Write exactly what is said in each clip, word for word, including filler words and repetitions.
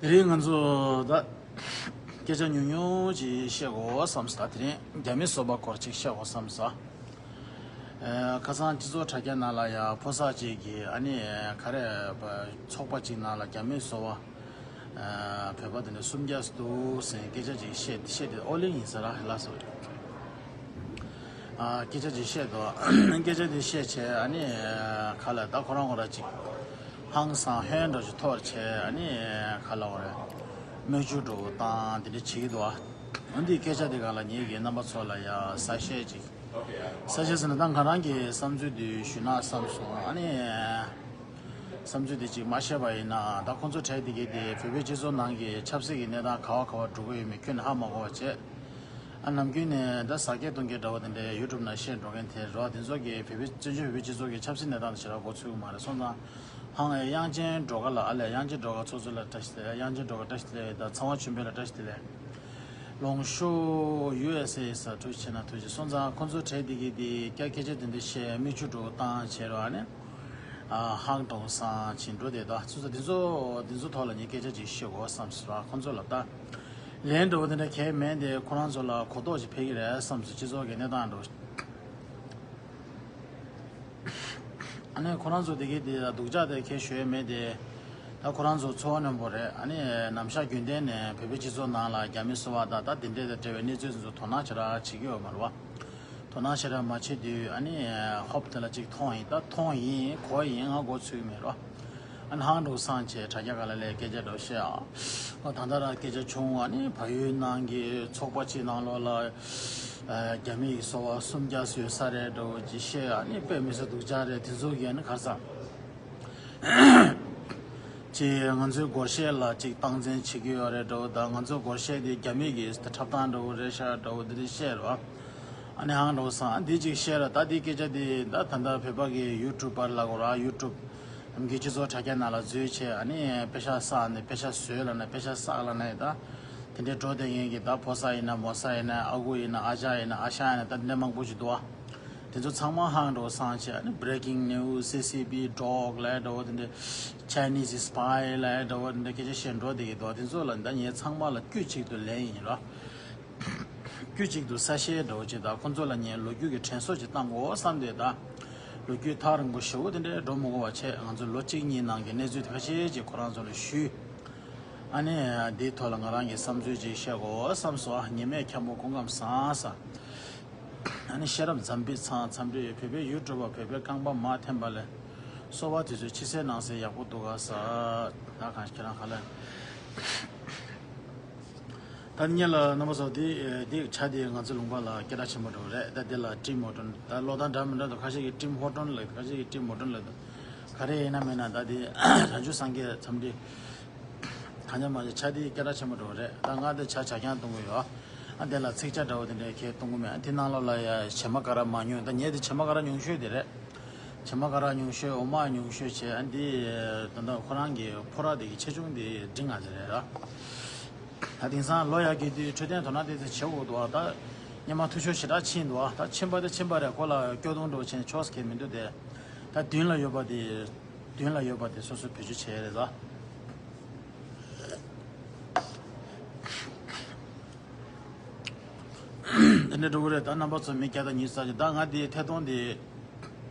དེ་རིང་ང་ཚོ་ད་སྐད་ཆ་ཉུང་ཉུང་ཅིག་བཤད་དགོས་བསམ་སོང་། ད་དེ་རིང་རྒྱ་མི་སོ་པ་སྐོར་ཅིག་བཤད་དགོས་བསམ་སོང་། ཨ། ཁ་སང་སྤྱི་ཚོགས་དྲ་རྒྱ་ནང་ལ་ཡ་ཕོ་གསར་ཅིག་གིས་ཨ་ནི་ག་རེ་ཚོགས་པ་ཅིག་ནང་ལ་རྒྱ་མི་སོ་པ་ཨ་བོད་པ་དེ་འདྲ་སུམ་བརྒྱ་འདུག་ཟེར་སྐད་ཆ་ཅིག་བཤད་བཤད་དེ། ཨོ་གླིང་ཡིན་ས་ར་ལ་སོ། ཨ། སྐད་ཆ་ཅིག་བཤད་དོ། སྐད་ཆ་དེ་བཤད་བྱས་ཨ་ནི་ག་ལ་ད་ཁོ་རང་ཁོ་རང་ཅིག་ཧང་སང་ཧོན་འདྲ་ཅིག་ཐོར་བྱས། ཨ་ནི་ག་ལ་བ་རེད། མིག་ཆུ་འདྲ་བོ་བཏང་དེ་འདྲ་བྱེད་ཀྱི་འདུག་ཨ། འོན་ཏེ་སྐད་ཆ་དེ་ག་ལ་ངེད་ཀྱི་རྣམ་པ་ཚོ་ལ་ཡ་གསལ་བཤད་ཅིག་གསལ་བཤད་ཟེར་ན་ད་ང་རང་གི་བསམ་ཚུལ་དེ་ཞུས་ན་བསམ་སོང་། ཨ་ནི་བསམ་ཚུལ་དེ་ཅིག་མ་བཤད་པ་ཡིན་ན། ད་ཁོང་ཚོ་གྲས་དེ་གས་དེ་བོད་པའི་སྤྱི་ཚོགས་ནང་གི་ཆབ་སྲིད་ཀྱི་གནས་སྟངས་ག་བ་ག་བ་འགྲོ་གི་ཡོད་མེད་ཁྱོན་ནས་ཧ་མ་གོ་བ་བྱས། ཨ། ནམ་རྒྱུན་ནས་ད་ཟ་སྐད་བཏུང་སྐད་འདྲ་བོ་དེ་འདྲའི་ཡུ་ཊུབ་ནང་བཤད་འགྲོ་མཁན་དེ་རོ། དེ་ཚོ་གིས་བོད་པའི་བཙན་བྱོལ་བོད་པའི་སྤྱི་ཚོགས་ཀྱི་ཆབ་སྲིད་གནས་སྟངས་དེ་ཞེ་དྲག་མགོ་ཚོད་ཀྱི་མ་རེད། སོང་ཙང་ཧང་ཨེ་དབྱངས་ཅན་སྒྲོལ་དཀར་ལགས། ཨ་ལས་དབྱངས་ཅན་སྒྲོལ་དཀར་ཚོགས་གཙོ་ལ་བཀྲ་ཤིས་བདེ་ལེགས། དབྱངས་ཅན་སྒྲོལ་དཀར་བཀྲ་ཤིས་བདེ་ལེགས། ད་ཚངས་དབང་ཆོས་འཕེལ་ལགས་བཀྲ་ཤིས་བདེ་ལེགས། ལོངས་ཤུགས་ཡུ་ཨེས་ཨེ་ས་ཐུགས་རྗེ་ཆེ་གནང་། ཐུགས་རྗེ། སོང་ཙང་ཁོང་ཚོ་གྲས་དེ་གིས་དེ་སྐད་སྐད་ཆ་དེ་འདྲ་བཤད། མིག་ཆུ་འདྲ་བོ་བཏང་བྱས་རོ། ཨ་ནི་ཨ་ཧང་ཀྲོང་སང་ཕྱིན་འགྲོ་དེ་ད་སོང་ཙང་དེ་ཚོ་དེ་ཚོ་ཐོག་ལ་ངས་སྐད་ཆ་ཅིག་བཤད་དགོས་བསམ་སོང་ར། ཁོང་ཚོ་ལ་ད་ལན་འདྲ་བོ་དེ་འདྲ་གས་མེད་དེ། ཁོ་རང་ཚོ་ལ་གོ་རྟོགས་ཅིག་འཕེལ་གྱི་རེད་བསམ་སོང་། སྤྱི་ཚོགས་ཀྱི་གནས་སྟངས་འདྲ་བོ། ཨ་ནི་ཁོ་རང་ཚོ་དེ་གས་དེ་ད་སྡུག་ཅག་དེ་གས་ཞུ་ཡས་མེད་དེ། ད་ཁོ་རང་ཚོ་འཚོ་བ་རྣོན་པོ་རེད། ཨ་ནི་ནམ་ཞག་རྒྱུན་ལྡན་ནས་བོད་པའི་སྤྱི་ཚོགས་ནང་ལ་རྒྱ་མི་སོ་པ་དང་ད་དེ་འདྲས་དང་འབྲེལ་བའི་གནས་ཚུལ་ཚོ་དོ་སྣང་ཞེ་དྲག་བྱེད་ཀྱི་ཡོད་མ་རེད་བ། དོ་སྣང་ཞེ་དྲག་མ་བྱེད་དུས་ཨ་ནི་ཧོབ་དེ་ལ་ཅིག་མཐོང་ཡིན། ད་མཐོང་ཡིན་གོ་ཡིན། ང་མགོ་ཚོད་ཀྱི་མེད་རོ། ཨ་ནི་ཧང་འགྲོ་སང་བྱས་དྲ་རྒྱ་ག་ལ་ལས་སྐད་ཆ་འདྲ་བཤད། ཨ་ད་ལྟ་ར་སྐད་ཆ་བྱུང་། ཨ་ནི་བལ་ཡུལ་ནང་གི་ཚོགས་པ་ཅིག་ནང་ལོགས་ལ་ཨ་རྒྱ་མི་ཡི་སོ་པ་སུམ་བརྒྱ་ཡོད་ས་རེད་འདྲ་བོ་ཅིག་བཤད། ཨ་ནི་དཔེ་མི་སྲིད་སྡུག་ཅག་རེད། དེ་ཚོ་གིས་ཨ་ནི་ག་རེ་ཟ། ཅིག་ང་ཚོའི་སྒོར་གཞས་ལ་ཅིག་སྟངས་འཛིན་བྱེད་ཀྱི་ཡོད་རེད་འདྲ་བོ་དང་། ང་ཚོའི་སྒོར་གཞས་དེ་རྒྱ་མི་གི་འཁྲབ་སྟངས་འདྲ་བོ་རེད་ཤག་འདྲ་བོ་འདི་འདྲ་བཤད་རོ། ཨ་ནི་ཧང་འགྲོ་སང་འདི་ཅིག་བཤད་ར། ད་འདི་སྐད་ཆ་འདི་ད་ད་ལྟ་བོད་པ་གི་ཡུ་ཊུབ་པར་ལ་གོ་ར། ཡུ་ཊུབ་གི་སྤྱི་ཚོགས་དྲ་རྒྱ་ནང་ལ་འཛུལ་བྱས། ཨ་ནི་པེ་ཤག་བསགས་ནས། པེ་ཤག་བཟོས་ལབ་ན། པེ་ཤག་བསགས་ལབ་ན་ད་དེ་འདྲའི་འགྲོ་བསྡད་མཁན་གྱི་ད་ཕོ་གསར་ཡིན་ན་མོ་གསར་ཡིན་ན། ཨ་ཁུ་ཡིན་ན་ཨ་ཅག་ཡིན་ན་ཨ་ཞང་ཡིན་ན། ད་དེ་འདྲ་མང་པོ་ཞིག་འདུག་ཨ། དེ་ཚོ་ཚང་མ་ཧང་འགྲོ་སང་བྱས། ཨ་ནི་breaking news, C C P drop ལབ་འདྲ་བོ་དེ་འདྲ། Chinese spy ལབ་འདྲ་བོ་དེ་འདྲ་སྐད་ཆ་བཤད་འགྲོ་བསྡད་ཀྱི་འདུག་དེ་ཚོ་ལ་ད་ངས་ཚང་མ་ལ་དཀྱུས་གཅིག་ཏུ་ལན་ཡིན་རོ། དཀྱུས་གཅིག་ཏུ་གསལ་བཤད་འདྲ་བོ་ཅིག་དང་། ཁོང་ཚོ་ལ་ངས་ལོ་རྒྱུས་ཀྱི་དྲན་གསོ་ཅིག་བཏང་དགོས་བསམ་སྟེ། ད་ལོ་རྒྱུས་ཐག་རིང་པོ་ཞེ་པོ་དེ་འདྲའི་འགྲོ་མི་དགོས་པ་བྱས། ང་ཚོ་ལོ་གཅིག་གཉིས་ནང་གི་གནས་ཚུལ་དེ་ཁ་ཤས་ཅིག་ཁོ་རང་ཚོ་ལ་ཞུས། ཨ་ནི་འདིའི་ཐོག་ལ་ང་རང་གི་བསམ་ཚུལ་ཅིག་བཤད་དགོས་བསམ་སོང་། ཨ། ཉི་མས་འཁྱམ་པོ་སྐུ་ཁམས་བཟང་ས། ཨ་ནི་ཤེས་རབ་འཛམ་བུའི་ཚང་འཚམས་འདྲི་ཡོད། བོད་པའི་ཡུ་ཊུབ་པ། བོད་པའི་རྐང་པ་མར་འཐེན་པ་ལས་སོ་པ་དེ་ཚོའི་ཕྱི་གསལ་ནང་གསལ་ཡག་པོ་འདུག་ག་ས། ད་གང་ཁྱེད་རང་ག་ལ། ད་ནི་ལ་རྣམ་པ་ཚོ། འདི་འདི་ཆ་དེ་ང་ཚོ་ལུང་པ་ལ་སྐད་གྲགས་ཆེན་པོ་འགྲོ་རེད། ད་འདི་ལ་ཀྲིམ་ཧོ་ཊོན། ད་ཀློག་སྟངས་འདྲ་མི་འདྲ་འདུག་ཁ་ཤས་ཀྱིས་ཀྲིམ་ཧོ་ཊོན་ལབ། ཁ་ཤས་ཀྱིས་ཀྲིམ་ཧོ་ཊོན་ལབ་འདུག་ག་རེ་ཡིན་ན་མིན་ན་ད་འདི་རང་བྱུང་སངས་རྒྱས་འཚམས་འདྲི། གང་ཡང་མ་བྱས། ཆ་དེ་སྐད་གྲགས་ཆེན་པོ་འགྲོ་རེད། ད་ང་དེ་ཆ་ཇ་རྐྱང་གཏོང་གི་ཡོད། ཨ། དེ་ལ་ཚིག་ཆ་འདྲ་བོ་དེ་འདྲའི་ཁྱེད་གཏོང་གི་མེད། ཨ། དེ་ནང་ལོགས་ལ་ཡ་བྱེ་མ་ཀ་ར་མ་ཉུང་། ད་ངས་དེ་བྱེ་མ་ཀ་ར་ཉུང་ཤོས་དེ་རེད། བྱེ་མ་ཀ་ར་ཉུང་ཤོས། འོ་མ་ཉུང་ཤོས་བྱས། ཨ། འདི་ད་ལྟ་ཁོ་རང་གི་ཕོ་ར་དེ་གི་ཆེ་ཆུང་དེ་འབྲིང་ང་ཚོ་རེད་ར། ད་དེང་སང་ལོ་ཡར་རྒས་དུས་འཕྲོད་བསྟེན་དོ་སྣང་དེ་ཚོ་བྱེད་དགོས་འདུག་ཨ། ད་སྔོན་མ་འཐུས་ཤོར་ཞེ་དྲག་ཕྱིན་འདུག་ཨ། ད་ཕྱིན་པ་དེ་ཕྱིན་པ་རེད། ཁོ་ལ་སྐྱོ་གདུང་འདྲ་བོ་བྱས་ནས་ཆོག་ས་གང་ཡང་མི་འདུག་དེ། ད་མདུན་ལ་ཡོད་པ་དེ། མདུན་ལ་ཡོད་པ་དེ་སོ་སོས་བེད་སྤྱོད་བྱས་རེད་ད། དེ་འདྲ་འགྲོ་གི་རེད། ད་རྣམ་པ་ཚོ་མི་བརྒྱ་དང་ཉི་ཤུ་རྩ་གཅིག་ད་ང་དེའི་ཐད་གཏོང་དེ།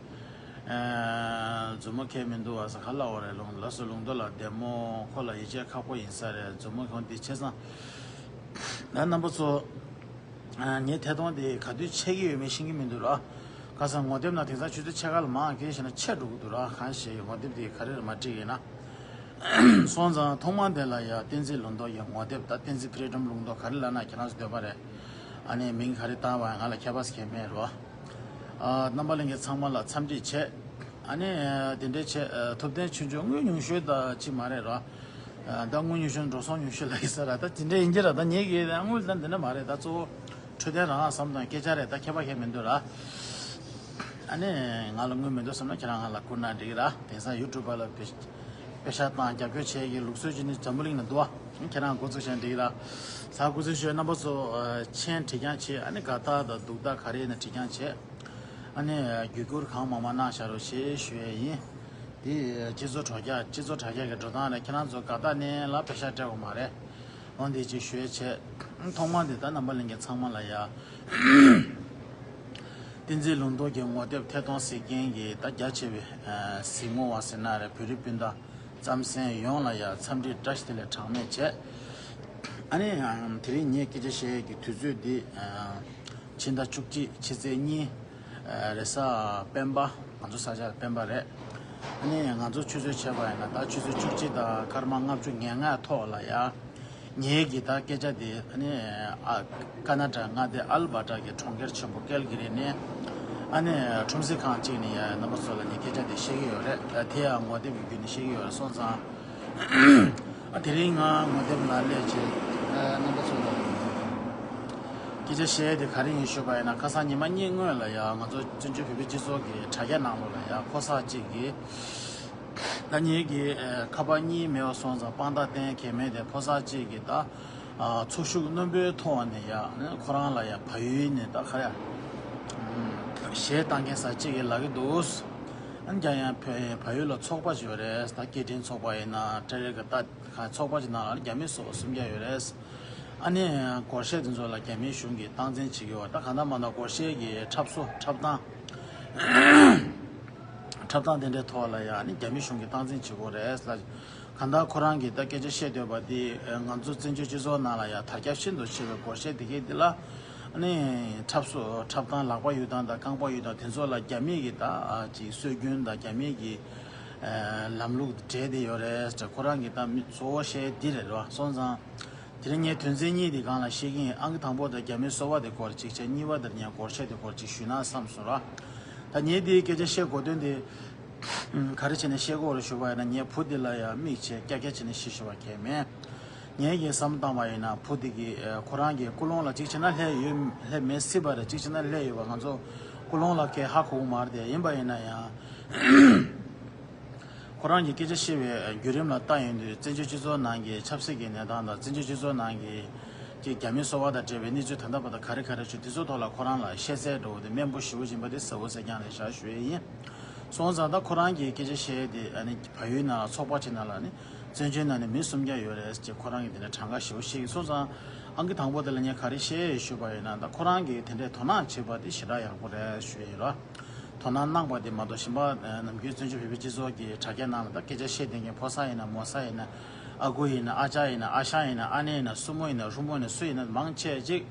ཨ། མཛུབ་མོ་ཁེལ་མི་འདུག་བ་ས། ག་ལ་བ་རེད། ལུང་ལ་སོ་ལུང་རྡོ་ལ་བདེ་མོ། ཁོ་ལ་ཡིད་ཆེས་ཁག་པོ་ཡིན་ས་རེད། མཛུབ་མོ་ཁོང་དེ་བྱས་ཙང་། ད་རྣམ་པ་ཚོ། ཨ། ངའི་ཐད་གཏོང་དེ་ག་དུས་ཆད་ཀྱི་ཡོད་མེད་ཤེས་ཀྱི་མི་འདུག་ར། ཁ་སང་ངོ་དེབ་ནང་དེང་སང་ཆུ་ཚོད་ཕྱེད་ཀ་ལ་མར་སྐད་བཤད་ན་ཆད་འགྲོ་གི་འདུག་ར། གང་ཞིག་ངོ་དེབ་དེ་ག་རེ་རེད་མ་བྲིས་ཡིན་ན། སོང་ཙང་ཐོག་མར་དེ་ལ་ཡ་བསྟན་འཛིན་ལུང་རྟོགས་ཀྱི་ངོ་དེབ། ད་བསྟན་འཛིན་ཕི་རི་ཌམ་ལུང་རྟོགས་ག་རེ་ལབ་ན་ཁྱེད་རང་ཚོ་འདོད་པ་རེད། ཨ་ནི་མིང་ག་རེ་བཏགས་པ་ཡང་ང་ལ་ཁྱད་པར་ཞིག་མེད་རོ། ཨ། རྣམ་པ་ལྷན་རྒྱས་ཚང་མ་ལ་འཚམས་འདྲི་བྱས། ཨ་ནི་དེ་འདྲའི་ཆེད། ཨ། ཐུབ་བསྟན་ཆོས་འབྱོར་དངུལ་ཉུང་ཤོས་ད་ཅིག་མ་རེད་རོ། ཨ། ད་དངུལ་ཉུང་ཤོས་འགྲོ་སོང་ཉུང་ཤོས་ལབ་ཡིན་ས་ར། ད་དེ་འདྲ་ཡིན་གྱི་ར། ད་ངེད་ཀྱི་ད་དངུལ་ད་འདི་འདྲ་མ་རེད། ད་གཙོ་བོ་འཕྲོད་བསྟེན་རང་བསམ་དང་སྐད་ཆ་རེད། ད་ཁྱད་པར་ཁྱད་མི་འདུག་ར། ཨ་ནི་ང་ལ་དངུལ་མི་འདུག་བསམ་ན་ཁྱེད་རང་ང་ལ་བསྐུར་ན་འགྲིག་ར། དེང་སང་ཡུ་ཊུབ་པ་ལ་པེ་པེ་ཤག་བཏང་རྒྱབ་སྐྱོར་བྱེད་ཀྱི་ལུགས་སྲོལ་ཅིག་ནི་འཛམ་བུ་གླིང་ན་འདུག་བ། ཁྱེད་རང་འགོ་ཚུགས་ཤིང་འགྲིག་ར། ས་འགོ་ཚུགས་ཤོས་རྣམ་པ་ཚོ། ཨ། མཆན་བྲིས་རྐྱང་བྱེད། ཨ་ནི་དགའ་རྟགས་དང་སྡུག་རྟགས་ག་རེ་ཡིན་ན་བྲིས་རྐྱང་བྱེད། ཨ་ནི་བརྒྱུད་བསྐུར་གང་མང་མང་གནང་བཞག་རོགས་ཞེས་ཞུ་ཡས་ཡིན། དེ་སྤྱི་ཚོགས་དྲ་རྒྱ་སྤྱི་ཚོགས་དྲ་རྒྱ་གི་འགྲོ་སྟངས་རེད། ཁྱེད་རང་ཚོ་དགའ་རྟགས་ནས་ལ་པེ་ཤག་སྤྲད་དགོས་མ་རེད། འོ་འདི་ཅིག་ཞུས་བྱས། ཐོག་མ་འདི་ད་རྣམ་པ་ལྷན་རྒྱས་ཚང་མ་ལ་ཡ། བསྟན་འཛིན་ལུང་རྟོགས་ཀྱི་ངོ་དེབ་ཐད་གཏོང་གཟིགས་མཁན་གྱི་ད་རྒྱ་ཆེ་བའི་གཟིགས་མོ་བ་ཟེར་ན་རེད། བོད་རིགས་སྤུན་ཟླ་རྩམ་ཟན་ཡོངས་ལ་ཡ་འཚམས་འདྲི་བཀྲ་ཤིས་བདེ་ལེགས་གྲངས་མེད་བྱས། ཨ་ནི་དེ་རིང་ངས་སྐད་ཆ་བཤད་ཡས་ཀྱི་དུས་ཚོད་འདི་ཕྱི་ཟླ་བཅུ་གཅིག་ཕྱི་ཚེས་གཉིས། རེས་གཟའ་སྤེན་པ། ང་ཚོ་ས་ཆ་སྤེན་པ་རེད། ཨ་ནི་ང་ཚོ་ཆུ་ཚོད་བྱས་པ་ཡིན་ན་ད་ཆུ་ཚོད་བཅུ་གཅིག་དང་སྐར་མ་ལྔ་བཅུ་ང་ལྔ་ཐོག་ལ་ཡ། ངེད་ཀྱི་ད་སྐད་ཆ་དེ་ཨ་ནི་ཨ་ཀ་ན་ཌ་མངའ་སྡེ་ཨལ་བྷར་ཊ་གི་གྲོང་ཁྱེར་ཆེན་པོ་ཀལ་གི་རི་ནས་ཨ་ནི་ཁྲོམ་གཟིགས་ཁང་གཅིག་ནས་ཡ་རྣམ་པ་ཚོ་ལ་ངས་སྐད་ཆ་དེ་བཤད་ཀྱི་ཡོད་རེད། དེ་ཡང་ངོ་དེབ་ཀྱི་བརྒྱུད་ནས་བཤད་ཀྱི་ཡོད་རེད། སོང་ཙང་ཨ་དེ་རིང་ང་ངོ་དེབ་ནང་སླེབས་བྱས་རྣམ་པ་ཚོ་ལ་སྐད་ཆ་བཤད་དེ་ག་རེ་ཡིན་ཞུས་པ་ཡིན་ན། ཁ་སང་ཉི་མ་གཉིས་སྔོན་ལ་ཡ་ང་ཚོ་བཙན་བྱོལ་བོད་པའི་སྤྱི་ཚོགས་ཀྱི་དྲ་རྒྱ་ནང་ལོགས་ལ་ཡ་ཕོ་གསར་གཅིག་གིས། ད་ངེད་ཀྱི་ཨ་ཁ་པར་གཉིས་མེད་པ་སོང་ཙང་དཔང་རྟགས་གཏན་འཁེལ་མེད་དེ། ཕོ་གསར་གཅིག་གིས་ད་ཨ་ཚོར་ཤུགས་རྣོན་པོའི་ཐོག་ནས་ཡ་ཁོ་རང་ལ་ཡ་བལ་ཡུལ་ནས་ད་ག་རེ་ཨ་གཞས་བཏང་མཁན་ས་གཅིག་གིས་ལབ་ཀྱི་འདུག་ཨ་རྒྱ་ཡང་བལ་བལ་ཡུལ་ལ་ཚོགས་པ་ཞིག་ཡོད་རེད། ད་སྐད་འཕྲིན་ཚོགས་པ་ཡིན་ན་ཊེ་ལེ་གི་ད་ག་ཚོགས་པ་ཞིག་ནང་ལ་རྒྱ་མི་སོ་སུམ་བརྒྱ་ཡོད་རེད། ཨ་ནི་སྒོར་གཞས་དེ་ཚོ་ལ་རྒྱ་མིའི་གཞུང་གིས་སྟངས་འཛིན་བྱེད་ཀྱི་ཡོད། ད་གང་ལྟར་མ་ལྟར་སྒོར་གཞས་ཀྱི་འཁྲབ་སོ་འཁྲབ་སྟངས། འཁྲབ་སྟངས་དེ་འདྲའི་ཐོག་ལ་ཡང་ནི་རྒྱ་མི་གཞུང་གིས་སྟངས་འཛིན་བྱེད་དགོས་རེད་ལ། གང་ལྟར་ཁོ་རང་གིས་ད་སྐད་ཆ་བཤད་འདོད་པ་དེ་ང་ཚོ་བཙན་བྱོལ་སྤྱི་ཚོགས་ནང་ལ་ཡང་དར་ཁྱབ་ཤིན་ཏུ་ཆེ་བའི་སྒོར་གཞས་དེ་གས་འདི་ལ་ནི་འཁྲབ་སོ་འཁྲབ་སྟངས་ལག་པ་གཡུག་སྟངས་དང་རྐང་པ་གཡུག་སྟངས་དེ་ཚོ་ལ་རྒྱ་མི་གིས་ད་ཅིག་སྲོལ་རྒྱུན་དང་རྒྱ་མི་གི་ལམ་ལུགས་འབྲེལ་བསྡད་ཡོད་རེད། ཁོ་རང་གིས་ད་མི་གཙོ་བོ་བཤད་འདི་རེད་རོ། སོང་ཙང་། དེ་རིང་ངས་དོན་ཚན་གཉིས་དེ་སྒང་ལ་བཤད་ཀྱི་ཡིན། ཨང་ཀི་དང་པོ་དེ་རྒྱ་མིའི་སོ་པ་དེ་སྐོར་གཅིག་བྱས། གཉིས་པ་དེ་ངས་སྒོར་གཞས་དེ་སྐོར་གཅིག་ཞུས་ན་བསམ་སོང་ར། ད་ངས་དེའི་སྐད་ཆ་བཤད་དགོས་དོན་དེ། ག་རེ་བྱས་ནས་བཤད་དགོས་རེད་ཞུ་བ་ཡིན་ན། ངས་བུ་དེ་ལ་ཡང་དམིགས་བྱས་ཀྱ་ཀྱ་བྱས་ནས་བཤད་ཞུ་བ་གལ་མེད། ངས་ཀྱིས་བསམ་བཏང་བ་ཡིན་ན་བུ་དེ་གིས་ཁོ་རང་གི་ཀུན་སློང་ལ་གཅིག་བྱས་ན་སླེབས་ཡོད་སླེབས་མེད་སྲིད་པ་རེད། གཅིག་བྱས་ན་སླེབས་ཡོད་པ་ང་ཚོ་ཀུན་སློང་ལ་གས་ཧ་གོ་གི་མ་རེད་དེ། ཡིན་པ་ཡིན་ན་ཡང་། ཁོ་རང་གིས་སྐད་ཆ་བཤད་པའི་བརྒྱུད་རིམ་ལ་ལྟ་ཡོང་དུས་བཙན་བྱོལ་སྤྱི་ཚོགས་ནང་གི་ཆབ་སྲིད་ཀྱི་གནས་སྟངས་དང་བཙན་བྱོལ་སྤྱི་ཚོགས་ནང་གི་ཀྱི་རྒྱ་མིའི་སོ་པ་དང་འབྲེལ་བའི་གནས་ཚུལ་ད་ལྟ་བར་དུ་ག་རེ་ག་རེ་བྱུང་། དེ་ཚོའི་ཐོག་ལ་ཁོ་རང་ལ་ཤེས་ཚད་འགྲོ་བ་དེ་རྨད་པོ་ཞེ་པོ་ཅིག་ཡིན་པ་དེ་གསལ་པོ་གསལ་རྐྱང་རེད་ཤག་ཞུ་ཡས་ཡིན། སོང་ཙང་ད་ཁོ་རང་གིས་སྐད་ཆ་བཤད་དེ་ཨ་ནི་བལ་ཡུལ་ནང་ལ་ཚོགས་པ་ཅིག་ནང་ལ་ནི་བཙན་བྱོལ་ནང་ནས་མི་སུམ་བརྒྱ་ཡོད་རེད་ཅེས་ཁོ་རང་གིས་དེ་འདྲ་གྲངས་ཀ་ཞེ་པོ་བཤད་ཀྱི། སོང་ཙང་ཨང་ཀི་དང་པོ་དེ་ལ་ངས་ག་རེ་བཤད་ཡོད་ཞུས་པ་ཡིན་ན། ད་ཁོ་རང་གིས་དེ་འདྲའི་དོ་སྣང་བྱེད་པ་དེ་ཞེ་དྲག་ཡག་པོ་རེད་ཞུ་ཡས་ཡིན་རོ། དོ་སྣང་གནང་བ་དེ་མ་གཏོགས་གཞན་པ་ནམ་རྒྱུན་བཙན་བྱོལ་བོད་པའི་སྤྱི་ཚོགས་ཀྱི་དྲ་རྒྱ་ནང་ལ་ད་སྐད་ཆ་བཤད་བསྡད་མཁན་ཕོ་གསར་ཡིན་ན་མོ་གསར་ཡིན་ན། ཨ་ཁུ་ཡིན་ན་ཨ་ཅག་ཡིན་ན་ཨ་ཞང་ཡིན་ན་ཨ་ནེ་ཡིན་ན་སྲུ་མོ་ཡིན་ན་རུ་མོ་ཡིན་ན་སུ་ཡིན་ན་མང་ཆེ་ཅིག་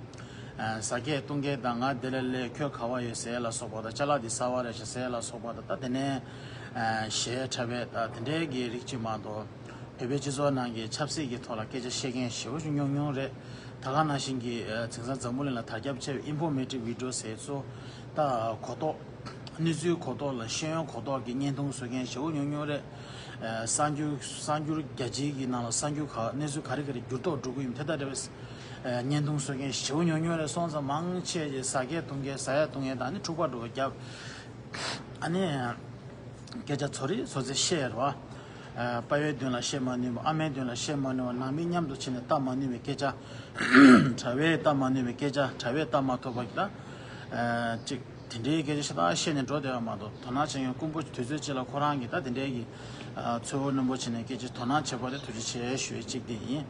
ཟ་སྐད་བཏུང་སྐད་དང་། ང་འདི་ལ་སླེབས། ཁྱོད་ག་བ་ཡོད་ཟེར་ལ་སོགས་པ་དང་། ཅ་ལག་འདི་གསར་བ་རེད་ཤག་ཟེར་ལ་སོགས་པ་དང་། ད་དེ་ནས་གཞས་འཁྲབ་པའི་ད་དེ་འདྲའི་གི་རིགས་ཅིག་མ་གཏོགས། བོད་པའི་སྤྱི་ཚོགས་ནང་གི་ཆབ་སྲིད་ཀྱི་ཐོག་ལ་སྐད་ཆ་བཤད་མཁན་ཞེ་པོ་ཅིག་ཉུང་ཉུང་རེད། ད་ག་ནང་བཞིན་གྱི་ཨ་དེང་སང་འཛམ་བུ་གླིང་ལ་དར་ཁྱབ་ཆེ་བའི་ཨིན་ཕོར་མེ་ཊིབ་བི་ཌི་ཡོ་ཟེར་ཚོ། ད་གོ་རྟོགས། གནས་ཚུལ་གོ་རྟོགས་ལ་ཤེས་ཡོན་གོ་རྟོགས་ཀྱི་བརྙན་ཐུང་བཟོ་མཁན་ཞེ་པོ་ཉུང་ཉུང་རེད། ཨ་གསར་འགྱུར་གསར་འགྱུར་རྒྱ་ཆེའི་གི་ནང་ལ་གསར་འགྱུར་ག་གནས་ཚུལ་ག་རེ་ག་རེ་འགྱུར་ལྡོག་འགྲོ་གི་ཡོད་མེད་དེ་ལྟ་འདྲ་བའི་ཨ་བརྙན་ཐུང་བཟོ་མཁན་ཞེ་པོ་ཉུང་ཉུང་རེད། སོང་ཙང་མང་ཆེ་ཆེ་ཟ་སྐད་བཏུང་མཁན་ཟ་ཡ་བཏུང་མཁན་དང་། ཨ་ནི་འཁྲུག་པ་འགྲོ་བ་རྒྱབ། ཨ་ནི། སྐད་ཆ་ཚོ་རེ་ཚོ་ཚོ་བཤད་རོ། ཨ་པ་ཕའི་མདུན་ལ་བཤད་མ་ནུས་པ། ཨ་མའི་མདུན་ལ་བཤད་མ་ནུས་པ། ནང་མི་མཉམ་དུ་ཕྱིན་ནས་བལྟ་མ་ནུས་པའི་སྐད་ཆ། གྲྭ་བས་བལྟ་མ་ནུས་པའི་སྐད་ཆ། གྲྭ་བས་བལྟ་མ་ཐུབ་པ་གི་ད། ཨ་ཅིག་དེ་འདྲའི་སྐད་ཆ་ཤ་སྟག་བཤད་ནས་འགྲོ་བསྡད་པ་མ་གཏོགས། དོ་སྣང་བྱེད་མཁན་དཀོན་པོ་དུས་ཚོད་ཅིག་ལ་ཁོ་རང་གིས་ད་དེ་འདྲའི་གི་ཨ་ཚོར་བ་རྣོན་པོ་བྱས་ནས་སྐད་ཆ་དོ་སྣང་བྱེད་པ་དེ་ཐུགས་རྗེ་ཆེ་ཞུ་ཡས་གཅིག་དེ་ཡིན།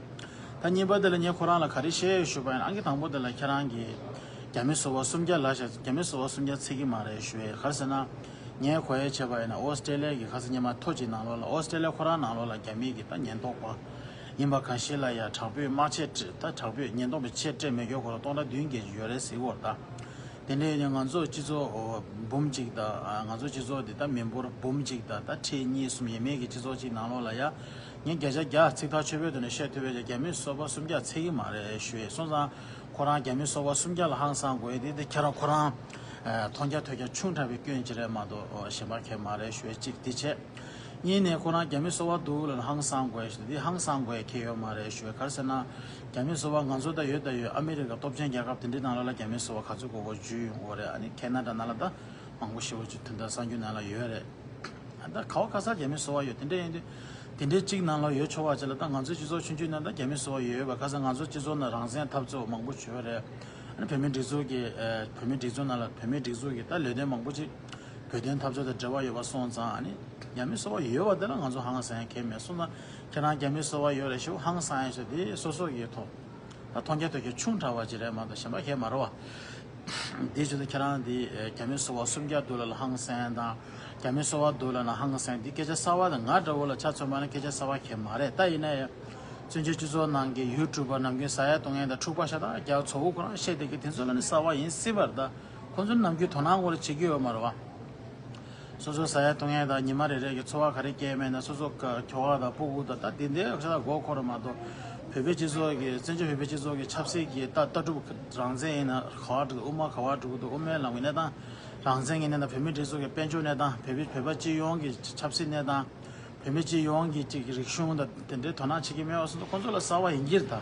ད་གཉིས་པ་དེ་ལ་ངས་ཁོ་རང་ལ་ག་རེ་བཤད་ཞུས་པ་ཡིན་ན། ཨང་ཀི་དང་པོ་དེ་ལ་ཁྱེད་རང་གིས་རྒྱ་མི་སོ་པ་སུམ་བརྒྱ་ལབ་ཤག་རྒྱ་མི་སོ་པ་སུམ་བརྒྱ་ཚད་ཀྱི་མ་རེད་ཞུ་ཡས། ག་རེ་ཟེར་ན། ངས་གོ་ཡས་བྱས་པ་ཡིན་ན་ཨོ་སི་ཀྲེ་ལི་ཡ་གི་ཁ་སང་ཉི་མ་ཐོ་གཅིག་ནང་ལོགས་ལ། ཨོ་སི་ཀྲེ་ལི་ཡ་ཁོ་རང་ནང་ལོགས་ལ་རྒྱ་མི་གི་ད་ཉེན་རྟོག་པ་ཡིན་པ་གང་ཞིག་ལ་ཡ་དྲག་པོའི་དམག་ཆས་སྤྲད། ད་དྲག་པོའི་ཉེན་རྟོག་པའི་ཆས་སྤྲད་མེད་མཁན་སྐོར་ལ་སྟོང་ཕྲག་བདུན་བརྒལ་ཡོད་རེད་ཟེར་གི་ཡོད་རེད་ད། དེ་འདྲ་ཡིན་ན་ང་ཚོ་སྤྱི་ཚོགས་འོ་འབུམ་གཅིག་དང་། ང་ཚོ་སྤྱི་ཚོགས་འདི་ད་མི་འབོར་འབུམ་གཅིག་དང་ད་ཁྲི་གཉིས་གསུམ་ཡས་མས་ཀྱི་སྤྱི་ཚོགས་གཅིག་ནང་ལོགས་ལ་ཡ། ངས་བརྒྱ་ཆ་བརྒྱ་ཚིག་ཐག་ཆོད་པོའི་ཐོག་ནས་བཤད་ཐུབ་པའི་རྒྱ་མི་སོ་པ་སུམ་བརྒྱ་ཚད་ཀྱི་མ་རེད་ཞུ་ཡས། སོང་ཙང་ཁོ་རང་རྒྱ་མི་སོ་པ་སུམ་བརྒྱ་ལ་ཧང་སང་དགོས་ཡས་དེ་དེ་ཁྱེད་རང་ཁོ་རང་ཨ་མཐོང་རྒྱ་ཐོས་རྒྱ་ཆུང་དྲགས་པའི་སྐྱོན་ཅིག་རེད་མ་གཏོགས་གཞན་པ་གང་ཡང་མ་རེད་ཞུ་ཡས་གཅིག་དེ་བྱས། གཉིས་ནས་ཁོ་རང་རྒྱ་མི་སོ་པ་འདུག་ལབ་ན་ཧང་སང་དགོས་ཞུ་དེ་ཧང་སང་དགོས་ཡས་གང་ཡང་ཡོད་མ་རེད་ཞུ་ཡས། ག་རེ་ཟེར་ན། རྒྱ་མི་སོ་པ་ང་ཚོ་ད་ཡོད་ད་ཡོད། ཨ་མི་རི་ཀ་སྟོབས་ཆེན་རྒྱལ་ཁབ་དེ་འདྲའི་ནང་ལོགས་ལ་རྒྱ་མི་སོ་པ་ག་ཚོད་དགོས་དགོས་འཇུས་ཡོང་གི་ཡོད་རེད། ཨ་ནི་ཁེ་ན་ཌ་ནང་ལ་ད་མང་པོ་ཞེ་པོ་ཅིག་དོན་དག་གསར་འགྱུར་ནང་ལ་ཡོད་རེད། ད་ག་བ་ག་ས་རྒྱ་མི་སོ་པ་ཡོད། དེ་འདྲ་ཡིན་དུས། དེ་འདྲའི་གཅིག་ནང་ལ་ཡོད་ཆོག་པ་ཅིག་ལ་ད་ང་ཚོའི་སྤྱི་ཚོགས་ཆུང་ཆུང་ནང་ད་རྒྱ་མི་སོ་པ་ཡོད་ཡོད་པ། ཁ་སང་ང་ཚོའི་སྤྱི་ཚོགས་ནང་རང་བཙན་འཐབ་རྩོད་མང་པོ་བྱོས་རེད། ཨ་ནི་བོད་མིའི་སྒྲིག་འཛུགས་ཀྱི་ཨ་བོད་མིའི་སྒྲིག་འཛུགས་ནང་ལ་བོད་མིའི་སྒྲིག་འཛུགས་ཀྱི་ད་ལས་དོན་མང་པོ་ཅིག་ བོད་དོན་འཐབ་རྩོད་དང་འབྲེལ་བ་ཡོད་པ་སོང་ཙང་ཨ་ནི་རྒྱ་མི་སོ་པ་ཡོད་པ་དེ་ལ་ང་ཚོ་ཧང་སང་ཡ་གལ་མེད་སོང་ཙང་ཁྱེད་རང་རྒྱ་མི་སོ་པ་ཡོད་རེད་ཞུ་ཧང་སང་ཡ་ཞུ་དེ་སོ་སོ་གི་ཐོག་ད་མཐོང་རྒྱ་ཐོས་རྒྱ་ཆུང་དྲགས་པ་ཅིག་རེད་མ་གཏོགས་གཞན་པ་གལ་མ་རེད་བ། དེ་བྱེད་དུས་ཁྱེད་རང་འདི་རྒྱ་མི་སོ་པ་སུམ་བརྒྱ་འདུག་ལ་ལ་ཧང་སང་དང་རྒྱ་མི་སོ་པ་འདུག་ལ་ན་ཧང་སང་འདི་སྐད་ཆ་གསར་བ་དང་ང་འདྲ་བོ་ལ་ཆ་མཚོན་པ་ན་སྐད་ཆ་གསར་བ་གལ་མ་རེད་ད་ཡིན་ན་ཡང་། བཙན་བྱོལ་སྤྱི་ཚོགས་ནང་གི་ཡུ་ཊུབ་པ་ནམ་རྒྱུན་ཟ་ཡ་བཏུང་ཡ་དང་འཁྲུག་པ་ཤ་སྟག་རྒྱག་ཚོ་བོ་ཁོ་རང་བཤད་བསྡད་ཀྱི་དེ་ཚོ་ལ་ནི་གསར་བ་ཡིན་སྲིད་པ་རེད་ད། ཁོ་ཚོ་ནམ་རྒྱུན་དོ་སྣང་སྐོར་བྱེད་ཀྱི་ཡོད་མ་རེད་བ། སོ་སོ་ཟ་ཡ་བཏུང་ཡ་དང་ཉི་མ་རེ་རེ་གི་འཚོ་བ་ག་རེ་སྐྱེལ་མེད་ན་སོ་སོ་ཁྱོ་ག་དང་སྤུ་གུ་དང་ད་དེ་འདྲའི་ཤ་སྟག་མགོ་འཁོར་མ་གཏོགས། བོད་པའི་སྤྱི་ཚོགས་ཀྱི་བཙན་བྱོལ་བོད་པའི་སྤྱི་ཚོགས་ཀྱི་ཆབ་སྲིད་ཀྱི་ལྟ་ལྟ་གྲུབ་རང་བཙན་ཡིན་ན་ག་བ་འགྲོ་འདུག་དབུ་མ་ག་བ་འགྲོ་གི་འདུག་དབུ་མའི་ལམ་གྱི་གནས་སྟངས་རང་བཙན་གྱི་གནས་སྟངས་བོད་མིའི་སྒྲིག་འཛུགས་ཀྱི་དཔལ་འབྱོར་གནས་སྟངས་བོད་པའི་བོད་པ་སྤྱི་ཡོངས་ཀྱི་ཆབ་སྲིད་གནས་སྟངས། བོད་མི་སྤྱི་ཡོངས་ཀྱི་ཅིག་རིག་གཞུང་དང་དེ་འདྲའི་དོ་སྣང་བྱེད་ཀྱི་མེད་པ་སོང་ཙང་ཁོང་ཚོ་ལ་གསར་བ་ཡིན་གྱི་རེད་ད།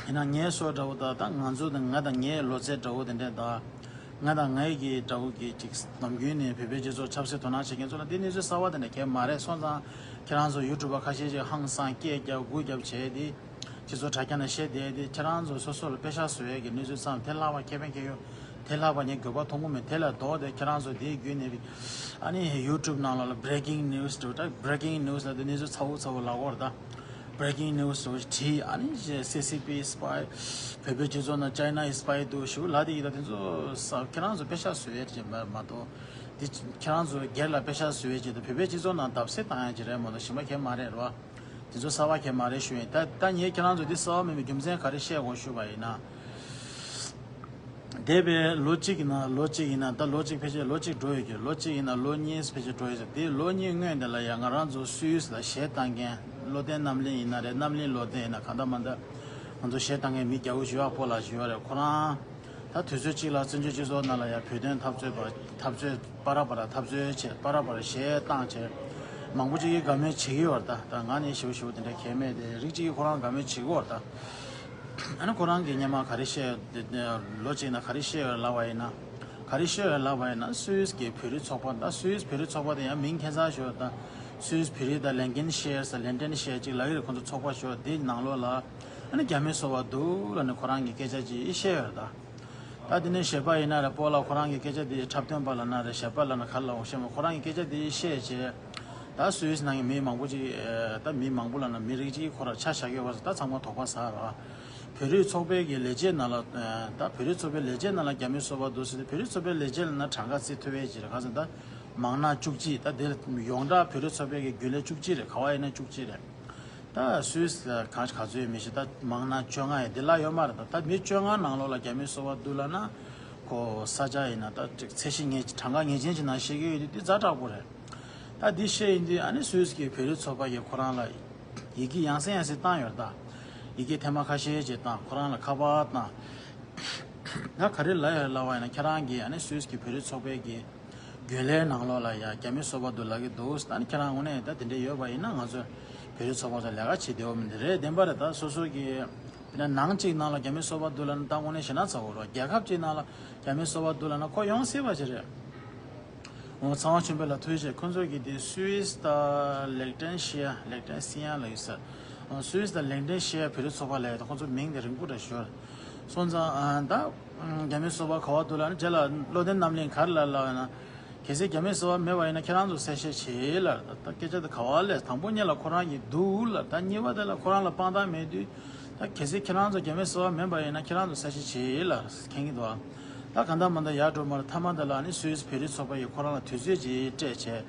ཡིན་ན་ངའི་སྲོག་འདྲ་བོ་དང་ད་ང་ཚོ་དང་ང་དང་ངའི་ལོ་ཚད་འདྲ་བོ་དེ་འདྲས་དང་། ང་དང་ངའི་གི་འདྲ་བོ་གི་ཅིག་ནམ་རྒྱུན་ནས་བོད་པའི་སྤྱི་ཚོགས་ཆབ་སྲིད་དོ་སྣང་བྱེད་མཁན་ཚོ་ལ་འདི་གནས་ཚུལ་གསར་བ་དེ་འདྲ་གལ་མ་རེད་སོང་ཙང་ཁྱེད་རང་ཚོ་ཡུ་ཊུབ་པ་ཁ་ཤས་ཅིག་ཧང་སང་སྐད་རྒྱབ་སྒུག་རྒྱབ་བྱས་ཏེ། སྤྱི་ཚོགས་དྲ་རྒྱ་ན་བཤད་བསྡད་དེ་ཁྱེད་རང་ཚོ་སོ་སོ་ལ་པེ་ཤག་བཟོ་ཡས་ཀྱི་གནས་ཚུལ་ཙམ་དེ་ལྷག་པ་ཁེ་ཕན་ཁེ་ཡོད། དེ་ལྷག་པ་ངས་དགོས་པ་མཐོང་གི་མེད་དེ་ལས་ལྡོག་སྟེ་ཁྱེད་རང་ཚོ་དེའི་བརྒྱུད་ནས་རིག་ཨ་ནི་ཡུ་ཊུབ་ནང་ལོགས་ལ་breaking news འདྲ་བོ་ད་breaking news ལབ་དུས་གནས་ཚུལ་ཚ་བོ་ཚ་བོ་ལབ་ཀྱི་ཡོད་རེད་ད། breaking news འདྲ་བོ་བྲིས་ཨ་ནི་C C P spy བོད་པའི་སྤྱི་ཚོགས་ནང་China is spy འདུག་ཞུ་ལབ་དེ་ཡིན་ད་དེ་ཚོ་ས་ཁྱེད་རང་ཚོ་པེ་ཤག་བཟོ་ཡས་ཀྱི་མ་མ་གཏོགས་དེ་ཁྱེད་རང་ཚོ་སྒེར་ལ་པེ་ཤག་བཟོ་ཡས་ཀྱི་ད་བོད་པའི་སྤྱི་ཚོགས་ནང་བརྡབ་གསིག་བཏང་ཡས་ཀྱི་རེད་མ་གཏོགས་གཞན་པ་གང་ཡང་མ་རེད་རེད་བ། དེ་ཚོ་གསར་བ་གང་ཡང་མ་རེད་ཞུ་ཡིན། ད་ད་ངས་ཁྱེད་རང་ཚོ་འདི་གསར་བ་མིན་པའི་རྒྱུ་མཚན་ག་རེ་བཤད་དགོས་ཞུས་པ་ཡིན་ན། འདས་པའི་ལོ་གཅིག་ཡིན་ན་ལོ་གཅིག་ཡིན་ན་ད་ལོ་གཅིག་ཕལ་ཆེར་ལོ་གཅིག་འགྲོ་ཡོད་ཀྱི་ལོ་གཅིག་ཡིན་ན་ལོ་གཉིས་ཕལ་ཆེར་འགྲོ་ཡོད་ཀྱི་དེ་ལོ་གཉིས་སྔོན་དེ་ལ་ཡང་ང་རང་ཚོ་སུད་སི་ལ་གཞས་བཏང་མཁན་བློ་ལྡན་རྣམ་གླིང་ཡིན་ན་རེད་རྣམ་གླིང་བློ་ལྡན་ཡིན་ན་གང་ལྟར་མ་ལྟར་ང་ཚོ་གཞས་བཏང་མཁན་མི་རྒྱ་བོ་ཞུ་བ་པོ་ལགས་ཞུ་བ་རེད་ཁོ་རང་། ད་དུས་ཚོད་གཅིག་ལ་བཙན་བྱོལ་སྤྱི་ཚོགས་ནང་ལ་ཡང་བོད་དོན་འཐབ་རྩོད་པ་འཐབ་རྩོད་པ་ར་པ་ར་འཐབ་རྩོད་བྱས་པ་ར་པ་ར་གཞས་བཏང་བྱས་མང་པོ་ཅིག་གིས་དགའ་མོས་བྱེད་ཀྱི་ཡོད་རེད་ད། ད་ང་ནི་ཞེ་པོ་ཞེ་པོ་དེ་འདྲ་གལ་མེད་དེ་རིགས་གཅིག་གིས་ཁོ་རང་དགའ་མོས་བྱེད་ཀྱི་ཡོད་རེད་ད། ཨ་ནི་ཁོ་རང་གིས་སྔོན་མ་ག་རེ་བཤད་ཡོད་ལོ་གཅིག་ནང་ག་རེ་བཤད་ཡོད་ལབ་པ་ཡིན་ན། ག་རེ་བཤད་ཡོད་ལབ་པ་ཡིན་ན་སུད་སི་གི་བོད་རིགས་ཚོགས་པ་ད་སུད་སི་བོད་རིགས་ཚོགས་པ་དེ་ཡང་མིང་ཁྱད་མཚར་ཞིག་ཡོད་ད། སུད་སི་བོད་རིགས་ད་ལན་ཀེན་ཤེར་ཟེར་ལན་ཀེན་ཤེར་ཅིག་ལབ་ཀྱི་རེད་ཁོང་ཚོ་ཚོགས་པ་ཞིག་ཡོད་དེ་ནང་ལོགས་ལ། ཨ་ནི་རྒྱ་མི་སོ་པ་འདུག་ལབ་ནས་ཁོ་རང་གི་སྐད་ཆ་ཅིག་བཤད་ཡོད་ད། ད་དེ་ནས་གཞས་པ་ཡིན་ན་རེད་སྤོ་ལགས་ཁོ་རང་གི་སྐད་ཆ་དེ་འཁྲབ་སྟོན་པ་ལབ་ན་རེད་གཞས་པ་ལབ་ན་ག་ལ་འོང་ཤེས་མ་ཁོ་རང་གི་སྐད་ཆ་དེ་བཤད་བྱས། ད་སུད་སི་ནང་གི་མི་མང་པོ་ཅིག་ད་མི་མང་པོ་ལབ་ན་མི་རིགས་གཅིག་ཁོ་ར་ཆ་བཞག་ཡོད་པ་ད་ཚང་མ་དོགས་པ་ཟ་ར། བོད་རིགས་ཚོགས་པའི་གི་ལས་བྱེད་ནང་ལ་ད་བོད་རིགས་ཚོགས་པའི་ལས་བྱེད་ནང་ལ་རྒྱ་མི་སོ་པ་འདུག་ཟེར་ཏེ་བོད་རིགས་ཚོགས་པའི་ལས་བྱེད་ལབ་ན་གྲངས་ཀ་བརྩི་ཐུབ་པའི་ཅིག་རེད་ག་ཟེར་ད་མང་ན་བཅུ་གཅིག་ད་དེ་ཡོངས་གྲགས་བོད་རིགས་ཚོགས་པའི་གི་རྒྱུན་ལས་བཅུ་གཅིག་རེད་ག་བ་ཡིན་ན་བཅུ་གཅིག་རེད། ད་སུད་སི་ལ་གང་ག་ཚོད་མི་ཤེས་ད་མང་ན་བཅོ་ལྔ་ཡིན་འདི་ལ་ཡོད་མ་རེད་ད་ད་མི་བཅོ་ལྔ་ནང་ལོགས་ལ་རྒྱ་མི་སོ་པ་འདུག་ལབ་ན་ཁོ་ས་ཆ་ཡིན་ན་ད་ཅིག་ཚད་གཞི་ངེས་གྲངས་ཀ་ངེས་ཅན་གྱི་ནང་བཤད་ཀྱི་ཡོད་དུས་འདི་ཛ་དྲག་པོ་རེད། ད་འདི་བཤད་ཡིན་དུས་ཨ་ནི་སུད་སི་གི་བོད་རིགས་ཚོགས་པ་གིས་ཁོ་རང་ལ་ཡི་གེ་ཡང་སེ་ཡང་སེ་བཏང་ཡོད་ད། ཡི་གེ་ཐེངས་མ་ཁ་ཤས་ཅིག་བཏང་ཁོ་རང་ལ་ཁ་པར་བཏང་། ད་ག་རེ་ལབ་ཡོད་ལབ་པ་ཡིན་ན་ཁྱེད་རང་གིས་ཨ་ནི་སུད་སི་གི་བོད་རིགས་ཚོགས་པའི་གི་རྒྱུན་ལས་ནང་ལོགས་ལ་ཡ་རྒྱ་མི་སོ་པ་འདུག་ལབ་ཀྱི་འདུག་ད་ནི་ཁྱེད་རང་དངོས་གནས་ད་དེ་འདྲ་ཡོད་པ་ཡིན་ན་ང་ཚོ་བོད་རིགས་ཚོགས་པ་ཚོ་ལས་ཀ་བྱེད་བདེ་བོ་མི་འདུག་རེད་བདེན་པ་རེད་ད་སོ་སོ་གི་དཔེར་ན་ནང་གཅིག་ནང་ལ་རྒྱ་མི་སོ་པ་འདུག་ལབ་ན་ད་དངོས་གནས་ཞེད་སྣང་ཚ་བོ་རེད་རྒྱལ་ཁབ་གཅིག་ནང་ལ་རྒྱ་མི་སོ་པ་འདུག་ལབ་ན་ཁོ་ཡོང་སྲིད་པ་ཅིག་རེད། འོ་ཚངས་པ་ཆོས་འཕེལ་ལགས་ཐུགས་རྗེ་ཆེ། ཁོང་ཚོ་གིས་དེ་སུད་སི་དང་ལེག་ཏན་ཤི་ཡ་ལེག་ཏན་སི་ཡ་ལ་ཡོད་ས། འོ་སུད་སི་དང་ལེག་ཏན་ཤི་ཡ་བོད་རིགས་ཚོགས་པ་ལ་ཡོད་ད་ཁོང་ཚོ་མིང་དེ་རིང་པོ་འདྲ་ཞོར། སོང་ཙང་ཨ་ད་རྒྱ་མི་སོ་པ་ག་བ་འདུག་ལབ་ན་རྗེས་ལ་བློ་ལྡན་རྣམ་གླིང་ག་རེ་ལབ་ལབ་ན། གལ་སྲིད་རྒྱ་མི་སོ་པ་མེད་པ་ཡིན་ན་ཁྱེད་རང་ཚོ་གསལ་བཤད་བྱེད་ལབ་ད་ད་སྐད་ཆ་དེ་ག་བ་ལས་དང་པོ་ཉིད་ལ་ཁོ་རང་གིས་འདུག་ལབ་ད་གཉིས་པ་དེ་ལ་ཁོ་རང་ལ་དཔང་རྟགས་མེད་དུས། ད་གལ་སྲིད་ཁྱེད་རང་ཚོ་རྒྱ་མི་སོ་པ་མིན་པ་ཡིན་ན་ཁྱེད་རང་ཚོ་གསལ་བཤད་བྱེད་ལ་མཁྱེན་གྱི་འདུག་ད་གང་ལྟར་མ་ལྟར་ཡར་འགྲོ་མར་མཐའ་མ་དེ་ལ་ནི་སུད་སི་བོད་རིགས་ཚོགས་པ་ཡིས་ཁོ་རང་ལ་དུས་ཚོད་ཅིག་སྤྲད་བྱས།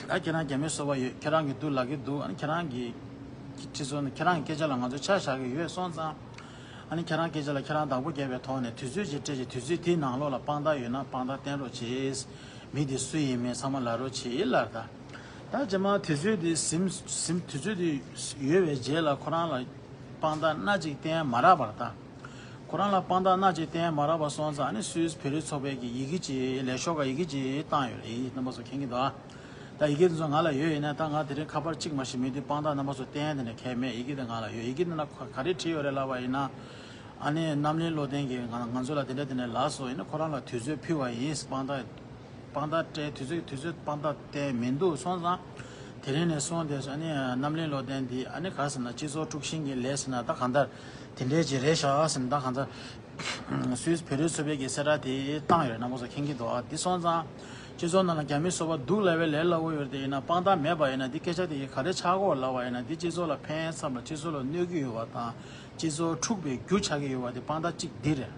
ད་ཁྱེད་རང་རྒྱ་མི་སོ་པ་ཡོད་ཁྱེད་རང་གི་འདུག་ལབ་ཀྱི་འདུག་ཨ་ནི་ཁྱེད་རང་གི་སྤྱི་ཚོགས་ནི་ཁྱེད་རང་གི་སྐད་ཆ་ལ་ང་ཚོ་ཆ་བཞག་གི་ཡོད་སོང་ཙང་། ཨ་ནི་ཁྱེད་རང་སྐད་ཆ་ལ་ཁྱེད་རང་བདག་པོ་རྒྱབ་པའི་ཐོག་ནས་དུས་ཚོད་ཅིག་སྤྲད་བྱས་དུས་ཚོད་དེའི་ནང་ལོགས་ལ་དཔང་རྟགས་ཡོད་ན་དཔང་རྟགས་བསྟན་རོགས་གྱིས། མི་དེ་སུ་ཡིན་མིན་ཚང་མ་ལབ་རོགས་གྱིས་ལབ་ད། ད་རྗེས་མ་དུས་ཚོད་དེ་ཟིན་ཟིན་དུས་ཚོད་དེ་ཡོལ་བའི་རྗེས་ལ་ཁོ་རང་ལ་དཔང་རྟགས་སྣ་གཅིག་བསྟན་མ་རག་པར་ད། ཁོ་རང་ལ་དཔང་རྟགས་སྣ་གཅིག་བསྟན་མ་རག་པ་སོང་ཙང་ཨ་ནི་སུད་སི་བོད་རིགས་ཚོགས་པའི་གི་ཡི་གེ་ཅིག་ལས་ཤོག་ག་ཡི་གེ་ཅིག་བཏང་ཡོད་རེད་ཡིན་རྣམ་པ་ཚོ་མཁྱེན་གྱི་འདུག་ཨ། ད་ཡི་གེ་དེ་ཚོ་ང་ལ་ཡོད་ཡིན་ན་ད་ང་དེ་རིང་ཁ་པར་གཅིག་མ་ཞིག་མེད་དུས་དཔང་རྟགས་རྣམ་པ་ཚོ་བསྟན་དེ་ནས་གལ་མེད་ཡི་གེ་དེ་ང་ལ་ཡོད་ཡི་གེ་དེ་ན་ག་རེ་བྲིས་ཡོད་རེད་ལབ་པ་ཡིན་ན། ཨ་ནི་རྣམ་གླིང་བློ་ལྡན་གྱིས་ང་ང་ཚོ་ལ་དེ་འདྲ་དེ་འདྲ་ལབ་སོང་ཡིན་ན་ཁོ་རང་ལ་དུས་ཚོད་ཕུལ་བ་ཡིན་དཔང་རྟགས། དཔང་རྟགས་སྤྲད་དུས་ཚོད་དུས་ཚོད་དཔང་རྟགས་བསྟན་མི་འདུག་སོང་ཙང་། དེ་རིང་ནས་བཟུང་སྟེ་ཨ་ནི་རྣམ་གླིང་བློ་ལྡན་འདི་ཨ་ནི་ག་ཟེར་ན་སྤྱི་ཚོགས་དཀྲུག་ཤིང་གི་ལས་ཟེར་ན་ད་གང་ལྟར་དེ་འདྲའི་ཅིག་རེད་ཤག་ཟེར་ན་ད་གང་ལྟར་སུད་སི་བོད་རིགས་ཚོགས་པའི་གི་གསལ་བསྒྲགས་དེ་བཏང་ཡོད་རེད་རྣམ་པ་ཚོ་མཁྱེན་གྱི་འདུག་ཨ། འདི་སོང་ཙང་ སྤྱི་ཚོགས་ནང་ལ་རྒྱ་མི་སོ་པ་སྡུག་ལབ་པའི་ལས་སླ་པོ་ཡོད་རེད་དེ། ཡིན་ན་དཔང་རྟགས་མེད་པ་ཡིན་ན་འདི་སྐད་ཆ་དེ་ག་རེ་ཆགས་ཀྱི་ཡོད་ལབ་པ་ཡིན་ན། འདི་སྤྱི་ཚོགས་ལ་ཕན་ཚབ་ལ་སྤྱི་ཚོགས་ལ་གནོད་ཀྱི་ཡོད་པ་དང་། སྤྱི་ཚོགས་འཁྲུག་པའི་རྒྱུ་ཆགས་ཀྱི་ཡོད་པ་དེ་དཔང་རྟགས་གཅིག་འདི་རེད།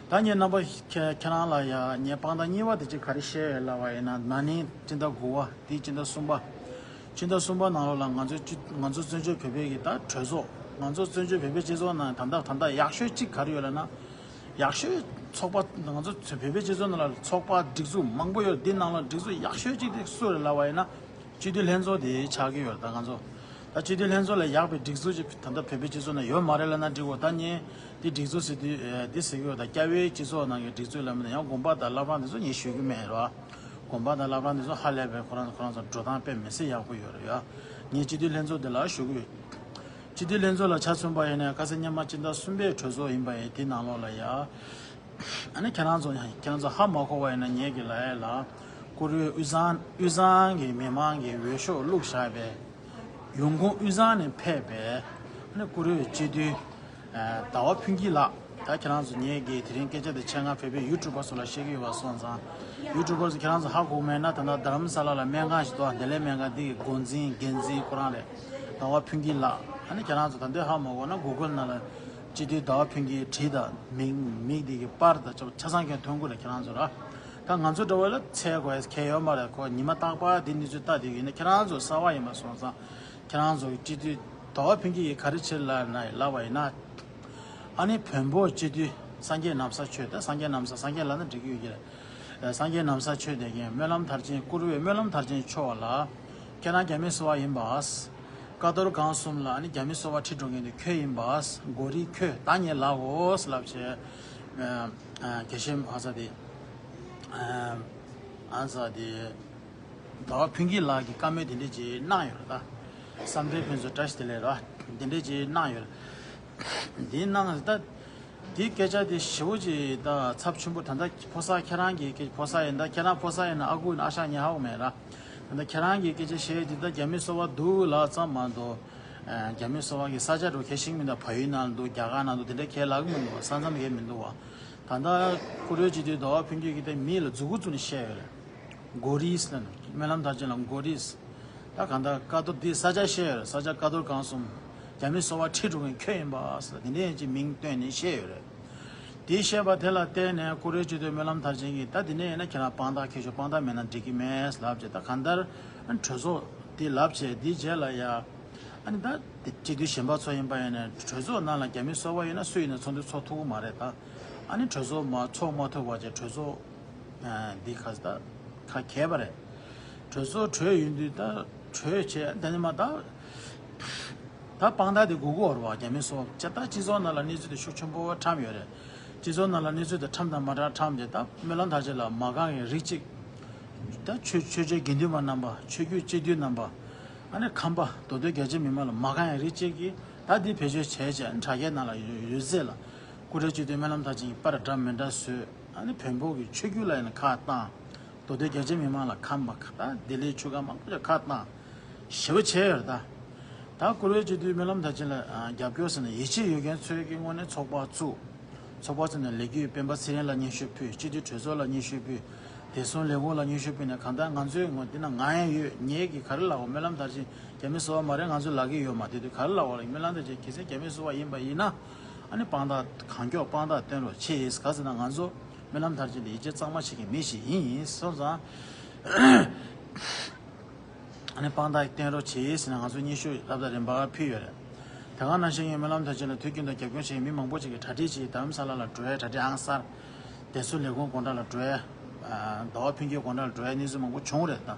ད་ངས་རྣམ་པ་ཁྱེད་ཁྱེད་རང་ལ་ཡ་ངས་དཔང་རྟགས་གཉིས་པ་དེ་གཅིག་ག་རེ་བཤད་ཡོད་ལབ་པ་ཡིན་ན། ན་ནིང་སྤྱི་ཟླ་དགུ་པ་འདི་སྤྱི་ཟླ་གསུམ་པ། སྤྱི་ཟླ་གསུམ་པ་ནང་ལོགས་ལ་ང་ཚོ་སྤྱི་ང་ཚོ་བཙན་བྱོལ་བོད་པའི་གི་ད་གྲོས་ཚོགས། ང་ཚོ་བཙན་བྱོལ་བོད་པའི་སྤྱི་ཚོགས་ནང་ད་ལྟ་ད་ལྟ་ཡག་ཤོས་གཅིག་ག་རེ་ཡོད་ལབ་ན། ཡག་ཤོས་ཚོགས་པ། ང་ཚོ་བོད་པའི་སྤྱི་ཚོགས་ནང་ལ་ཚོགས་པ་སྒྲིག་འཛུགས་མང་པོ་ཡོད། འདི་ནང་ལ་སྒྲིག་འཛུགས་ཡག་ཤོས་གཅིག་དེ་སུ་རེད་ལབ་པ་ཡིན་ན། སྤྱི་འཐུས་ལྷན་ཚོགས་དེ་ཆགས་ཀྱི་ཡོད་རེད། ད་ང་ཚོ་ད་སྤྱི་འཐུས་ལྷན་ཚོགས་ལས་ཡག་པའི་སྒྲིག་འཛུགས་ཅིག་ད་ལྟ་བོད་པའི་སྤྱི་ཚོགས་ནང་ཡོད་མ་རེད་ལབ་ན་འགྲིག་གོ། ད་ངས་འདི་སྒྲིག་འཛུགས་ཟེར་དུས་ཨེ་འདི་ཟེར་གྱི་ཡོད། ད་རྒྱ་བོད་སྤྱི་ཚོགས་ནང་གི་སྒྲིག་འཛུགས་ལབ་མི་འདུག། ཡང་དགོན་པ་དང་བླ་བྲང་དེ་ཚོ་ངས་ཞུ་གི་མེད་རེད་བ། དགོན་པ་དང་བླ་བྲང་དེ་ཚོ་ཧ་ལས་པའི་ཁོ་རང་ཁོ་རང་ཚོ་འགྲོ་སྟངས་དཔེ་མི་སྲིད་ཡག་པོ་ཡོད་རེད་ཡ། ངས་སྤྱི་འཐུས་ལྷན་ཚོགས་འདི་ལ་ཞུ་གི་ཡོད། སྤྱི་འཐུས་ལྷན་ཚོགས་ལ་ཆ་མཚོན་པ་ཡིན་ན་ཁ་སང་སྔོན་མ་སྤྱི་ཟླ་གསུམ་པའི་གྲོས་ཚོགས་ཡིན་པ་ཡིན། དེ་ནང་ལོགས་ལ་ཡ། ཨ་ནི་ཁྱེད་རང་ཚོ་ཁྱེད་རང་ཚོ་ཧ་མ་གོ་བ་ཡིན་ན་ངེད་ཀྱི་ལ་ཡ་ལ། བཀུར་འོས་དབུས་གཙང་དབུས་གཙང་གི་མི་མང་གི་འོས་ཤོག་བླུགས་བཞག་པའི་ཡོང་ཁུངས་དབུས་གཙང་ནས་ཕེབས་པའི་ཨ་ནི་བཀུར་འོས་སྤྱི་འཐུས་ཟླ་བ་ཕུན་སྐྱིད་ལགས། ད་ཁྱེད་རང་ཚོ་ངེད་ཀྱིས་དེ་རིང་སྐད་ཆ་དེ་ཆེད་མངགས་བོད་པའི་ཡུ་ཊུབ་པ་ཚོ་ལ་བཤད་ཀྱི་ཡོད་པ་སོང་ཙང་། ཡུ་ཊུབ་པ་ཚོ་ཁྱེད་རང་ཚོ་ཧ་གོ་མེད་ན། ད་ལྟ་རྡ་རམ་ས་ལ་ལ་སྨན་ཁང་ཞིག་འདུག། བདེ་ལེགས་སྨན་ཁང་འདི་གི་འགོ་འཛིན་འགན་འཛིན་ཁོ་རང་རེད། ཟླ་བ་ཕུན་སྐྱིད་ལགས། ཨ་ནི་ཁྱེད་རང་ཚོ་ད་འདོད་ཧ་མ་གོ་ན་གུ་གལ་ནང་ལ་སྤྱི་འཐུས་ཟླ་བ་ཕུན་སྐྱིད་བྲིས་དང་། མིང་མིང་འདི་གི་པར་དང་ཆ་ཆ་ཚང་མཁན་ཐོན་གི་རེད། ཁྱེད་རང་ཚོ་ར། ད་ང་ཚོ་འདྲ་བོ་ལ་འཚོལ་དགོས་ཡ་གལ་ཡོད་མ་རེད། ཁོ་ཉི་མ་རྟག་པར་འདི་གནས་ཚུལ་ལྟ་བསྡད་ཡོད་ན། ཁྱེད་རང་ཚོ་གསར་པ་ཡིན་པ་སོང་ཙང་། ཁྱེད་རང་ཚོ་སྤྱི་འཐུས་ཟླ་བ་ཕུན་སྐྱིད་ཀྱིས་ག་རེ་བྱེད་ལབ་ན་ལབ་པ་ཡིན་ན། ཨ་ནི་བོན་པོ་སྤྱི་འཐུས་སངས་རྒྱས་ན་བཟའ་ཆོས། ད་སངས་རྒྱས་ན་བཟའ། སངས་རྒྱས་ལབ་ན་འགྲིག་གི་ཡོད་ཀྱི་རེད། སངས་རྒྱས་ན་བཟའ་ཆོས་དེ་གིས་སྨོན་ལམ་མཐར་ཕྱིན། བཀུར་འོས་སྨོན་ལམ་མཐར་ཕྱིན་མཆོག་ལ། ཁྱེད་རང་རྒྱ་མི་སོ་པ་ཡིན་པས། ཀ་རྡོར་སྒང་གསུམ་ལ་ཨ་ནི་རྒྱ་མི་སོ་པ་ཁྲིད་འགྲོ་མཁན་དེ་ཁྱོད་ཡིན་པས། མགོ་རིལ་ཁྱོད་ད་ངས་ལབ་འོ་ལབ་བྱས། ཨ་དགེ་བཤེས་ཨ་ཙ་དེ། ཨ་ཨ་ཙ་དེ། ཟླ་བ་ཕུན་སྐྱིད་ལགས་ཀྱིས་བཀའ་མོལ་དེ་འདྲས་ཅིག་གནང་ཡོད་རེད། ད་བསམ་གྲུབ་ཕུན་ཚོགས་བཀྲ་ཤིས་བདེ་ལེགས་ར། དེ་འདྲས་ཅིག་གནང་ཡོད་རེད། འདི་གནང་ད། འདི་སྐད་ཆ་དེ་ཞེ་པོ་ཅིག་ད་ཚབས་ཆེན་པོ། ད་ལྟ་ཕོ་གསར་ཁྱེད་རང་གི་སྐད། ཕོ་གསར་ཡིན་ད། ཁྱེད་རང་ཕོ་གསར་ཡིན་ན་ཨ་ཁུ་ཡིན་ན་ཨ་ཞང་ཉེ་ཧ་གོ་མེད་ར། ད་ལྟ་ཁྱེད་རང་གི་སྐད་ཆ་བཤད་དེ་ད་རྒྱ་མི་སོ་པ་སྡུག་ལབ་ཙམ་མ་གཏོགས། ཨ་རྒྱ་མི་སོ་པ་གི་ས་ཆ་འགྲོ་ཁྱེད་ཤེས་མི་འདུག། བལ་ཡུལ་ནང་འདུག། རྒྱ་གར་ནང་འདུག། དེ་འདྲ་ཁྱེད་ལབ་གི་མི་འདུག་བ། ས་མཚམས་ཁྱེད་མི་འདུག་བ། ད་ལྟ་བཀུར་འོས་སྤྱི་འཐུས་ཟླ་བ་ཕུན་སྐྱིད་ཀྱིས་དེ་མི་ལ་མཛུབ་གུ་བཙུགས་ནས་བཤད་ཡོད་རེད། མགོ་རིལ་ཟེར་ནས། སྨོན་ལམ་མཐར་ཕྱིན་ལ་མགོ་རིལ་ཟེར། ད་གང་ལྟར་ཀ་རྡོར་འདི་ས་ཆ་བཤད་ཡོད་རེད། ས་ཆ་ཀ་རྡོར་སྒང་གསུམ། རྒྱ་མི་སོ་པ་ཁྲིད་འགྲོ་མཁན་ཁྱོད་ཡིན་པ་ཟེར། དེ་འདྲ་ཡིན་ཅིག་མིང་བཏོན་ནས་བཤད་ཡོད་རེད། དེ་བཤད་པ་དེ་ལ་བརྟེན་ནས་བཀུར་འོས་སྤྱི་འཐུས་སྨོན་ལམ་མཐར་ཕྱིན་གྱིས། ད་དེ་འདྲ་ཡིན་ན་ཁྱེད་རང་དཔང་རྟགས་ཁྱེར་ཤོག། དཔང་རྟགས་མེད་ན་འགྲིག་གི་མེད་ལབ་བྱས། ད་གང་ལྟར་གྲོས་ཚོགས་འདི་ལབ་བྱས། འདི་རྗེས་ལ་ཡ། ཨ་ནི་ད་དེ་སྤྱི་འཐུས་གཞན་པ་ཚོ་ཡིན་པ་ཡིན་ན་གྲོས་ཚོགས་ནང་ལ་རྒྱ་མི་སོ་པ་ཡིན་ན་སུ་ཡིན་ན་ཚོགས་འདུ་ཚོགས་ཐུབ་ཀྱི་མ་རེད་ད། ཨ་ནི་གྲོས་ཚོགས་མ་ཚོགས་མ་ཐུབ་པ་བྱས་གྲོས་ཚོགས་ཨ་འདི་ཁ་ས་ད་ཁ་གས་པ་རེད། གྲོས་ཚོགས་གྲོལ་ཡོང་དུས་ད་གྲོལ་བྱས་དེ་ནི་མ་ད། ད་དཔང་རྟགས་དེ་དགོས་ཀྱི་ཡོད་རེད་བ། རྒྱ་མི་སོ་པ་ད་སྤྱི་ཚོགས་ནང་ལ་གནས་ཚུལ་དེ་ཤུགས་ཆེན་པོ་ཁྲམ་ཡོད་རེད། སྤྱི་ཚོགས་ནང་ལ་གནས་ཚུལ་དེ་ཁྲམ་དང་མ་ཁྲམ་ཁྲམ་བྱས། ད་སྨོན་ལམ་མཐར་ཕྱིན་ལ་མ་རྐང་གི་རིགས་གཅིག། ད་ཆོས་ཆོས་བརྒྱུད་དགེ་འདུན་པ་རྣམ་པ། ཆོས་བརྒྱུད་སྤྱི་འཐུས་རྣམ་པ། ཨ་ནི་ཁམས་པ་མདོ་སྟོད་རྒྱ་ཆེ་མི་མང་ལ་མ་རྐང་གི་རིགས་གཅིག་གིས་ད་འདི་བེད་སྤྱོད་བྱས་བྱས། ཨ་ནི་དྲ་རྒྱའི་ནང་ལ་ཡོད་ཡོད་ཚད་ལ་བཀུར་འོས་སྤྱི་འཐུས་སྨོན་ལམ་མཐར་ཕྱིན་གྱི་པར་འདྲ་མི་འདྲ་བཟོས། ཨ་ནི་བོན་པོ་གི་ཆོས་བརྒྱུད་ལ་ཡིན་ན་ཁ་བཏང་། མདོ་སྟོད་རྒྱ་ཆེ་མི་མང་ལ་ཁམས་པ་ད་ལྡི་ལིའི་ཆོལ་ཁ་མང་པོ་ལ་ཁ་བཏང་། ཞེ་པོ་བྱས་ཡོད་རེད་ད། ད་བཀུར་འོས་སྤྱི་འཐུས་སྨོན་ལམ་མཐར་ཕྱིན་ལ་རྒྱབ་སྐྱོར་ཟེར་ནས་ཡིད་ཆེས་ཡོད་མཁན་ཚོའི་གི་ངོས་ནས་ཚོགས་པ་བཙུགས། ཚོགས་པ་བཙུགས་ནས་ལས་འགུལ། སྤེན་པ་ཚེ་རིང་ལ་སྙན་ཞུ་ཕུལ། སྤྱི་འཐུས་གྲོས་ཚོགས་ལ་སྙན་ཞུ་ཕུལ། བདེ་སྲུང་ལས་ཁུངས་ལ་སྙན་ཞུ་ཕུལ་ནས། གང་ལྟར་ང་ཚོའི་ངོས་འདི་ན་ང་ཡང་ཡོད། ངེད་ཀྱིས་ག་རེ་ལབ་པ། སྨོན་ལམ་མཐར་ཕྱིན་རྒྱ་མི་སོ་པ་མ་རེད། ང་ཚོ་ལབ་ཀྱི་ཡོད་མ་རེད། དེ་དུས་ག་རེ་ལབ་པ་ལ། སྨོན་ལམ་མཐར་ཕྱིན་གལ་སྲིད་རྒྱ་མི་སོ་པ་ཡིན་པ་ཡིན་ན། ཨ་ནི་དཔང་རྟགས་གང་མགྱོགས་དཔང་རྟགས་སྟོན་རོགས་བྱེད་ཟེར། ག་ཟེར་ན་ང་ཚོ་སྨོན་ལམ་མཐར་ཕྱིན་དེ་ཡིད་ཆེས་གཙང་མ་བྱེད་མཁན་མི་ཞིག་ཡིན་སོང་ཙང་། ཨ་ནི་དཔང་རྟགས་སྟོན་རོགས་བྱེད་ཟེར་ནས་ང་ཚོ་སྙན་ཞུ་སློབ་གྲྭ་རིམ་པར་ཕུལ་ཡོད་རེད། དེ་ག་ནང་བཞིན་ངས་སྨོན་ལམ་མཐར་ཕྱིན་ལ་དུས་རྒྱུན་དུ་རྒྱབ་སྐྱོར་བྱེད་མཁན་མི་མང་པོ་ཅིག་གིས་གྲ་སྒྲིག་བྱས། རྡ་རམ་ས་ལ་ལ་འགྲོ་ཡ། གྲ་སྒྲིག་ཨང་གསར། བདེ་སྲུང་ལས་ཁུངས་སྒོ་འགྲམ་ལ་འགྲོ་ཡ། ཨ་ཟླ་བ་ཕུན་སྐྱིད་སྒོ་འགྲམ་ལ་འགྲོ་ཡ། གནས་ཚུལ་མང་པོ་བྱུང་རེད། ད་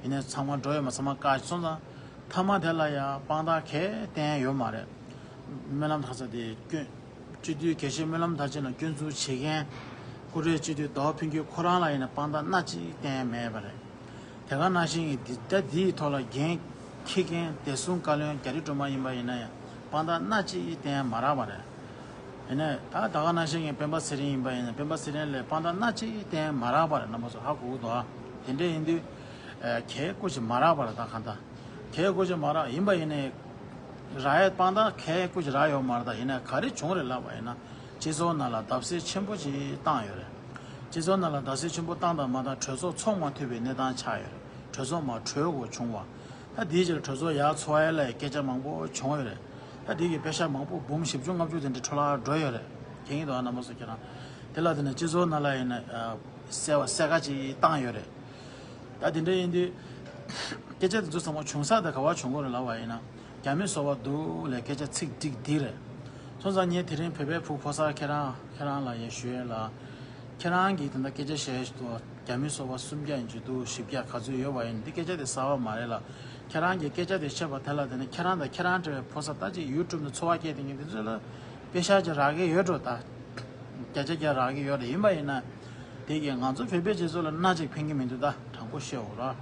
ཡིན་ནའི་ཚང་མ་འགྲོ་ཡོད་མ། ཚང་མ་བཀག་སོང་ཙང་། མཐའ་མ་དེ་ལ་ཡ་དཔང་རྟགས་གས་བསྟན་ཡོད་མ་རེད། སྨོན་ལམ་མཐར་ཕྱིན་དེ་སྐྱོན། སྤྱི་འཐུས་དགེ་བཤེས་སྨོན་ལམ་མཐར་ཕྱིན་ལ་སྐྱོན་འཛུགས་བྱེད་མཁན། བཀུར་འོས་སྤྱི་འཐུས་ཟླ་བ་ཕུན་སྐྱིད་ཁོ་རང་ལ་ཡིན་ན་དཔང་རྟགས་སྣ་གཅིག་བསྟན་མེད་པ་རེད། དེ་ག་ནང་བཞིན་གྱི་འདི་ད་འདིའི་ཐོག་ལ་འགན་འཁྱེར་མཁན་བདེ་སྲུང་བཀའ་བློན་རྒྱ་རི་སྒྲོལ་མ་ཡིན་པ་ཡིན་ན་ཡང་དཔང་རྟགས་སྣ་གཅིག་བསྟན་མ་རག་པ་རེད། ཡིན་ནའི་ད་ད་ག་ནང་བཞིན་གྱི་སྤེན་པ་ཚེ་རིང་ཡིན་པ་ཡིན་ན་སྤེན་པ་ཚེ་རིང་ལ་དཔང་རྟགས་སྣ་གཅིག་བསྟན་མ་རག་པ་རེད། རྣམ་པ་ཚོ་ཧ་གོ་གི་འདུག་ཨ། དེ་འདྲ་ཡིན་དུས་ཨ་གས་སྐུ་ཅིག་མ་རག་པ་རེད། ད་གང་ལྟར། གས་སྐུ་ཅིག་མ་རག་ཡིན་པ་ཡིན་ནའི། རག་ཡས་དཔང་རྟགས་གས་སྐུ་ཅིག་རག་ཡོད་མ་རེད། ད་ཡིན་ནའི་ག་རེ་བྱུང་རེད་ལབ་པ་ཡིན་ན། སྤྱི་ཚོགས་ནང་ལ་བརྡབ་གསིག་ཆེན་པོ་ཅིག་བཏང་ཡོད་རེད། སྤྱི་ཚོགས་ནང་ལ་རྡ་སའི་ཆེན་པོ་བཏང་དང་མ་བཏང་གྲོས་ཚོགས་ཚོགས་མ་ཐུབ་པའི་གནས་སྟངས་ཆགས་ཡོད་རེད། གྲོས་ཚོགས་མ་གྲོལ་དགོས་བྱུང་བ། ད་དེའི་རྗེས་ལ་གྲོས་ཚོགས་ཡར་ཚོགས་ཡ་ལ་སྐད་ཆ་མང་པོ་བྱུང་ཡོད་རེད། ད་དེ་གི་པེ་ཤག་མང་པོ་འབུམ་བཞི་བཅུ་ལྔ་བཅུ་དེ་འདྲ་འཕྲོ་བརླག་འགྲོ་ཡོད་རེད། མཁྱེན་གྱི་འདུག་ཨ་རྣམ་པ་ཚོ་ཁྱེད་རང་། དེ་ལ་དེ་ནས་སྤྱི་ཚོགས་ནང་ལ་ཡིན་ན་གསལ་བ་གསལ་ཁ་ཅིག་བཏང་ཡོད་རེད། ད་དེ་འདྲ་ཡིན་དུས། སྐད་ཆ་དེ་ཚོ་ཚང་མ་བྱུང་ས་དེ་ག་བ་བྱུང་གི་རེད་ལབ་པ་ཡིན་ན། རྒྱ་མི་སོ་པ་འདུག་ལས་སྐད་ཆ་ཚིག་ཏིག་འདི་རེད། སོང་ཙང་ངས་དེ་རིང་བོད་པའི་ཕྲུ་གུ་ཕོ་གསར་ཁྱེད་རང་ཁྱེད་རང་ལ་ཡང་ཞུ་ཡས་ལ། ཁྱེད་རང་གིས་དེ་འདྲ་སྐད་ཆ་བཤད་ཞིག་འདུག་རྒྱ་མི་སོ་པ་སུམ་བརྒྱ་ཡིན་གྱི་འདུག་བཞི་བརྒྱ་ག་ཚོད་ཡོད་པ་ཡིན་འདི་སྐད་ཆ་དེ་གསར་པ་མ་རེད་ལ། ཁྱེད་རང་གིས་སྐད་ཆ་དེ་བཤད་པ་དེ་ལ་དེ་ནས་ཁྱེད་རང་དང་ཁྱེད་རང་འདྲ་བའི་ཕོ་གསར་ད་ཅིག་ཡུ་ཊུབ་ནས་འཚོ་བ་སྐྱེལ་དེ་ངས་དེ་ཚོ་ལ་པེ་ཤག་ཅིག་རག་གི་ཡོད་འགྲོ་ད། བརྒྱ་ཆ་བརྒྱ་རག་གི་ཡོད་རེད། ཡིན་པ་ཡིན་ན། དེ་གིས་ང་ཚོ་བོད་པའི་སྤྱི་ཚོགས་ལ་སྣ་གཅིག་ཕན་གྱི་མི་འདུག་ད་དྲང་པོ་བཤད་འོ་ར།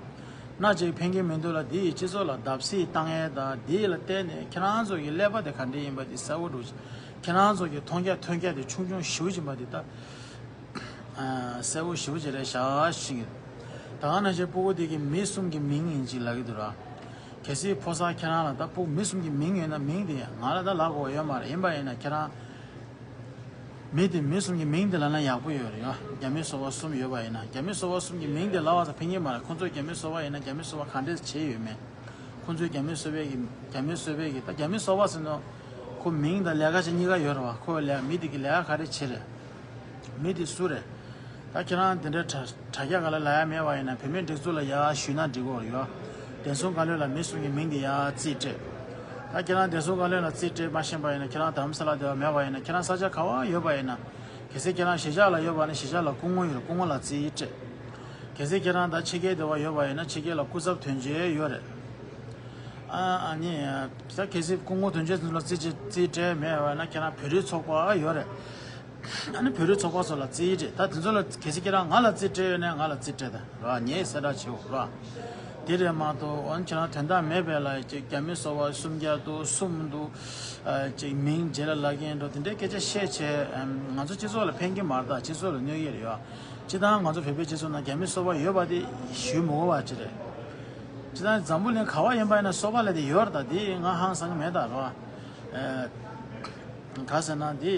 སྣ་གཅིག་ཕན་གྱི་མི་འདུག་ལ་དེ་ཡིས་སྤྱི་ཚོགས་ལ་བརྡབ་གསིག་བཏང་ཡས་ད་དེ་ལ་བརྟེན་ནས་ཁྱེད་རང་ཚོ་གི་ཀླད་པ་དེ་ག་འདྲ་ཡིན་པ་དེ་གསལ་བོ་འགྲོ། ཁྱེད་རང་ཚོ་གི་མཐོང་རྒྱ་ཐོས་རྒྱ་དེ་ཆུང་ཆུང་ཞེ་པོ་ཅིག་ཡིན་པ་དེ་ད། གསལ་བོ་ཞེ་པོ་ཅིག་རེད་ཤག་ཤིང་གི། ད་ག་ནང་བཞིན་སྤུ་གུ་དེ་གི་མི་གསུམ་གྱི་མིང་ཡིན་ཅིག་ལབ་ཀྱི་འདུག་ར། གལ་སྲིད་ཕོ་གསར་ཁྱེད་རང་ལ་ད་སྤུ་མི་གསུམ་གྱི་མིང་ཡོད་ན་མིང་དེ་ང་ལ་ད་ལབ་དགོས་ཡོད་མ་རེད། ཡིན་པ་ཡིན་ན་ཁྱེད་རང་། མི་དེ་མི་གསུམ་གྱི་མིང་དེ་ལབ་ན་ཡག་པོ་ཡོད་རེད་ཡ། རྒྱ་མི་སོ་པ་གསུམ་ཡོད་པ་ཡིན་ན་རྒྱ་མི་སོ་པ་གསུམ་གྱི་མིང་དེ་ལབ་པ་ཙམ་ཕན་གྱི་མ་རེད། ཁོང་ཚོ་རྒྱ་མི་སོ་པ་ཡིན་ན་རྒྱ་མི་སོ་པ་ག་འདྲས་བྱས་ཡོད་མེད། ཁོང་ཚོའི་རྒྱ་མི་སོ་པའི་གི་རྒྱ་མི་སོ་པའི་གི་ད་རྒྱ་མི་སོ་པ་ཟེར་ནོ། ཁོ་མིང་དང་ལས་ཀ་བྱེད་གཉིས་ཀ་ཡོད་རེད་བ། ཁོ་ལས་མི་དེ་གི་ལས་ཀ་ག་རེ་བྱེད་རེད། མི་དེ་སུ་རེད། ད་ཁྱེད་རང་དེ་འདྲའི་དྲ་དྲ་རྒྱ་ག་ལ་ལ་ཡ་མེད་པ་ཡིན་ན་བོད་མིའི་སྒྲིག་འཛུགས་ལ་ཡ་ཞུས་ན་འགྲིག་གོ་ཡོད། བདེ་སྲུང་བཀའ་བློན་ལ་མི་གསུམ་གྱི་མིང་དེ་ཡ་རྩིས་སྤྲད། ད་ཁྱེད་རང་བདེ་སྲུང་བཀའ་བློན་ལ་རྩིས་སྤྲད་མ་ཤེས་པ་ཡིན་ན་ཁྱེད་རང་དྷ་རམ་ས་ལ་དེ་བ་མེད་པ་ཡིན་ན་ཁྱེད་རང་ས་ཆ་ག་བ་ཡོད་པ་ཡིན་ན། གལ་སྲིད་ཁྱེད་རང་གཞིས་ཆགས་ལ་ཡོད་པ་ན་གཞིས་ཆགས་ལ་སྐུ་ངོ་ཡོད་རེད། སྐུ་ངོ་ལ་རྩིས་སྤྲད། གལ་སྲིད་ཁྱེད་རང་ད་ཕྱི་རྒྱལ་དེ་བ་ཡོད་པ་ཡིན་ན་ཕྱི་རྒྱལ་ལ་སྐུ་ཚབ་དོན་གཅོད་ཡོད་རེད། ཨ་ཨ་ནི། ད་གལ་སྲིད་སྐུ་ངོ་དོན་གཅོད་ཚོ་ལ་རྩིས་སྤྲད་རྩིས་སྤྲད་མེད་པ་ན་ཁྱེད་རང་བོད་རིགས་ཚོགས་པ་ཡོད་རེད། ཨ་ནི་བོད་རིགས་ཚོགས་པ་ཚོ་ལ་རྩིས་སྤྲད་ད་དེ་ཚོ་ལ་གལ་སྲིད་ཁྱེད་རང་ང་ལ་རྩིས་སྤྲད་ཡོད་ན་ང་ལ་རྩིས་སྤྲད་ད་ར་ངས་གསལ་བསྒྲགས་བྱེད་འོ་ར། དེ་རེད་མ་གཏོགས་ཨ་ནི་ཁྱེད་རང་དོན་དག་མེད་པའི་ལ་ཅིག་རྒྱ་མི་སོ་པ་སུམ་བརྒྱ་འདུག་གསུམ་འདུག་ཅིག་མིང་རྗེས་ལ་ལབ་ཀྱིན་འགྲོ་དེ་འདྲའི་སྐད་ཆ་བཤད་བྱས་ང་ཚོ་སྤྱི་ཚོགས་ལ་ཕན་གྱི་མ་རེད་ད་སྤྱི་ཚོགས་ལ་གནོད་ཀྱི་རེད་ཡ། སྤྱི་བཏང་ང་ཚོ་བོད་པའི་སྤྱི་ཚོགས་ནང་རྒྱ་མི་སོ་པ་ཡོད་པ་དེ་ཞུས་མི་དགོས་པ་ཅི་རེད། སྤྱི་བཏང་འཛམ་བུ་གླིང་ག་བ་ཡིན་པ་ཡིན་ན་སོ་པ་ལས་དེ་ཡོད་རེད་ད་དེ་ང་ཧང་སང་གི་མེད་ད་རོ། ཨ། ག་ཟེར་ན་དེ།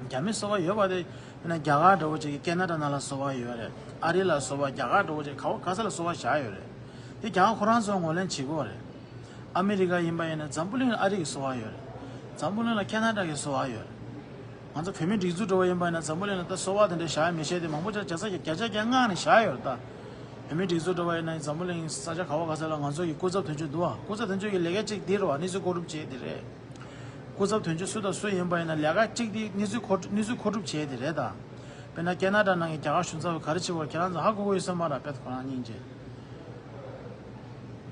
རྒྱ་མི་སོ་པ་ཡོད་པ་དེ་ཡིན་ན་རྒྱ་གར་འདྲ་བོ་ཅིག་གི་ཀེ་ན་ཌ་ནང་ལ་སོ་པ་ཡོད་རེད། ཨ་རི་ལ་སོ་པ་རྒྱ་གར་འདྲ་བོ་ཅིག་ག་བ་ག་ས་ལ་སོ་པ་བཞག་ཡོད་རེད། དེ་རྒྱ་གར་ཁོ་རང་ཚོ་ངོས་ལེན་བྱེད་དགོས་རེད། ཨ་མི་རི་ཀ་ཡིན་པ་ཡིན་ན་འཛམ་བུ་གླིང་ཨ་རི་གི་སོ་པ་ཡོད་རེད། འཛམ་བུ་གླིང་ལ་ཁེ་ན་ཌ་གི་སོ་པ་ཡོད་རེད། ང་ཚོ་བོད་མི་སྒྲིག་འཛུགས་འགྲོ་བ་ཡིན་པ་ཡིན་ན་འཛམ་བུ་གླིང་ལ་ད་སོ་པ་དེ་འདྲ་བཞག་ཡ་མི་ཤེས་དེ་མང་པོ་ཅིག་བརྒྱ་ཆ་བརྒྱ་ཆ་བརྒྱ་ལྔ་ནས་བཞག་ཡོད་རེད་ད། བོད་མི་སྒྲིག་འཛུགས་འགྲོ་བ་ཡིན་ན་འཛམ་བུ་གླིང་ས་ཆ་ག་བ་ག་ས་ལ་ང་ཚོ་གི་སྐུ་ཚབ་དོན་གཅོད་འདུག་བ། སྐུ་ཚབ་དོན་གཅོད་ཀྱི་ལས་ཀ་གཅིག་འདི་རེད་བ། གནས་ཚུལ་མཁོ་སྒྲུབ་བྱེད་དེ་རེད། སྐུ་ཚབ་དོན་གཅོད་སུ་དང་སུ་ཡིན་པ་ཡིན་ན་ལས་ཀ་གཅིག་དེ་གནས་ཚུལ་མཁོ་གནས་ཚུལ་མཁོ་སྒྲུབ་བྱེད་དེ་རེད་ད། དཔེར་ན་ཀེ་ན་ཌ་ནང་གི་རྒྱ་གར་གཞུང་ཚབ་ག་རེ་བྱེད་དགོས་ཁྱེད་རང་ཚོ་ཧ་གོ་གི་ཡོད་ས་མ་རེད་དཔེ་ཁོ་རང་སྙིང་རྗེ།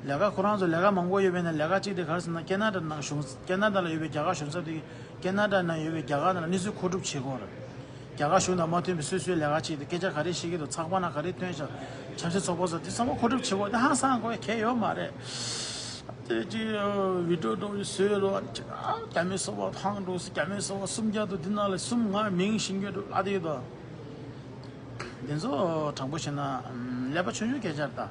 ལས་ཀ་ཁོ་རང་ཚོ་ལས་ཀ་མང་པོ་ཡོད་པས་ན་ལས་ཀ་གཅིག་དེ་ག་རེ་ཟེར་ན་ཀེ་ན་ཌ་ནང་གཞུང་ཀེ་ན་ཌ་ལ་ཡོད་པའི་རྒྱ་གར་གཞུང་ཚབ་དེ་ཀེ་ན་ཌ་ནང་ཡོད་པའི་རྒྱ་གར་ནང་ལ་གནས་ཚུལ་མཁོ་སྒྲུབ་བྱེད་དགོས་རེད། རྒྱ་གར་གཞུང་དང་མ་མཐུན་པའི་སོ་སོའི་ལས་ཀ་གཅིག་དེ་སྐད་ཆ་ག་རེ་བཤད་ཀྱི་འདུག་ཚགས་པར་ནང་ག་རེ་བཏོན་ཤག་ཆབ་སྲིད་ཚོགས་པ་སོགས་དེ་ཚང་མ་མཁོ་སྒྲུབ་བྱེད་དགོས་དེ་ཧང་སང་དགོས་གལ་ཡོད་མ་རེད། དེ་ཅི་བི་ཌིའོ་འགྲོ་བའི་བཟོས་རོགས་ཅི་རྒྱ་མི་སོ་པ་ཧང་འགྲོ་སི་རྒྱ་མི་སོ་པ་སུམ་བརྒྱ་དུ་འདི་ནང་ལ་སུམ་ང་མིང་ཤིང་གྱོད་འགྲོ་ཨ་དེ་དོ། འདི་ཚོ་དྲང་པོ་བཤད་ན་ཀླད་པ་ཆུང་ཆུང་སྐད་ཆ་རེད་ད།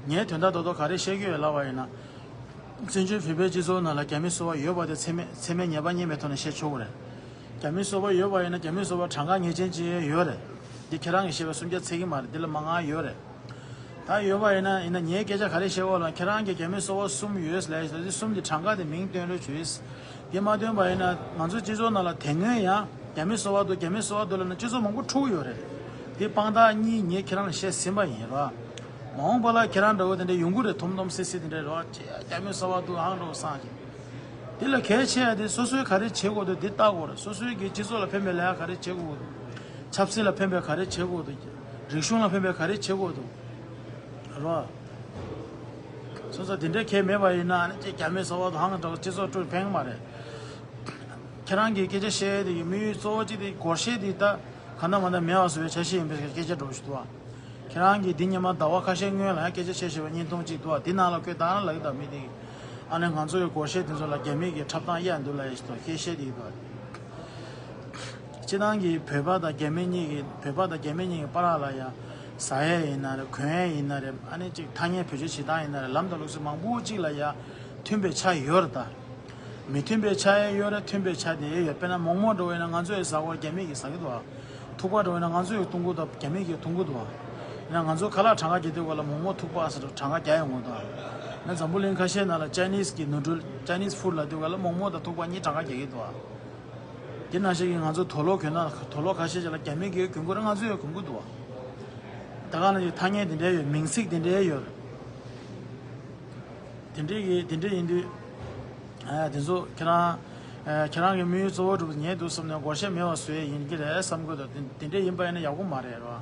ངས་དོན་དག་རྡོག་རྡོག་ག་རེ་བཤད་ཀྱི་ཡོད་ལབ་པ་ཡིན་ན། བཙན་བྱོལ་བོད་པའི་སྤྱི་ཚོགས་ནང་ལ་རྒྱ་མི་སོ་པ་ཡོད་པ་དེ་ཚད་མེད་ཚད་མེད་ཉེས་པ་རྙེད་པའི་ཐོག་ནས་བཤད་ཆོག་གི་རེད། རྒྱ་མི་སོ་པ་ཡོད་པ་ཡིན་ན་རྒྱ་མི་སོ་པ་གྲངས་ཀ་ངེས་ཅན་ཅིག་ཡོད་རེད། འདི་ཁྱེད་རང་གིས་བཤད་པའི་སུམ་བརྒྱ་ཚད་ཀྱི་མ་རེད། འདི་ལ་མང་ང་ཡོད་རེད། ད་ཡོད་པ་ཡིན་ན་ཡིན་ན་ངའི་སྐད་ཆ་ག་རེ་བཤད་འོ་ལ་ཁྱེད་རང་གིས་རྒྱ་མི་སོ་པ་གསུམ་ཡོད་ལབ་ཡོད་དེ་གསུམ་གྱི་གྲངས་ཀ་དེ་མིང་སྟོན་རོགས་བྱོས། དེ་མ་སྟོན་པ་ཡིན་ན་ང་ཚོའི་སྤྱི་ཚོགས་ནང་ལ་དེ་སྔོན་ཡང་རྒྱ་མི་སོ་པ་འདུག་རྒྱ་མི་སོ་པ་འདུག་ལབ་ན་སྤྱི་ཚོགས་མང་པོ་འཁྲུག་ཡོད་རེད། དེ་དཔང་རྟགས་གཉིས་ངས་ཁྱེད་རང་ལ་བཤད་ཟིན་པ་ཡིན་རོ། མ་འོངས་པ་ལ་ཁྱེད་རང་འདྲ་བོ་དེ་འདྲ་ཡོང་གི་རེད། ཐོམ་ཐོམ་སི་སི་དེ་འདྲ་རོ། རྒྱ་མི་སོ་པ་འདུག་ཧང་འགྲོ་སང་ཞིག་དེ་ལ་གལ་ཆེ་ཡ་དེ་སོ་སོས་ག་རེ་བྱེད་དགོས་འདུག་དེ་ལྟ་དགོས་རེད། སོ་སོའི་གི་སྤྱི་ཚོགས་ལ་ཕན་པའི་ལས་ཀ་ག་རེ་བྱེད་དགོས་འདུག་ཆབ་སྲིད་ལ་ཕན་པའི་ག་རེ་བྱེད་དགོས་འདུག་རིག་གཞུང་ལ་ཕན་པའི་ག་རེ་བྱེད་དགོས་འདུག་རོ། སོ་སོ་དེ་འདྲའི་གལ་མེད་པ་ཡིན་ན་ཨ་ནི་ཅིག་རྒྱ་མི་སོ་པ་དང་ཧང་འདྲ་བོ་སྤྱི་ཚོགས་དཀྲུག་ཕན་གི་མ་རེད། ཁྱེད་རང་གིས་སྐད་ཆ་བཤད་ཡས་དེ་གི་དམིགས་ཡུལ་གཙོ་བོ་གཅིག་དེ་སྒོར་གཞས་དེ་ད་གང་ལྟར་མ་ལྟར་མེད་པ་བཟོ་བའི་འཆར་གཞི་ཡིན་པའི་སྐད་ཆ་འདྲ་བོ་ཞིག་འདུག་ཨ། ཁྱེད་རང་གིས་འདི་ཉི་མ་ཟླ་བ་ཁ་ཤས་སྔོན་ལ་ཡང་སྐད་ཆ་བཤད་བཞིན་པའི་བརྙན་ཐུང་གཅིག་འདུག་ཨ། འདི་ནང་ལ་ཁོས་ད་རང་ལབ་ཀྱི་འདུག་མི་དེ་གིས་ཨ་ནི་ང་ཚོ་ཡི་སྒོར་གཞས་དེ་ཚོ་ལ་རྒྱ་མི་གི་འཁྲབ་སྟངས་གཡར་འདུག་ལབ་ཡས་ཞིག་འདུག་སྐད་བཤད་དེ་གི་འདུག་ཨ། སྤྱིར་བཏང་གི་བོད་པ་དང་རྒྱ་མི་གཉིས་ཀྱི་བོད་པ་དང་རྒྱ་མི་གཉིས་ཀྱི་བར་ལ་ཡང་ཟ་ཡས་ཡིན་ན་རེད། གོན་ཡས་ཡིན་ན་རེད། ཨ་ནི་ཅིག་ཐ་སྙད་བེད་སྤྱོད་བྱེད་སྟངས་ཡིན་ན་རེད། ལམ་དང་ལུགས་སྲོལ་མང་པོ་ཅིག་ལ་ཡང་མཐུན་པའི་ཆ་ཡོད་རེད་ད། མི་མཐུན་པའི་ཆ་ཡང་ཡོད་རེད། མཐུན་པའི་ཆ་དེ་ཡང་ཡོད། དཔེར་ན་མོག་མོག་འདྲ་བོ་ཡིན་ན་ང་ཚོ་ཡི་ཟ་སྐོར་རྒྱ་མི་གིས་ཟ་གི་འདུག་བ། ཐུག་པ་འདྲ་བོ་ཡིན་ན་ང་ཚོ་ཡི་བཏུང་གི་འདུག་རྒྱ་མི་གིས་བཏུང་གི་འདུག་བ། ཡིན་ན་ང་ཚོ་ཁ་ལག་གྲངས་ཀ་རྒྱག་དུས་སྐབས་ལ་མོག་མོག་ཐུག་པ་ཟེར་གྲངས་ཀ་རྒྱག་ཡོང་གི་འདུག་བ། ཡིན་ན་འཛམ་བུ་གླིང་ཁ་ཤས་ནང་ལ་ཅའི་ནིས་གི་ནུ་ཌལ་ཅའི་ནིས་ཕུཌ་ལབ་དུས་སྐབས་ལ་མོག་མོག་དང་ཐུག་པ་གཉིས་གྲངས་ཀ་རྒྱག་གི་འདུག་བ། དེ་ནང་བཞིན་གྱི་ང་ཚོ་དུག་ལོག་གྱོན་ན་དུག་ལོག་ཁ་ཤས་ཅིག་ལ་རྒྱ་མི་གིས་གྱོན་གྱི་རེད། ང་ཚོ་ཡང་གྱོན་གྱི་འདུག་བ། ད་ག་ནང་བཞིན་ཐ་སྙད་དེ་འདྲའི་ཡོད། མིང་ཚིག་དེ་འདྲའི་ཡོད། དེ་འདྲའི་གི་དེ་འདྲའི་ཡིན་དུས། ཨ་དེ་ཚོ་ཁྱེད་རང་ཨ་ཁྱེད་རང་གི་དམིགས་ཡུལ་གཙོ་བོ་སྒྲུབ་ཉེན་འདུག་བསམ་ནས་སྒོར་གཞས་མེད་པ་བཟོ་ཡས་ཡིན་གྱི་རེད་བསམ་གྱི་འདུག་དེ་དེ་འདྲའི་ཡིན་པ་ཡིན་ན་ཡག་པོ་མ་རེད་རོ།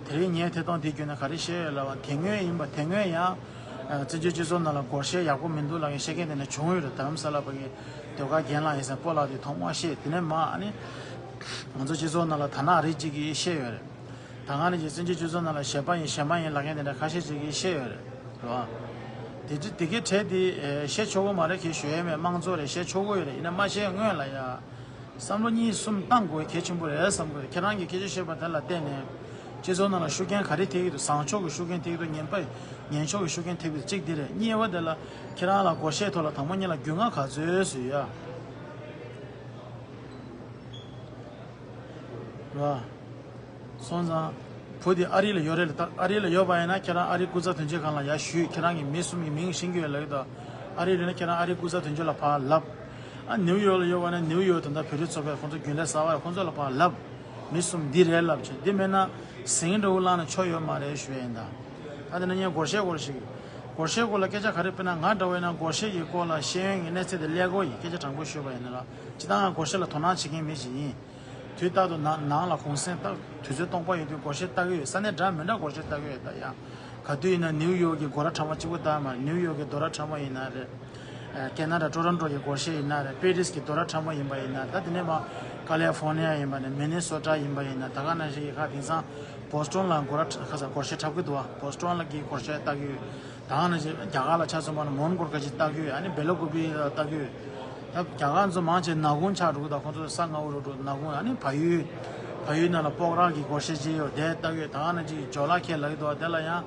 དེ་རིང་ངས་ཐད་གཏོང་འདི་བརྒྱུད་ནས་ག་རེ་བཤད་ཡོད་ལབ་པ། དེ་སྔོན་ཡིན་པ་དེ་སྔོན་ཡང་ཨ་བཙན་བྱོལ་སྤྱི་ཚོགས་ནང་ལ་སྒོར་གཞས་ཡག་པོ་མི་འདུག་ལབ་མཁན་བཤད་མཁན་དེ་འདྲ་བྱུང་ཡོད་རེད། རྡ་རམ་ས་ལ་བ་གི་ཟློས་གར་རྒན་ལགས་ཡིན་ཟེར་སྤོ་ལགས་དེ་ཐོག་མར་བཤད། དེ་ནས་མ་ཨ་ནི་ང་ཚོ་སྤྱི་ཚོགས་ནང་ལ་དར་ནག་རིགས་གཅིག་གིས་བཤད་ཡོད་རེད། ད་ག་ནང་བཞིན་བཙན་བྱོལ་སྤྱི་ཚོགས་ནང་ལ་གཞས་པ་ཡིན་གཞས་མ་ཡིན་ལབ་མཁན་དེ་འདྲ་ཁ་ཤས་ཅིག་གིས་བཤད་ཡོད་རེད། རེད་བ། དེ་དེ་དེ་གའི་གྲས་དེ་ཨེ་བཤད་ཆོག་གི་མ་རེད། གལ་ཞུ་ཡས་མེད། དམངས་གཙོ་རེད། བཤད་ཆོག་གི་ཡོད་རེད། ཡིན་ན་མ་བཤད་སྔོན་ལ་ཡ་བསམ་བློ་གཉིས་གསུམ་བཏང་དགོས་གལ་ཆེན་པོ་རེད་བསམ་གི་རེད། ཁྱེད་རང་གིས་སྐད་ཆ་བཤད་པ་དེ་ལ་བརྟེན་ནས་སྤྱི་ཚོགས་ནང་ལ་ཤུགས་རྐྱེན་ག་རེ་ཐེབས་ཀྱི་འདུག་བཟང་ཕྱོགས་ཀྱི་ཤུགས་རྐྱེན་ཐེབས་ཀྱི་འདུག་ངན་པ་ངན་ཕྱོགས་ཀྱི་ཤུགས་རྐྱེན་ཐེབས་ཀྱི་འདུག་གཅིག་དེ་རེད། གཉིས་པ་དེ་ལ་ཁྱེད་རང་ལ་སྒོར་གཞས་ཐོག་ལ་དང་པོ་ཉིད་ལ་རྒྱུས་མངའ་ག་ཚོད་བཟོས་ཡོད། རེད་བ། སོང་ཙང་། བུ་དེ་ཨ་རི་ལ་ཡོད་རེད་ལ། ད་ཨ་རི་ལ་ཡོད་པ་ཡིན་ན་ཁྱེད་རང་ཨ་རི་སྐུ་ཚབ་དོན་གཅོད་ཁང་ལ་ཡར་ཞུས། ཁྱེད་རང་གི་མི་གསུམ་གྱི་མིང་ཤེས་ཀྱི་ཡོད་ལབ་ཀྱི་འདུག་ཨ་རི་ལ་ཡོད་ན་ཁྱེད་རང་ཨ་རི་སྐུ་ཚབ་དོན་གཅོད་ལ་ཕར་ལབ། ཨ་ནིའུ་ཡོག་ལ་ཡོད་པ་ན་ནིའུ་ཡོག་དོན་དག་བོད་རིགས་ཚོགས་པས་ཁོང་ཚོ་རྒྱུན་ལས་གསར་པ་ཁོང་ཚོ་ལ་ཕར་ལབ། མི་གསུམ་འདི་རེད་ལབ་བྱས། འདི་མེད་ན་ཟིང་འདྲ་བོ་བསླངས་ན་ཆོ་ཡོད་མ་རེད་ཞུ་ཡ་ཡིན་ད། ད་དེ་ནས་ངས་སྒོར་གཞས་སྐོར་ཞིག་སྒོར་གཞས་སྐོར་ལ་སྐད་ཆ་ག་རེ་སྤེལ་ན། ང་འདྲ་བོ་ཡིན་ན་སྒོར་གཞས་ཀྱི་སྐོར་ལ་ཤེས་ཡོན་གྱི་གནས་ཚད་དེ་ཀླད་ཀོར་ཡིན། སྐད་ཆ་དྲང་པོ་ཤོད་པ་ཡིན་ན་ར། སྤྱིར་བཏང་ང་སྒོར་གཞས་ལ་དོ་སྣང་བྱེད་མཁན་མི་ཞིག་ཡིན། དུས་རྟག་ཏུ་ནང་ནང་ལ་གུང་སེང་ལྟ། དུས་ཚོད་སྟོང་པ་ཡོད་དུས་སྒོར་གཞས་ལྟ་གི་ཡོད། ས་གནས་འདྲ་མི་འདྲ་སྒོར་གཞས་ལྟ་གི་ཡོད་ད་ཡ། ག་དུས་ཡིན་ན་ནིའུ་ཡོག་གི་སྒོ་ར་ཁྲ་མོ་གཅིག་པུ་ལྟ་མ་རེད། ནིའུ་ཡོག་གི་སྒོ་ར་ཁྲ་མོ་ཡིན་ན་རེད། ཨ་ཁེ་ན་ཌ་ཊོ་རོན་ཊོ་གི་སྒོར་གཞས་ཡིན་ན་རེད། པེ་རིས་ཀྱི་སྒོ་ར་ཁྲ་མོ་ཡིན་པ་ཡིན་ན། ད་དེ་ནས་མ་ཀ་ལི་ཧྥོར་ནི་ཡ་ཡིན་པ་ནས་མི་ནི་སོ་ཊ་ཡིན་པ་ཡིན་ན། ད་ག་ནང་བཞིན་གྱི་ཁ་དེང་སང་བོ་སི་ཊོན་ལ་སྒོ་ར་ཁྲ་ཁ་ས་སྒོར་གཞས་འཁྲབ་གི་འདུག་བ། བོ་སི་ཊོན་ལ་གི་སྒོར་གཞས་ལྟ་གི་ཡོད། ད་ག་ནང་བཞིན་རྒྱ་གར་ལ་ཆ་མཚོན་པ་ན་མོན་གྷོར་ཁ་ཅིག་ལྟ་གི་ཡོད། ཨ་ནི་སྦེལ་ཀོབ་ལ་ལྟ་གི་ཡོད། ད་རྒྱ་གར་ཚོ་མང་ཆེ་ནག་ཁུང་ཆགས་འགྲོ་གི་འདུག་ཁོང་ཚོ་ས་ལྔ་པོ་རུ་འགྲོ་ནག་ཁུང་། ཨ་ནི་བལ་ཡུལ། བལ་ཡུལ་ནང་ལ་སྤོག་ར་གི་སྒོར་གཞས་ཅིག་ཡོད། དེ་ལྟ་གི་ཡོད། ད་ག་ནང་བཞིན་ཇོ་ལ་ཁེ་ལབ་ཀྱི་འདུག་དེ་ལ་ཡང་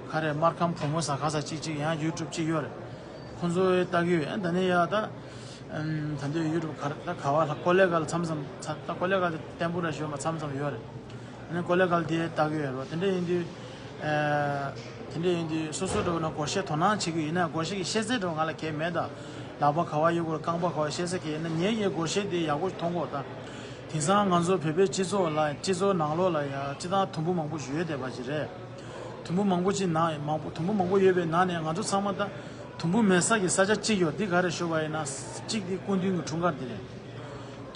ག་རེ་སྨར་ཁམས་བུ་མོ་ཟེར་ག་ས་གཅིག་གཅིག་ཡང་ཡུ་ཊུབ་གཅིག་ཡོད་རེད། ཁོང་ཚོས་ལྟ་གི་ཡོད། ཨ་ད་ནི་ཡ་ད། ཨམ། ད་འདི་ཡུ་ཊུབ་ག་རེ་ད་ག་བ་ལ་ཀོ་ལེ་གལ་མཚམས་མཚམས་ཚ་ད་ཀོ་ལེ་གལ་དེ་བརྟན་པོ་ར་ཞོན་པ་མཚམས་མཚམས་ཡོད་རེད། ཨ་ནི་ཀོ་ལེ་གལ་དེ་ལྟ་གི་ཡོད་རེད། དེ་འདྲ་ཡིན་དུས། ཨ་དེ་འདྲ་ཡིན་དུས་སོ་སོ་འདྲ་བོ་ན་སྒོར་གཞས་དོ་སྣང་བྱེད་ཀྱི་ཡིན་ན། སྒོར་གཞས་ཀྱི་ཤེས་ཚད་འདྲ་བོ་ང་ལ་གལ་མེད་ད། ལག་པ་ག་བ་གཡུག་དགོས། རྐང་པ་ག་བ་ཤེས་ཚད་གལ་ཡིན་ན། ངས་ངའི་སྒོར་གཞས་དེ་ཡག་པོ་མཐོང་གོ་ད། དེང་སང་ང་ཚོ་བོད་པའི་སྤྱི་ཚོགས་ལ་སྤྱི་ཚོགས་ནང་ལོགས་ལ་ཡ་སྤྱི་བཏང་དུམ་བུ་མང་པོ་ཡོད་བསྡད་པ་ཅིག་རེད། དུམ་བུ་མང་པོ་ཅིག་ནང་མང་པོ་དུམ་བུ་མང་པོ་ཡོད་པའི་ནང་ནས་ང་ཚོ་ཚང་མ་ད། དུམ་བུ་མེད་ས་གི་ས་ཆ་གཅིག་ཡོད། འདི་ག་རེ་ཞུ་བ་ཡིན་ན། གཅིག་འདི་སྐུ་མདུན་གྱི་འཁྲུངས་སྐར་འདི་རེད།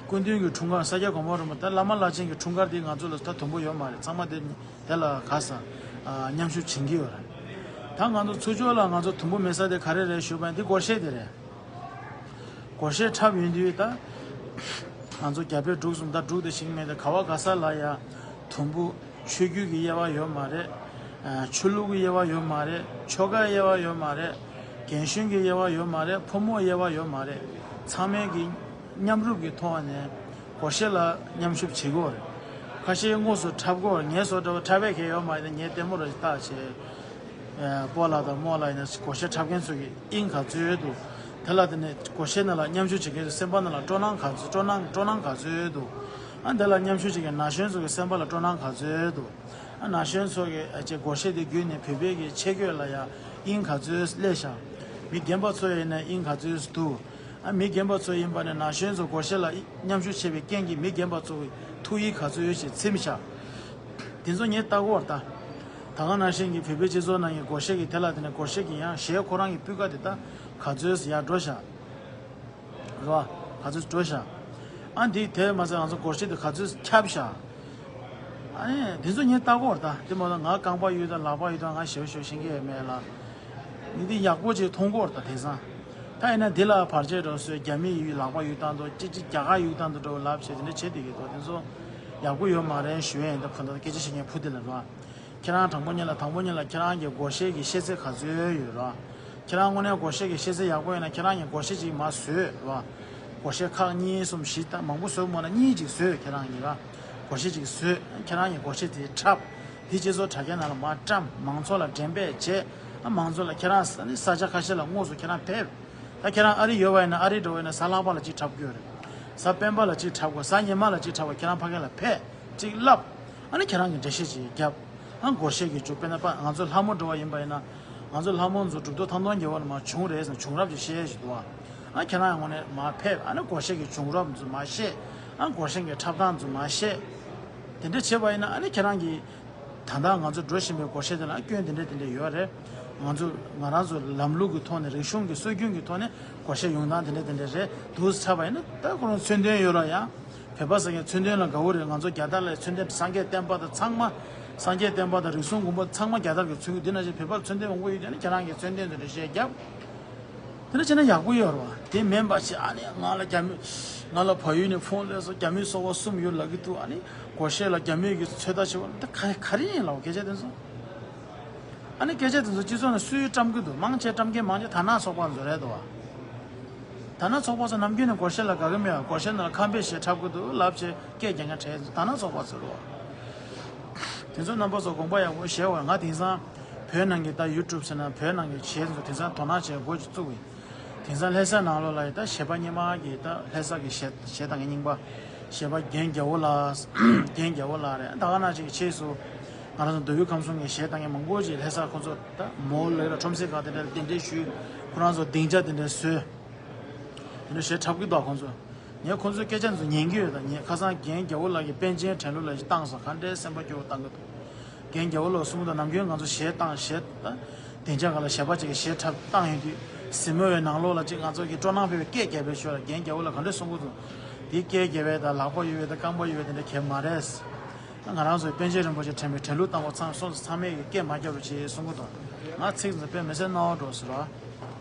སྐུ་མདུན་གྱི་འཁྲུངས་སྐར་ས་སྐྱ་གོང་མ་རིན་པོ་ཆེ། ད་བླ་མ་བླ་ཆེན་གྱི་འཁྲུངས་སྐར་འདི་ང་ཚོ་ལ་ད་དུམ་བུ་ཡོད་མ་རེད། ཚང་མ་དེ་དེ་ལ་ག་ས་ཨ་མཉམ་ཞུགས་བྱེད་ཀྱི་ཡོད་རེད། ད་ང་ཚོ་ཚུར་ཕྱོགས་ལ་ང་ཚོ་དུམ་བུ་མེད་ས་དེ་ག་རེ་རེད་ཞུ་བ་ཡིན། འདི་སྒོར་གཞས་དེ་རེད། སྒོར་གཞས་འཁྲབ་ཡོང་དུས་ད། ང་ཚོ་རྒྱ་བོད་འབྲུག་གསུམ་ད་འབྲུག་དེ་ཤིང་མེད་དེ་ག་བ་ག་ས་ལ་ཡ་དུམ་བུ། ཆོས་བརྒྱུད་ཀྱི་དབྱེ་བ་ཡོད་མ་རེད། ཨ་ཆོས་ལུགས་ཀྱི་དབྱེ་བ་ཡོད་མ་རེད། ཆོལ་ཁའི་དབྱེ་བ་ཡོད་མ་རེད། རྒན་གཞོན་གྱི་དབྱེ་བ་ཡོད་མ་རེད། ཕོ་མོའི་དབྱེ་བ་ཡོད་མ་རེད། ཚང་མས་ཀྱི་མཉམ་རུབ་ཀྱི་ཐོག་ནས་སྒོར་གཞས་ལ་མཉམ་ཞུགས་བྱེད་དགོས་རེད། ཁ་ཤས་དངོས་སུ་འཁྲབ་དགོས་རེད། ངས་བཟོ་འདྲ་བོ་འཁྲབ་པའི་གལ་ཡོད་མ་རེད། ངས་ལྟད་མོ་རེ་བལྟས་བྱས། ཨ་སྤོ་ལགས་དང་རྨོ་ལགས་ཡིན་ན་སྒོར་གཞས་འཁྲབ་མཁན་ཚོ་གི་དབྱིངས་ག་ཚོད་འདུག་དེ་ལ་དེ་ནས་སྒོར་གཞས་ནང་ལ་མཉམ་ཞུགས་བྱེད་མཁན་ཚོ་སེམས་པ་ནང་ལ་སྤྲོ་སྣང་ག་ཚོད་སྤྲོ་སྣང་སྤྲོ་སྣང་ག་ཚོད་འདུག་ཨ་དེ་ལ་མཉམ་ཞུགས་བྱེད་མཁན་ན་གཞོན་ཚོ་གི་སེམས་པ་ལ་སྤྲོ་སྣང་ག་ཚོད་འདུག་ཨ་ན་གཞོན་ཚོ་གི་ཨ་ཅེ་སྒོར་གཞས་དེ་བརྒྱུད་ནས་བོད་པའི་གི་ཆས་གོས་ལ་ཡ་དབྱིངས་ག་ཚོད་སླེབས་ཤག་མི་རྒན་པ་ཚོ་ཡིན་ན་དབྱིངས་ག་ཚོད་འདུག་ཨ་མི་རྒན་པ་ཚོ་ཡིན་པ་ནས་ན་གཞོན་ཚོ་སྒོར་གཞས་ལ་མཉམ་ཞུགས་བྱས་པའི་རྐྱེན་གྱིས་མི་རྒན་པ་ཚོ་གི་ཐུགས་ཡིད་ག་ཚོད་ཡོད་ཅེས་ཚིམ་ཤག་དེ་ཚོ་ངས་ལྟ་གི་ཡོད་རེད་ད། ད་ག་ནང་བཞིན་གྱི་བོད་པའི་སྤྱི་ཚོགས་ནང་གི་སྒོར་གཞས་ཀྱི་དེ་ལ་དེ་ནས་སྒོར་གཞས་ཀྱི་ཡང་གཞས་ཁོ་རང་གི་སྤུས་ཀ་དེ་ད་ག་ཚོད་ཡར་འགྲོ་ཤག་རེད་བ། ག་ཚོད་འགྲོ་ཤག་ཨ་འདི་དེ་མ་ཚད་ང་ཚོ་སྒོར་གཞས་དེ་ག་ཚོད་ཁྱབ་ཤག་ཨ་ནི་དེ་ཚོ་ངས་ལྟ་གི་ཡོད་རེད་ད། དེ་མ་གཏོགས་ང་རྐང་པ་གཡུག་དང་ལག་པ་གཡུག་དང་ང་ཞེ་པོ་ཞེ་པོ་ཤེས་ཀྱི་ཡོད་མེད་ལ། ངས་འདི་ཡག་པོ་ཅིག་མཐོང་གི་ཡོད་རེད་ད་དེང་སང་། ད་ཡིན་ན་འདི་ལ་བར་ཆད་འགྲོ་སོས་རྒྱ་མི་ཡི་ལག་པ་གཡུག་སྟངས་དང་གཅིག་གཅིག་རྒྱ་གར་གཡུག་སྟངས་དང་འདྲ་བོ་ལབ་བྱས་དེ་འདྲ་བྱེད་བསྡད་ཀྱི་འདུག་དེ་ཚོ་ཡག་པོ་ཡོད་མ་རེད་ཞུ་ཡས་ཡིན། ད་ཁོ་ན་སྐད་ཆ་བཤད་མཁན་བུ་དེ་ལ་རོ། ཁྱེད་རང་དང་པོ་ཉིད་ལ་དང་པོ་ཉིད་ལ་ཁྱེད་རང་གི་སྒོར་གཞས་ཀྱི་ཤེས་ཚད་ག་ཚོད་ཡོད་རོ། ཁྱེད་རང་དངོས་གནས་སྒོར་གཞས་ཀྱི་ཤེས་ཚད་ཡག་པོ་ཡོད་ན་ཁྱེད་རང་གི་སྒོར་གཞས་ཅིག་མར་བཟོས་རོ། སྒོར་གཞས་ཁག་གཉིས་གསུམ་བཞི་ད་མང་པོ་བཟོས་མོ་ན་གཉིས་ཅིག་བཟོས། ཁྱེད་རང་གཉིས་ཀ་སྒོར་གཞས་ཅིག་བཟོས། ཁྱེད་རང་གི་སྒོར་གཞས་དེ་འཁྲབ། དེ་སྤྱི་ཚོགས་དྲ་རྒྱ་ནང་ལ་མར་བཀྲམ། མང་ཚོགས་ལ་འགྲེམས་སྤེལ་བྱས། ཨ་མང་ཚོགས་ལ་ཁྱེད་རང་ས་ནི་ས་ཆ་ཁ་ཤས་ལ་དངོས་སུ་ཁྱེད་རང་ཕེབས། ད་ཁྱེད་རང་ཨ་རི་ཡོད་པ་ཡིན་ན། ཨ་རི་འགྲོ་བ་ཡིན་ན། གཟའ་ལྷག་པ་ལ་གཅིག་འཁྲབ་དགོས་རེད། གཟའ་སྤེན་པ་ལ་གཅིག་འཁྲབ་དགོས། གཟའ་ཉི་མ་ལ་གཅིག་འཁྲབ་དགོས། ཁྱེད་རང་ཕ་གི་ལ་ཕེབས། གཅིག་ལབ། ཨ་ནི་ཁྱེད་རང་གིས་འགྲེལ་བཤད་ཅིག་རྒྱབ། ཨ། སྒོར་གཞས་ཀྱི་བྱུང་། དཔེར་ན་པ། ང་ཚོ་ལྷ་མོ་འགྲོ་བ་ཡིན་པ་ཡིན་ན། ང་ཚོ་ལྷ་མོ་ཚོ་གྲུབ་ཐོབ་ཐང་སྟོང་རྒྱལ་བ་ལ་མར་བྱུང་རེད་ཟེར་ན། བྱུང་རབས་ཅིག་བཤད་ཞིག་འདུག་ཨ། ཨ། ཁྱེད་རང་ཡང་དངོས་གནས་མར་ཕེབས། ཨ་ནི་སྒོར་གཞས་ཀྱི་བྱུང་རབས་ཚོ་མར་བཤད། ཨ། སྒོར་གཞས་ཀྱི་འཁྲབ་སྟངས་ཚོ་མར་བཤད། དེ་འདྲ་བྱས་པ་ཡིན་ན། ཨ་ནི་ཁྱེད་རང་གིས། ད་ལྟ་ང་ཚོ་འགྲོ་བཞིན་པའི་སྒོར་གཞས་དེ་ལ་སྐྱོན་དེ་འདྲ་དེ་འདྲ་ཡོད་རེད། ང་ཚོ་ང་རང་ཚོ་ལམ་ལུགས་ཀྱི་ཐོག་ནས། རིག་གཞུང་གི་སྲོལ་རྒྱུན་གྱི་ཐོག་ནས་སྒོར་གཞས་ཡོང་སྟངས་དེ་འདྲ་དེ་འདྲ་རེད་འདུག་ཟེར་བ་ཡིན་ན། ད་ཁོ་རང་མཚོན་དོན་ཡོད་ར་ཡང་། བོད་པ་ཟེར་མཁན་མཚོན་དོན་ལ་དགའ་བོ་རེད། ང་ཚོ་རྒྱལ་དར་ལ་མཚོན་དོན། སངས་རྒྱས་བསྟན་པ་དང་ཚང་མ། སངས་རྒྱས་བསྟན་པ་དང་རིགས་གསུམ་མགོན་པོ་ཚང་མ་རྒྱལ་དར་གྱི་མཚོན་གྱི། འདི་ན་བཞིན་བོད་པར་མཚོན་དོན་ཡོང་གི་ཡོད་དེ་ནི། ཁྱེད་རང་གིས་མཚོན་དོན་དེ་འདྲ་བཤད་རྒྱབ། དེ་འདྲ་བྱས་ན་ཡག་པོ་ཡོད་རེད་བ། དེ་མིན་པ་ཞིག་ཨ་ནི་ང་ལ་རྒྱ་མི། ང་ལ་བལ་ཡུལ་ནས་ཕོན་སླེབས་སོང་། རྒྱ་མི་སོ་པ་གསུམ་ཡོད་ལབ་ཀྱི་འདུག་ཨ་ནི་སྒོར་གཞས་ལ་རྒྱ་མི་གིས་ཚོད་ལྟ་བྱེད་པ་ད་ག་ག་རེ་ཡིན་ལབ། སྐད་ཆ་དེ་ཚོ། ཨ་ནི་སྐད་ཆ་དེ་ཚོ་སྤྱི་ཚོགས་ནང་སུས་བཀྲམ་གྱི་འདུག་མང་ཆེ་བཀྲམ་མཁན་མང་ཆེ་དར་ནག་ཚོགས་པ་ཚོ་རེད་དོ། དར་ནག་ཚོགས་པ་ཚོ་ནམ་རྒྱུན་ནས་སྒོར་གཞས་ལ་དགའ་གི་མེད་པ། སྒོར་གཞས་ནང་ལ་ཁམས་པའི་གཞས་འཁྲབ་ཀྱི་འདུག་ལབ་བྱས་སྐད་རྒྱག་མཁན་གྲས་དར་ནག་ཚོགས་པ་ཚོ་རེད་བ། དེ་ཚོ་རྣམ་པ་ཚོ་དགོངས་པ་ཡག་པོ་བཞེས་བ། ང་དེང་སང་བོད་ནང་གི། ད་ཡུ་ཊུབ་ཟེར་ན། བོད་ནང་གི་གཞས་ཚོ་དེང་སང་དོ་སྣང་བྱས་འགོ་ཅིག་བཙུགས་ཡིན། དེང་སང་ལྷ་ས་ནང་ལོགས་ལ་ཡི་ད་གཞས་པ་སྔོན་མ་གི། ད་ལྷ་ས་གི་གཞས། གཞས་བཏང་མཁན་རྙིང་པ། གཞས་པ་རྒན་རྒྱལ་པོ་ལགས། རྒན་རྒྱལ་པོ་ལགས་རེད། ད་ག་ནང་བཞིན་གྱི་ཕྱིས་སུ་ང་རང་ཚོ་མདོ་དབུས་ཁམས་གསུམ་གྱི་གཞས་བཏང་མཁན་མང་པོ་ཅིག་ལྷ་ས་ཁོང་ཚོ་ད་མོལ་ལ་ཡོད་ར། ཁྲོམ་གཟིགས་ཁང་དེ་འདྲ་ལ་གདན་འདྲེན་ཞུས། ཁོ་རང་ཚོ་སྡིངས་ཆ་དེ་འདྲ་བཟོས། དེ་འདྲ་གཞས་འཁྲབ་ཀྱི་འདུག་ཁོང་ཚོ། ངས་ཁོང་ཚོའི་སྐད་ཆ་ཚོ་ཉན་གྱི་ཡོད། ད་ངས་ཁ་སང་རྒན་རྒྱལ་པོ་ལགས་ཀྱིས་པཎ་ཆེན་དྲན་གླུ་ལ་ཞིག་བཏང་སོང་། ག་འདྲའི་སེམས་པ་སྐྱོ་བོ་བཏང་གི་འདུག་རྒན་རྒྱལ་པོ་ལགས་གསུང་གི་འདུག་ནམ་རྒྱུན་ང་ཚོ་གཞས་བཏང་། གཞས་ད་སྡིངས་ཆ་སྒང་ལ་གཞས་པ་ཅིག་གིས་གཞས་འཁྲབ་བཏང་ཡོང་དུས། གཟིགས་མོ་བའི་ནང་ལོགས་ལ་ཅིག་ང་ཚོ་གི་སྤྲོ་སྣང་འཕེལ་བའི་སྐད་རྒྱབ་པའི་ཞོར་ལ། རྒན་རྒྱལ་པོ་ལགས་ག་འདྲ་གསུང་གི་འདུག་དེའི་སྐད་རྒྱབ་པའི། ད་ལག་པ་གཡུག་པའི་དང་རྐང་པ་གཡུག་པའི་དེ་འདྲ་གང་ཡང་མ་རེད། ད་ང་རང་ཚོའི་པཎ་ཆེན་རིན་པོ་ཆེ་དྲན་པའི་དྲན་གླུ་བཏང་བ་ཚང་སོང་ཙང་། ཚང་མས་ཀྱི་སྐད་མ་རྒྱབ་རོགས་བྱེད་གསུང་གི་འདུག་ང་ཚིག་ཚོ་དཔེ་མི་སྲིད་རྣ་བར་འགྲོ་ཟེར་བ།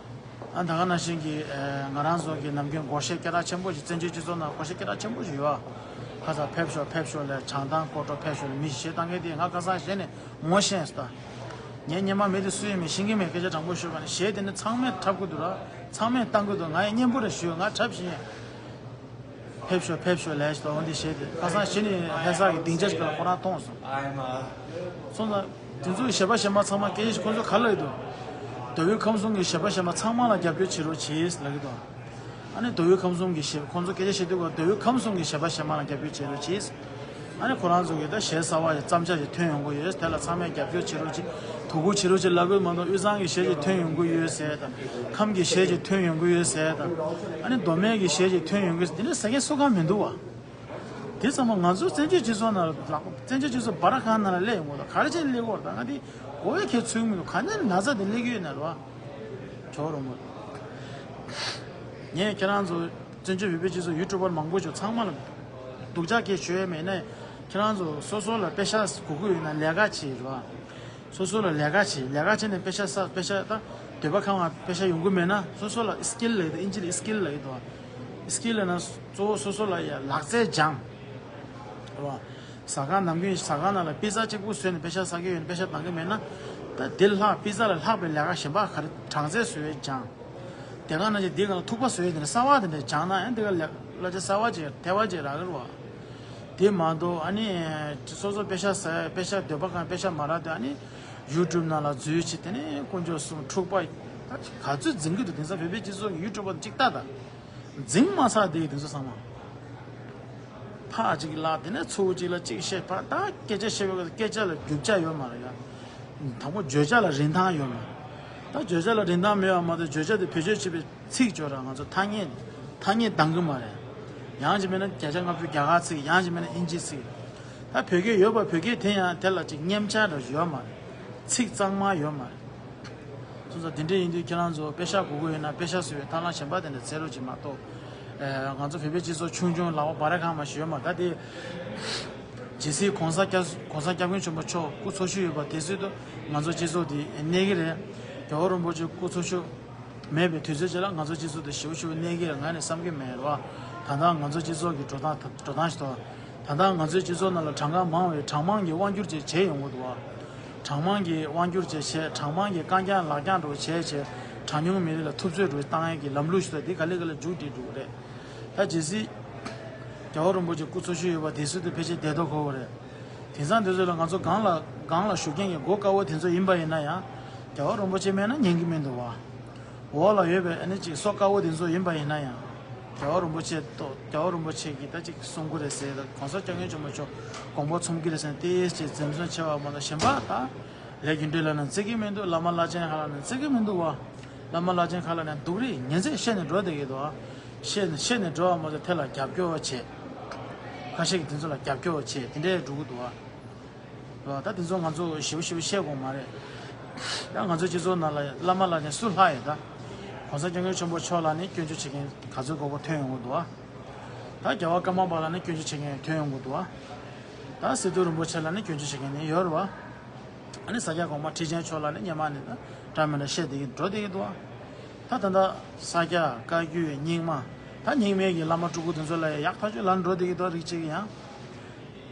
ཨ། ད་ག་ནང་བཞིན་གྱི། ཨ། ང་རང་ཚོ་གི་ནམ་རྒྱུན་སྒོར་གཞས་སྐད་གྲགས་ཆེན་པོ་ཞིག་བཙན་བྱོལ་སྤྱི་ཚོགས་ནང་སྒོར་གཞས་སྐད་གྲགས་ཆེན་པོ་ཞིག་ཡོད་ཨ། ཁ་སང་ཕེབས་ཤོག་ཕེབས་ཤོག་ལབ། བྱང་ཐང་སྐོར་བྲོ་ཕེབས་ཤོག་ལབ། མི་ཞིག་གཞས་བཏང་མཁན་དེ་ང་ཁ་སང་གཞས་ནས་ངོ་ཤེས་སོང་། ད་ངས་སྔོན་མ་མི་དེ་སུ་ཡིན་མིན་ཤེས་ཀྱི་མེད། སྐད་ཆ་དྲང་པོ་ཞུས་པ་ན། གཞས་དེ་ནི་ཚང་མས་འཁྲབ་ཀྱི་འདུག་ར། ཚང་མས་བཏང་གི་འདུག་ང་ཡང་སྙན་པོ་རེ་ཞུས། ང་འཁྲབ་བཞིན། ཕེབས་ཤོག་ཕེབས་ཤོག་ལབ་ཞིག་ད། འོ་འདི་གཞས་དེ་ཁ་སང་གཞི་ནས་ལྷ་ས་གི་སྡིངས་ཆ་ཞིག་ལ་ཁོ་རང་མཐོང་སོང་། སོང་ཙང་དེ་ཚོའི་གཞས་པ་གཞས་མ་ཚང་མ་སྐད་ཆ་ཞིག་ཁོ་ཚོ་ག་ལབ་ཡོད་འདུག་མདོ་དབུས་ཁམས་གསུམ་གྱི་གཞས་པ་གཞས་མ་ཚང་མ་ལ་རྒྱབ་སྐྱོར་བྱེད་རོགས་བྱེད་ལབ་ཀྱི་འདུག་ཨ་ནི་མདོ་དབུས་ཁམས་གསུམ་གྱི་གཞས། ཁོང་ཚོ་སྐད་ཆ་བཤད་དུས་སྐབས་མདོ་དབུས་ཁམས་གསུམ་གྱི་གཞས་པ་གཞས་མ་ལ་རྒྱབ་སྐྱོར་བྱེད་རོགས་བྱེད། ཨ་ནི་ཁོ་རང་ཚོ་གི་ད་གཞས་གསར་བ་ཞིག་བརྩམས་བྱ་ཞིག་ཐོན་ཡོང་གི་ཡོད། དེ་ལ་ཚང་མས་རྒྱབ་སྐྱོར་བྱེད་རོགས་བྱེད། དོ་ཁུར་བྱེད་རོགས་བྱེད་ལབ་ཀྱི་མ་གཏོགས། དབུས་གཙང་གི་གཞས་ཅིག་ཐོན་ཡོང་གི་ཡོད་ཟེར་དང་། ཁམས་ཀྱི་གཞས་ཅིག་ཐོན་ཡོང་གི་ཡོད་ཟེར་དང་། ཨ་ནི་མདོ་སྨད་ཀྱི་གཞས་ཅིག་ཐོན་ཡོང་གི་ཡོད་ཟེར། དེ་འདྲ་ཟེར་མཁན་སུ་གང་མི་འདུག་བ། དེ་ཚང་མ་ང་ཚོ་བཙན་བྱོལ་སྤྱི་ཚོགས་ནང་ལ་ལག་པ། བཙན་བྱོལ་སྤྱི་ཚོགས་སྦ་ར་ཁང་ནང་ལ་སླེབས་ཡོང་གི་འདུག་ག་རེ་བྱས་ནས་སླེབས་ཀྱི་ཡོད་རེད། ད་ང་དེ་གོ་བའི་ཁྱད་ཚོད་མི་འདུག་ག་ནས་ན་ཚ་དེ་སླེབས་ཀྱི་ཡོད་ན་རེད་བ། ཇོ་བོ་རོང་པོ། ངས་ཁྱེད་རང་ཚོ་བཙན་བྱོལ་བོད་པའི་སྤྱི་ཚོགས་ཡུ་ཊུབ་པར་མང་པོ་ཞིག་ཚང་མ་ལ་སྡུག་ཅག་སྐད་ཞུ་ཡས་མེད་ནས། ཁྱེད་རང་ཚོ་སོ་སོ་ལ་པེ་ཤག་དགོས་ཀྱི་ཡོད་ན་ལས་ཀ་བྱེད་རོགས། སོ་སོ་ལ་ལས་ཀ་བྱེད། ལས་ཀ་བྱས་ནས་པེ་ཤག་བསགས། པེ་ཤག་ད་འདོད་པ་ཁེངས་པ་པེ་ཤག་ཡོང་གི་མེད་ན། སོ་སོ་ལ་སི་ཀིལ་ལབ་ཡོད་དོ། ཨིན་ཇི་ལ་སི་ཀིལ་ལབ་ཡོད་དོ། སི་ཀིལ་ལབ་ན་གཙོ་བོ་སོ་སོ་ལ་ཡ་ལག་རྩལ་སྦྱང་། རེད་བ། ཟ་ཁང་། ནམ་རྒྱུན་ཟ་ཁང་ནང་ལ་པི་ཛ་གཅིག་པུ་བཟོས་ནས་པེ་ཤག་བསགས་ཀྱི་ཡོད་ན། པེ་ཤག་བཏང་གི་མེད་ན། ད་དེ་ལྷག་པི་ཛ་ལ་ལྷག་པའི་ལས་ཀ་གཞན་པ་ག་རེ་གྲངས་ཚད་བཟོ་ཡས་སྦྱང་། དེ་ག་ནང་བཞིན་འདི་ག་ལ་ཐུག་པ་བཟོ་ཡས་དེ་འདྲ་གསར་པ་དེ་འདྲ་སྦྱངས་ན་ཡང་། དེ་ག་ལ་གླ་ཆ་གསར་པ་ཅིག་ཐེ་བ་ཅིག་རག་གི་རེད་བ། དེ་མ་གཏོགས་ཨ་ནི་སོ་སོ་པེ་ཤག་ཟ་ཡ། པེ་ཤག་འདོད་པ་ཁེངས། པེ་ཤག་མ་རག་དུས་ཨ་ནི་ཡུ་ཊུབ་ནང་ལ་འཛུལ་བྱས། དེ་ནས་དཀོན་མཆོག་གསུམ། འཁྲུག་པ་ད་ག་ཚོད་འཛིང་གི་འདུག་དེང་སང་བོད་པའི་སྤྱི་ཚོགས་ཀྱི་ཡུ་ཊུབ་པ་གཅིག་ལྟ་དང་། འཛིང་མ་ཚར་དེ་དེ་ཚོ་ཚང་མ། ཕར་གཅིག་ལབ། དེ་ནས་ཚུར་གཅིག་ལབ། གཅིག་བཤད། ཕར། ད་སྐད་ཆ་བཤད་པའི་སྐད་ཆ་ལ་རྒྱུ་ཆ་ཡོད་མ་རེད་ཡ། དང་པོ་བརྗོད་བྱ་ལ་རིན་ཐང་ཡོད་མ་རེད། ད་བརྗོད་བྱ་ལ་རིན་ཐང་མེད་པ་མ་གཏོགས། བརྗོད་བྱ་དེ་བེད་སྤྱོད་བྱེད་པའི་ཚིག་ཅིག་ཡོད་ར། ང་ཚོ་ཐ་སྙད། ཐ་སྙད་འདང་གི་མ་རེད། ཡང་ཅིག་མིན་ན་བརྒྱ་ཆ་ལྔ་བཅུ་རྒྱ་གར་ཚིག། ཡང་ཅིག་མིན་ན་ཨིན་ཇི་ཚིག། ད་བོད་སྐད་ཡོད་པ། བོད་སྐད་དེ་ཡང་དེ་ལ་ཅིག་མཉམ་སྦྱར་འདྲ་ཡོད་མ་རེད། ཚིག་གཙང་མ་ཡོད་མ་རེད། སོང་ཙང་དེ་འདྲ་ཡིན་དུས་ཁྱེད་རང་ཚོ་པེ་ཤག་དགོས་ཀྱི་ཡོད་ན་པེ་ཤག་བཟོ་བའི་ཐབས་ལམ་གཞན་པ་དེ་འདྲ་འཚོལ་རོགས་བྱེད་མ་གཏོགས། ཨེ། ང་ཚོ་བོད་པའི་སྤྱི་ཚོགས་ཆུང་ཆུང་ལག་པ་སྦ་ར་ཁེངས་མ་ཞིག་ཡོད་མ་རེད། ད་དེ་ཇི་སྲིད་༸གོང་ས་༸སྐྱབས། ༸གོང་ས་༸སྐྱབས་མགོན་ཆེན་པོ་མཆོག་སྐུ་འཚོ་བཞུགས་ཡོད་པ་དེ་སྲིད་དུ་ང་ཚོ་སྤྱི་ཚོགས་འདི་གནས་ཀྱི་རེད། རྒྱལ་བ་རིན་པོ་ཆེ་སྐུ་འཚོ་བཞུགས་མེད་པའི་དུས་ཚོད་ཅིག་ལ་ང་ཚོ་སྤྱི་ཚོགས་འདི་ཞེ་པོ་ཞེ་པོ་གནས་ཀྱི་རེད། ང་ནི་བསམ་གྱི་མེད་རེད་བ། ད་ལྟ་ང་ཚོ་སྤྱི་ཚོགས་ཀྱི་འགྲོ་སྟངས། འགྲོ་སྟངས་ཤིག་ཏུ། ད་ལྟ་ང་ཚོའི་སྤྱི་ཚོགས་ནང་ལ་གྲངས་ཀ་མང་བའི་གྲངས་མང་གི་དབང་སྒྱུར་བྱེད་བྱེད་ཡོང་གི་འདུག་བ། གྲངས་མང་གི་དབང་སྒྱུར་བྱེད་བྱེད། གྲངས་མང་གི་རྐང་རྐྱང་ལག་རྐྱང་འདྲ་བོ་བྱས་བྱས། གྲངས་ཉུང་མི་རིགས་ལ་ཐུབ་ཚོད་འདྲ་བོ་བཏང་ཡས་ཀྱི་ལམ་ལུགས་ཤིག་ཏུ་འདི་ག་ལེ་ག་ལེ་མཇུག་སྒྲིལ་འགྲོ་གི་རེད། ད་ཇི་སྲིད་རྒྱལ་བ་རིན་པོ་ཆེ་སྐུ་འཚོ་བཞུགས་ཡོད་པ་དེ་སྲིད་དུ་ཕལ་ཆེར་བསྡད་མདོག་ཁ་པོ་རེད། དེང་སང་དེ་ཚོ་ལ་ང་ཚོ་སྒང་ལ། སྒང་ལ་བཞུགས་མཁན་གྱི་མགོ་དཀར་པོ་དེ་ཚོ་ཡིན་པ་ཡིན་ན་ཡང་། རྒྱལ་བ་རིན་པོ་ཆེ་མེད་ན་ཉན་གྱི་མི་འདུག་བ། འོག་ལ་ཡོད་པའི་ཨ་ནི་ཅིག་སོ་དཀར་པོ་དེ་ཚོ་ཡིན་པ་ཡིན་ན་ཡང་། རྒྱལ་བ་རིན་པོ་ཆེ་ཏོ་རྒྱལ་བ་རིན་པོ་ཆེ་གིས་ད་ཅིག་གསུང་གི་རེད་ཟེར་ད་གོང་ས་སྐྱབས་མགོན་ཆེན་པོ་མཆོག་དགོངས་པ་ཚོམ་གི་རེད་ཟེར་ཏེ་ཅིག་འཛེམ་ཟོན་ཆེ་བ་མ་གཏོགས་གཞན་པ་ད་ལས་རྒྱུ་འབྲས་ལ་ནི་བརྩི་གི་མི་འདུག་བླ་མ་བླ་ཆེན་ཁག་ལ་ནི་བརྩི་གི་མི་འདུག་བ། བླ་མ་བླ་ཆེན་ཁག་ལ་ནི་སྡུག་རུས་ངན་ཚད་བཤད་ནས་འགྲོ་བསྡད་ཀྱི་འདུག་བ། བཤད་ནས་བཤད་ནས་འགྲོ་བ་མ་གཏོགས་དེ་ལ་རྒྱབ་སྐྱོར་བྱེད། ཁ་ཤས་ཀྱིས་དེ་ཚོ་ལ་རྒྱབ་སྐྱོར་བྱེད་དེ་འདྲས་འགྲོ་གི་འདུག་བ། རེད་བ། ད་དེ་ཚོ་ང་ཚོ་ཞིབ་ཞིབ་བཤད་དགོས་མ་རེད། ད་ང་ཚོ་སྤྱི་ཚོགས་ནང་ལ་བླ་མ་ལ་ནི་སུ་ལྷག་ཡོད་ད། གོང་ས་སྐྱབས་མགོན་ཆེན་པོ་མཆོག་ལ་ནི་སྐྱོན་བརྗོད་བྱེད་མཁན་ག་ཚོད་གོ་གོ་ཐོན་ཡོང་གི་འདུག་བ། ད་རྒྱལ་བ་ཀརྨ་པ་ལ་ནི་སྐྱོན་བརྗོད་བྱེད་མཁན་ཐོན་ཡོང་གི་འདུག་བ། ད་སི་ཏུ་རིན་པོ་ཆེ་ལ་ནི་སྐྱོན་བརྗོད་བྱེད་མཁན་ནི་ཡོད་རེད་བ། ཨ་ནི་ས་སྐྱ་གོང་མ་ཁྲི་ཆེན་མཆོག་ལ་ནི་སྔོན་མ་ནས་ད་འདྲ་མི་འདྲ་བཤད་བསྡད་ཀྱི་འགྲོ་བསྡད་ཀྱི་འདུག་བ། ད་ད་ལྟ་ས་སྐྱ་བཀའ་བརྒྱུད་རྙིང་མ། ད་རྙིང་མའི་གི་བླ་མ་སྤྲུལ་སྐུ་དེ་ཚོ་ལ་ཡག་ཐག་ཆོད་ལ་འགྲོ་བསྡད་ཀྱི་འདུག་རིགས་གཅིག་གི་ཡང་།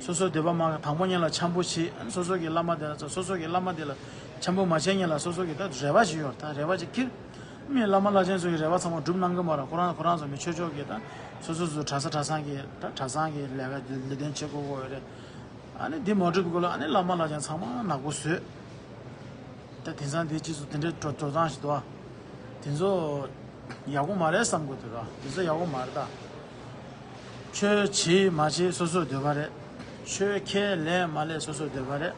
སོ་སོའི་འདོད་པ་མ་དང་པོ་ཉིད་ལ་འཆམ་པོ་བྱེད། སོ་སོ་གི་བླ་མ་དེ་ལ་སོ་སོ་གི་བླ་མ་དེ་ལ་འཆམ་པོ་མ་བྱེད་ཉིད་ལ་སོ་སོ་གི་ད་རེ་བ་ཞིག་ཡོད། ད་རེ་བ་ཅིག་འཁྱེར། མི་བླ་མ་བླ་ཆེན་ཚོ་གི་རེ་བ་ཚང་མ་འགྲུབ་གནང་གི་མ་རེད། ཁོ་རང་ཁོ་རང་ཚོ་མི་ཆོས་ཕྱོགས་ཀྱི་ད་སོ་སོ་ཚོ་གྲྭ་ས་གྲྭ་ཚང་གི་ད་གྲྭ་ཚང་གི་ལས་ཀ་ལས་དོན་བྱེད་དགོས་ཀྱི་ཡོད་རེད། ཨ་ནི་འདི་མ་འགྲུབ་གོང་ལ་ཨ་ནི་བླ་མ་བླ་ཆེན་ཚང་མ་ནག་པོ་བཟོས། ད་དེང་སང་འདི་སྤྱི་ཚོགས་དེ་འདྲའི་འགྲོ་འགྲོ་སྟངས་ཤིག་འདུག་ཨ། དེ་ཚོ་ཡག་པོ་མ་རེད་བསམ་གི་འདུག་ར། དེ་ཚོ་ཡག་པོ་མ་རེད་ད། ཆོས་བྱེད་མ་བྱེད་སོ་སོའི་འདོད་པ་རེད། ཆོས་ཁས་ལེན་མ་ལེན་སོ་སོའི་འདོད་པ་རེད།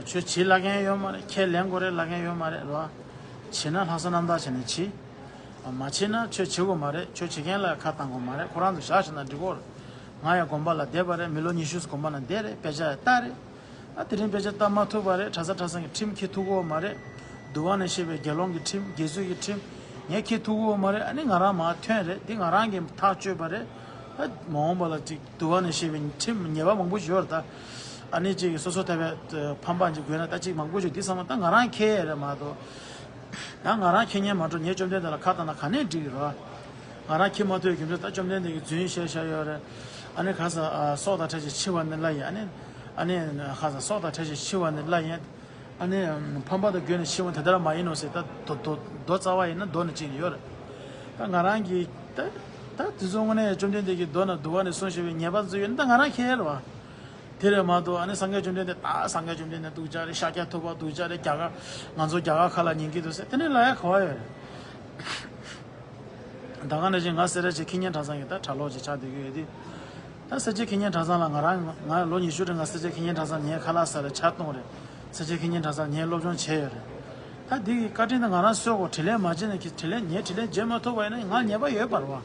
ཆོས་བྱེད་ལབ་མཁན་ཡོད་མ་རེད། ཁས་ལེན་དགོས་རེད་ལབ་མཁན་ཡོད་མ་རེད་ར། བྱེད་ན་ལྷག་བསམ་རྣམ་དག་བྱས་ནས་བྱེད། མ་བྱེད་ན་ཆོས་བྱེད་དགོས་མ་རེད། ཆོས་བྱེད་མཁན་ལ་ཁ་བཏང་དགོས་མ་རེད། ཁོ་རང་ཚོ་བཞག་བྱས་ན་འགྲིག་གོ་རེད། ང་ཡང་དགོན་པ་ལ་བསྡད་པ་རེད། མི་ལོ་ཉི་ཤུ་ཙམ་དགོན་པ་ན་བསྡད་རེད། དཔེ་ཆ་ཡང་ལྟ་རེད། ཨ་དེ་རིང་དཔེ་ཆ་ལྟ་མ་ཐུབ་པ་རེད། གྲྭ་ས་གྲྭ་ཚང་གི་ཁྲིམས་འཁྱེར་ཐུབ་ཀྱི་ཡོད་མ་རེད། འདུལ་བ་ནས་བཤད་པའི་དགེ་སློང་གི་ཁྲིམས་དགེ་ཚུལ་གྱི་ཁྲིམས་ངས་འཁྱེར་ཐུབ་ཀྱི་ཡོད་མ་རེད། ཨ་ནི་ང་རང་མར་ཐོན་རེད། འདི་ང་རང་གི་ཐག་གཅོད་པ་རེད། ཨ་མ་འོངས་པ་ལ་ཅིག་འདུལ་བ་ནས་བཤད་པའི་ཁྲིམས་ཉེས་པ་མང་པོ་ཡོད་རེད་ད། ཨ་ནི་ཅིག་སོ་སོ་ཐར་པའི་ཕན་པ་ཅིག་དགོས་ན་ད་ཅིག་མང་པོ་ཅིག་འདི་ཚང་མ་ད་ང་རང་འཁྱེར་ཡ་རེད་མ་གཏོགས། ད་ང་རང་འཁྱེར་མཁན་མ་གཏོགས་ངས་བཅོམ་ལྡན་འདས་ལ་ཁ་བཏང་ན་ག་ནས་འགྲིག་གི་རེད། ང་རང་འཁྱེར་མ་ཐུབ་རྒྱུ་མཚན་ད་བཅོམ་ལྡན་འདས་ཀྱིས་རྫུན་བཤད་བཞག་ཡོད་རེད། ཨ་ནི་ཁ་ས་ཨ་སྲོག་དང་ཕྲལ་ཞིང་འཆི་བ་ནི་སླ་ཡིན། ཨ་ནི་ཨ་ནི་ཁ་ས་སྲོག་དང་ཕྲལ་ཞིང་འཆི་བ་ནི་སླ་ཡིན། ཨ་ནི་ཕམ་པ་དང་རྒོད་ནས་འཆི་བ་དེ་ལྟར་མ་ཡིན་ནོ་ཟེར། ད་མདོ་མདོ་མདོ་རྩ་བ་ཡིན་ན་མདོ་ནས་གཅིག་ཡོད་རེད། ད་ང་རང་གིས་ད་ད་དེ་ཚོ་དངོས་གནས་བཅོམ་ལྡན་འདས་ཀྱིས་མདོ་ན་འདུལ་བ་ནས་གསུངས་བཞག་པའི་ཉེས་པ་ཚོ་ཡོད་ན་ད་ང་རང་འཁྱེར་ཡ་རེད་བ། དེ་རེད་མ་གཏོགས་ཨ་ནི་སངས་རྒྱས་བཅོམ་ལྡན་འདས་ད་སངས་རྒྱས་བཅོམ་ལྡན་འདས་སྡུག་ཅག་རེད། ཤཱཀྱ་ཐུབ་པ་སྡུག་ཅག་རེད། རྒྱ་གར་ང་ཚོ་རྒྱ་གར་ཁ་ལ་ཉན་གྱི་འདུག་ཟེར་དེ་འདྲ་ལབ་ཡ་ག་བ་ཡོད་རེད། ད་ག་ནང་བཞིན་ང་སེ་ར་བྱེས་ཁེ་ཉན་གྲྭ་ཚང་གི་ད་གྲྭ་ལོག་ཅིག་ཆགས་བསྡད་ཀྱི་ཡོད་དེ། ད་སེ་ར་བྱེས་ཁེ་ཉན་གྲྭ་ཚང་ལ་ང་རང་ང་ལོ་ཉི་ཤུ་རིང་ང་སེ་ར་བྱེས་ཁེ་ཉན་གྲྭ་ཚང་ངའི་ཁ་ལག་ཟ་རེད། ཇ་འཐུང་རེད། སེ་ར་བྱེས་ཁེ་ཉན་གྲྭ་ཚང་ངས་སློབ་སྦྱོང་བྱས་ཡོད་རེད། ད་འདི་གི་བཀའ་དྲིན་ད་ང་རང་གསོས་གོ། དྲིན་ལན་མ་འཇལ་ན་ཁྱེད་དྲིན་ལན་ངས་དྲིན་ལན་འཇལ་མ་ཐུབ་པ་ཡིན་ན་ང་ཉེས་པ་ཡོད་པ་རེད་བ།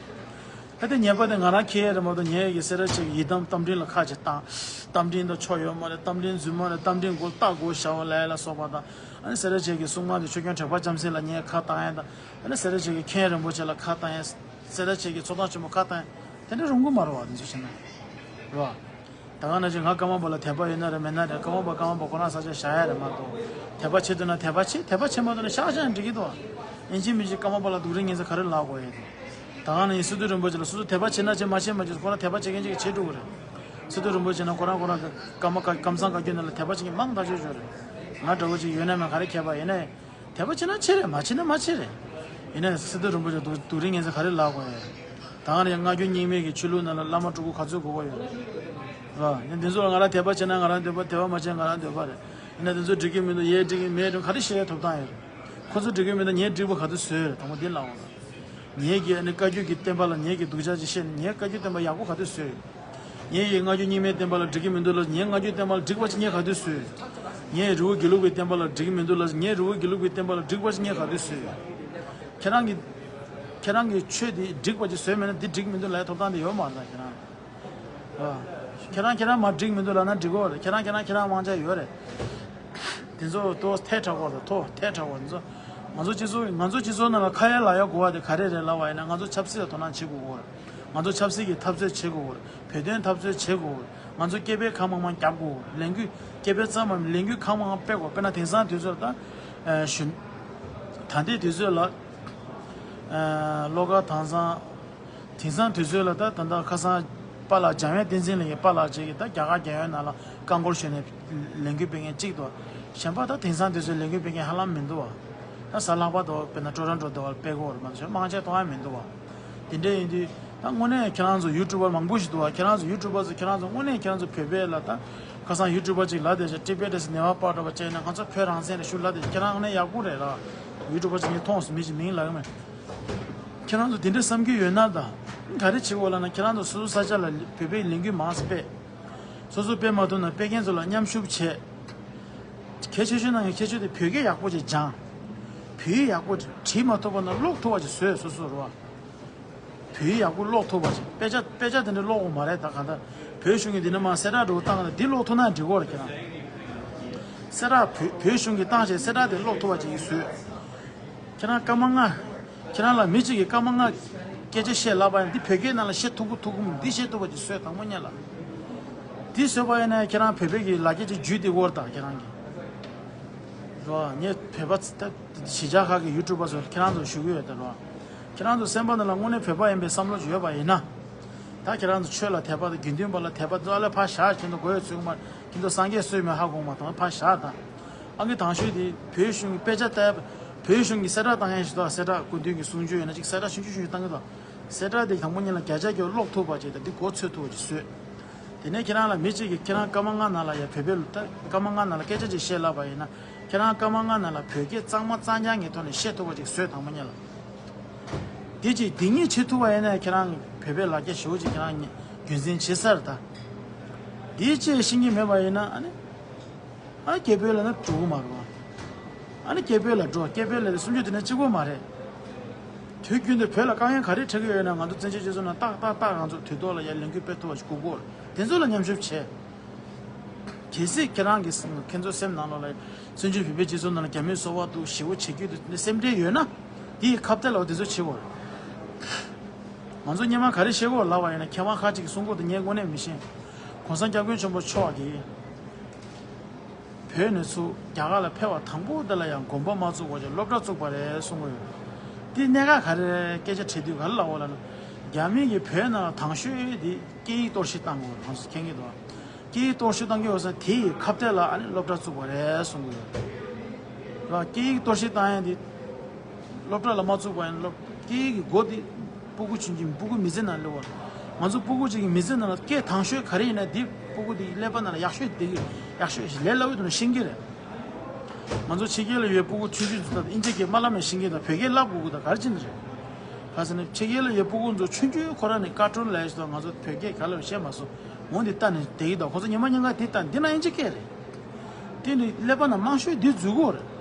ད་དེ་ཉེས་པ་དེ་ང་རང་འཁྱེར་ཡ་རེད་མ་གཏོགས་ངས་ཀྱི་སེ་ར་བྱེས་ཀྱི་ཡི་དམ་རྟ་མགྲིན་ལ་ཁ་ཅིག་བཏང་། རྟ་མགྲིན་དང་ཆོ་ཡོད་མ་རེད། རྟ་མགྲིན་རྫུན་མ་རེད། རྟ་མགྲིན་མགོ་ལྟག་མགོ་ཞར་བ་ལ་ཡ་ལ་སོགས་པ་དང་། ཨ་ནི་སེ་ར་བྱེས་ཀྱི་སྲུང་མ་དེ་ཆོས་སྐྱོང་དྲེགས་པ་ལྕམ་སྲིང་ལ་ངས་ཁ་བཏང་ཡ་དང་། ཨ་ནི་སེ་ར་བྱེས་ཀྱི་མཁན་རིན་པོ་ཆེ་ལ་ཁ་བཏང་ཡ། སེ་ར་བྱེས་ཀྱི་ཚོགས་གཙོ་ཆེན་མོ་ཁ་བཏང་ཡ། དེ་འདྲ་རུང་གི་མ་རེད་བ། དེ་ཚོ་བྱས་ན་རེད་བ། ད་ག་ནང་བཞིན་ང་ཀརྨ་པ་ལ་དད་པ་ཡོད་ན་རེད་མེད་ན་རེད། ཀརྨ་པ་ཀརྨ་པ་ཁོ་རང་ས་ཆ་བཞག་ཡ་རེད་མ་གཏོགས། དད་པ་བྱེད་འདོད་ན་དད་པ་བྱེད། དད་པ་བྱེད་མ་འདོད་ན་བཞག་བཞག་ན་འགྲིག་གི་འདུག་ཨིན་ཅི་མིན་ཅི་ཀརྨ་པ་ལ་སྡུག་རུས་ངན་ཚད་ག་རེ་ལབ་དགོས་ཡོད་དེ། ད་ག་ནང་བཞིན་སི་ཏུ་རིན་པོ་ཆེ་ལ་སོ་སོ་དད་པ་བྱེད་ན་བྱེད། མ་བྱེད་མ་བྱེད། ཁོ་རང་དད་པ་བྱེད་མཁན་ཅིག་གིས་བྱེད་འགྲོ་གི་རེད། སི་ཏུ་རིན་པོ་ཆེ་ན་ཁོ་རང་ཁོ་རང་གི་ཀརྨ་ཀ་ཀམ་ཚང་བཀའ་བརྒྱུད་ནང་ལ་དད་པ་བྱེད་མཁན་མང་ཐག་ཆོད་ཆོད་རེད། ང་འདྲ་བོ་ཅིག་ཡོད་ན་མེད་ག་རེ་ཁྱད་པར་ཡིན་ནའི། དད་པ་བྱེད་ན་བྱེད་རེད། མ་བྱེད་ན་མ་བྱེད་རེད། ཡིན་ནའི་སི་ཏུ་རིན་པོ་ཆེ་སྡུག་སྡུག་རུས་ངན་ཚད་ག་རེ་ལབ་དགོས་ཡོད། ད་ག་ནང་བཞིན་སྔ་འགྱུར་རྙིང་མའི་གི་ཆོས་ལུགས་ནང་ལ་བླ་མ་སྤྲུལ་སྐུ་ག་ཚོད་དགོས་ཀྱི་ཡོད་རེད། རེད་བ། ཡིན་ནའི་འདི་ཚོ་ལ་ང་རང་དད་པ་བྱེད་ན་ང་རང་འདོད་པ། དད་པ་མ་བྱེད་ན་ང་རང་འདོད་པ་རེད། ཡིན་ནའི་འདི་ཚོ་འགྲིག་གི་མི་འདུག་ཡས་འགྲིག་གི་མེད་འགྲིག་ག་རེ་བཤད་ཡ་ཐོབ་ཐང་ཡོད་རེད། ཁོ་ཚོ་འགྲིག་གི་མི་འདུག་ངས་འགྲིག་པ་ག་དུས་བཟོས་རེད། དང་པོ་འདི་ལབ་འོང་ད། ངས་ཀྱི་ཨ་ནི་བཀའ་བརྒྱུད་ཀྱི་བསྟན་པ་ལ་ངས་ཀྱི་སྡུག་ཅག་ཅིག་བཤད་ནས་ངས་བཀའ་བརྒྱུད་བསྟན་པ་ཡག་པོ་ག་དུས་བཟོས། ངས་ཀྱི་སྔ་འགྱུར་རྙིང་མའི་བསྟན་པ་ལ་འགྲིག་གི་མི་འདུག་ལབ་ངས་སྔ་འགྱུར་བསྟན་པ་ལ་འགྲིག་པ་ཅིག་ངས་ག་དུས་བཟོས། ངས་རི་བོ་དགེ་ལུགས་པའི་བསྟན་པ་ལ་འགྲིག་གི་མི་འདུག་ལབ་ངས་རི་བོ་དགེ་ལུགས་པའི་བསྟན་པ་ལ་འགྲིག་པ་ཅིག་ངས་ག་དུས་བཟོས། ཁྱེད་རང་གི་ཁྱེད་རང་གི་ཆོས་འདི་འགྲིག་པ་ཅིག་བཟོས་མེད་ན་འདི་འགྲིག་མི་འདུག་ལབ་ཡ་ཐོབ་ཐང་དེ་ཡོད་མ་རེད་ད་ཁྱེད་རང་། ཨ། ཁྱེད་རང་ཁྱེད་རང་མ་འགྲིག་མི་འདུག་ལབ་ན་འགྲིག་གོ་རེད། ཁྱེད་རང་ཁྱེད་རང་ཁྱེད་རང་དབང་ཆ་ཡོད་རེད། དེ་ཚོ་ཏོ་ཐལ་དྲགས་པ་དང་ཐོ་ཐལ་དྲགས་པ་དེ་ཚོ། ང་ཚོ་སྤྱི་ཚོགས་ང་ཚོ་སྤྱི་ཚོགས་ནང་ལ་ཁ་ཡ་ལག་ཡ་དགོས་པ་དེ་ག་རེ་རེད་ལབ་པ་ཡིན་ན་ང་ཚོ་ཆབ་སྲིད་ལ་དོ་སྣང་བྱེད་དགོས་གོ་རེད། ང་ཚོ་ཆབ་སྲིད་ཀྱི་འཐབ་རྩོད་བྱེད་དགོས་གོ་རེད། བོད་དོན་འཐབ་རྩོད་བྱེད་དགོས་གོ་རེད། ང་ཚོ་སྐད་འབོད་གང་མང་མང་རྒྱབ་དགོས་གོ་རེད། ལས་འགུལ་སྐད་འབོད་ཙམ་མ་ལས་འགུལ་གང་མང་མང་སྤེལ་དགོས། དཔེར་ན་དེང་སང་དུས་ཚོད་ལ་ད་ཨ་ཞུ་ད་ལྟའི་དུས་ཚོད་ལ་ཨ་བློ་དགའ་དྭངས་གཙང་། དེང་སང་དུས་ཚོད་ལ་ད་ད་ལྟ་ཁ་སང་པཱ་ལགས་འཇམ་དབྱངས་བསྟན་འཛིན་ལགས་ཀྱིས་པཱ་ལགས་ཅིག་གིས་ད་རྒྱ་གར་རྒྱལ་ཡོངས་ནང་ལ་རྐང་འཁོར་ཞོན་ནས་ལས་འགུལ་སྤེལ་མཁན་གཅིག་འདུག་གཞན་པ་ད་དེང་སང་དུས་ཚོད་ལས་འགུལ་སྤེལ་མཁན་ཧ་ལམ་མི་འདུག་བ། ད་གཟའ་ལྷག་པ་དང་དཔེར་ན་ཊོ་རོན་ཊོ་དེ་བར་སྤེལ་གི་ཡོད་རེད་མ་གཏོགས་མང་ཆེ་མཐོང་ཡ་མི་འདུག་བ། དེ་འདྲ་ཡིན་དུས་ད་དངོས་གནས་ཁྱེད་རང་ཚོ་ཡུ་ཊུབ་པར་མང་པོ་ཞིག་འདུག་བ། ཁྱེད་རང་ཚོ་ཡུ་ཊུབ་པར་ཚོ་ཁྱེད་རང་ཚོ་དངོས་གནས་ཁྱེད་རང་ཚོ་བོད་པའི་ལ་ད། ཁ་སང་ཡུ་ཊུབ་པ་ཅིག་ལབ་བསྡད་ཅིག་ཊི་བེ་ཊི་ནེ་པ་ལ་པ་ཅིག་ནས་ང་ཚོ་བོད་རང་བཙན་རེད་ཞུ་ལབ་བསྡད་ཅིག་ཁྱེད་རང་ནས་ཡག་པོ་རེད་ལ། ཡུ་ཊུབ་པ་ཅིག་ངས་མཐོང་སོང་མི་ཅིག་མིང་ལབ་ཡོད་མེད། ཁྱེད་རང་ཚོ་དེ་འདྲ་བསམ་གྱི་ཡོད་ན་ད། ག་རེ་བྱེད་དགོས་ལབ་ན་ཁྱེད་རང་ཚོ་སོ་སོ་ས་ཆ་ལ་བོད་པའི་ལས་འགུལ་མང་ཙམ་སྤེལ། སོ་སོ་སྤེལ་མ་ཐུབ་ན་སྤེལ་མཁན་ཚོ་ལ་མཉམ་ཞུགས་བྱེད། གལ་ཆེ་ཤོས་ནང་གི་ཁྱད་ཆོས་དེ་བོད་སྐད་ཡག་པོ་ཅིག་སྦྱང་། བོད་ཡིག་ཡག་པོ་བྲིས་མ་ཐུབ་པ་ན་ཀློག་ཐུབ་པ་ཅིག་བཟོས་སོ་སོ་རུ་བ། བོད་ཡིག་ཡག་པོ་ཀློག་ཐུབ་པ་ཅིག་དཔེ་ཆ་དཔེ་ཆ་དེ་འདྲ་ཀློག་དགོས་མ་རེད་ད་གང་ལྟར། བོད་གཞུང་གི་འདི་ནས་མར་གསལ་བསྒྲགས་འདྲ་བོ་བཏང་ན་འདི་ཀློག་ཐུབ་ན་འགྲིག་གི་རེད་ཁྱེད་རང་། གསལ་བསྒྲགས་བོད་བོད་གཞུང་གི་བཏང་བྱས་གསལ་བསྒྲགས་དེ་ཀློག་ཐུབ་པ་ཅིག་བཟོས། ཁྱེད་རང་སྐར་མ་ལྔ། ཁྱེད་རང་ལ་མི་གཅིག་གིས་སྐར་མ་ལྔ་སྐད་ཆ་བཤད་ལབ་པ་ཡིན་འདི་བོད་སྐད་ནང་ལ་བཤད་ཐུབ་ཀྱི་ཐུབ་ཀྱི་མི་འདི་བཤད་ཐུབ་པ་ཅིག་བཟོས་དང་པོ་ཉིད་ལ། འདི་བཟོས་པ་ཡིན་ན་ཁྱེད་རང་བོད་པའི་གི་ལ་རྒྱ་ཅིག་བརྒྱུད་དེ་བོར་དང་ཁྱེད་རང་གི། རོ་ངས་བོད་པ་ཚ་ད་གཞིས་ཆགས་ཁག་གི་ཡུ་ཊུབ་པ་ཚོ་ཁྱེད་རང་ཚོ་ཞུ་གི་ཡོད་ད་རོ། ཁྱེད་རང་ཚོ་སེམས་པ་ནང་ལ་དངོས་གནས་བོད་པ་ཡིན་པའི་བསམ་བློ་ཅིག་ཡོད་པ་ཡིན་ན། ད་ཁྱེད་རང་ཚོ་ཆོས་ལ་དད་པ་དང་དགེ་འདུན་པ་ལ་དད་པ་ཚོ་ཨ་ལེ་ཕར་བཞག་ཁྱེད་ཚོ་དགོས་ཡོད་ཚུལ་མ་ཁྱེད་ཚོ་སངས་རྒྱས་བསོད་མེད་ཧ་གོ་མ་དང་ཕར་བཞག་དང་། ཨང་ཀི་དང་ཤོས་དེ་བོད་གཞུང་གི་དཔེ་ཆ་ལྟ། བོད་གཞུང་གི་གསལ་བསྒྲགས་བཏང་ཡས་ཞིག་དང་གསལ་བསྒྲགས་སྐུ་མདུན་གྱི་གསུང་ཆོས་ཡོད་ན་ཅིག་གསལ་བསྒྲགས་ཆུང་ཆུང་ཆུང་ཆུང་བཏང་གི་འདུག་གསལ་བསྒྲགས་དེ་དང་པོ་ཉིད་ལ་བརྒྱ་ཆ་བརྒྱ་ཀློག་ཐུབ་པ་ཅིག་དང་འདི་གོ་ཆོད་ཐུབ་པ་ཅིག་བཟོས། དེ་ནས་ཁྱེད་རང་ལ་མི་གཅིག་གིས་ཁྱེད་རང་སྐར་མ་ལྔ་ནང་ལ་ཡ་བོད་པའི་ལུགས་ད་སྐར་མ་ལྔ་ནང་ལ་སྐད་ཆ་ཅིག་བཤད་ལབ་པ་ཡིན་ན་ཁྱེད་རང་སྐར་མ་ལྔ་ནང་ལ་བོད་སྐད་གཙང་མ་གཙང་རྐྱང་གི་ཐོག་ནས་བཤད་ཐུབ་པ་ཅིག་བཟོས་དང་པོ་ཉིད་ལ། དེ་ཅིག་དེ་གཉིས་བྱེད་ཐུབ་པ་ཡིན་ན་ཁྱེད་རང་བོད་པའི་ལ་རྒྱ་ཞེ་པོ་ཅིག་ཁྱེད་རང་རྒྱུན་འཛིན་བྱེད་ས་རེད་ད། དེ་ཅིག་ཤེས་ཀྱི་མེད་པ་ཡིན་ན་ཨ་ནི། ཨ་སྐད་འབོད་ལ་ན་འགྲོ་གི་མ་རེད་བ། ཨ་ནི་སྐད་འབོད་ལ་འགྲོ་སྐད་འབོད་ལ་སུམ་ཅུ་དེ་ནས་གཅིག་པོ་མ་རེད། དུས་རྒྱུན་དུ་བོད་ལ་དཀའ་ངལ་ག་རེ་འཕྲད་ཀྱི་ཡོད་ན་ང་ཚོ་བཙན་བྱོལ་སྤྱི་ཚོགས་ནང་ཏག་ཏག་ཏག་ང་ཚོ་དུས་ཐོག་ལ་ཡར་ལས་འགུལ་སྤེལ་ཐུབ་པ་ཞིག་དགོས་ཀྱི་ཡོད་རེད་དེ་ཚོ་ལ་མཉམ་ཞུགས་བྱས། གལ་སྲིད་ཁྱེད་རང་གི་སེམས་ཁྱེད་ཚོ་སེམས་ནང་ལོགས་ལ་བཙན་བྱོལ་བོད་པའི་སྤྱི་ཚོགས་ནང་ལ་རྒྱ་མིའི་སོ་པ་འདུག་ཞེ་པོ་བྱེད་ཀྱི་འདུག་ནས་སེམས་ཁྲལ་ཡོད་ན་དེ་ཡི་ཁ་གཏད་ལ་འོ་དེ་ཚོ་བྱེད་དགོས་རེད། ང་ཚོ་སྔོན་མ་ག་རེ་བཤད་དགོས་ལབ་པ་ཡིན་ན་མཁས་དབང་ཁག་ཅིག་གིས་གསུང་གོ་དེ་ངས་དངོས་གནས་མི་ཤེས། གོང་ས་སྐྱབས་མགོན་ཆེན་པོ་མཆོག་གིས། བོད་ནས་ཚུར་རྒྱ་གར་ལ་ཕེབས་པ་དང་པོ་དེ་ལ་ཡང་དགོན་པ་མ་བཙུགས་པ་ཅིག་སློབ་གྲྭ་བཙུགས་པ་རེད་གསུང་གི་ཡོད། དེ་གནད་འགག་ག་རེ་རེད་སྐད་ཆ་དྲིས་དུས་ག་རེ་ལབ་འོ་ལབ་ན། རྒྱ་མི་གིས་བོད་ནང་ལ་དང་ཤོས་དེ་སྐད་ཡིག་གཏོར་བཤིག་བཏང་གི་ཡོད་རེད་ང་ཚོ་མཁྱེན་གྱི་འདུག་སྐད་ཡིག་གཏོར་བཤིག་བཏང་གི་ཡོད་ས་དེ་ཡི་ཁ་གཏད་ལ་ཨ་ནི་སློབ་གྲྭ་བཙུགས་པ་རེད་གསུང་གི་ཡོད། ར་སྐད་ཡིག་གཏོར་བཤིག་བཏང་ཡ་དེ། སློབ་གྲྭ་ལ་མ་བཙུགས་པ་ཡིན་སློབ་སྐད་ཡིག་གི་སྒོ་དེ་སྤུ་གུ་ཆུང་ཆུང་སྤུ་གུ་མི་ཚེ་ནང་སླེབས་པ། ང་ཚོ་སྤུ་གུ་གཅིག་གི་མི་ཚེ་ནང་ལ་སྐད་དང་ཤོས་ག་རེ་ཡིན་ན་དེ་སྤུ་གུ་དེ་ཀླད་པ་ནང་ལ་ཡག་ཤོས་དེ་གི་ཡག་ཤོས་ལས་སླ་བོའི་ཐོག་ནས་ཤེས་ཀྱི་རེད། ང་ཚོ་ཕྱི་རྒྱལ་ལ་ཡོད་སྤུ་གུ་ཆུང་ཆུང་ཚོ་ད་ཨིན་ཇི་སྐད་མ་བསླབ་ནས་ཤེས་ཀྱི་ད་བོད་སྐད་བསླབ་དགོས་ཀྱི་ད་ག་རེ་བྱེད་ནི་རེད། ག་ཟེར་ན་ཕྱི་རྒྱལ་ལ་ཡོད་སྤུ་གུ་ཚོ་ཆུང་ཆུང་ཁོ་རང་ནས་ཀར་ཊུན་ལས་ཞིག་ད་ང་ཚོ་བོད་སྐད་ག་ལ་བཤད་མ་སོང་འོ་འདི་ལྟ་ནས་བསྡད་ཀྱི་ད་ཁོ་ཚོ་ཉི་མ་ཉིན་གང་དེ་ལྟ་འདི་ན་ཨིན་ཇི་སྐད་རེད། དེ་ནི་ཀླད་པ་ནང་མང་ཤོས་འདི་འཛུལ་གྱི་ཡོད་རེད།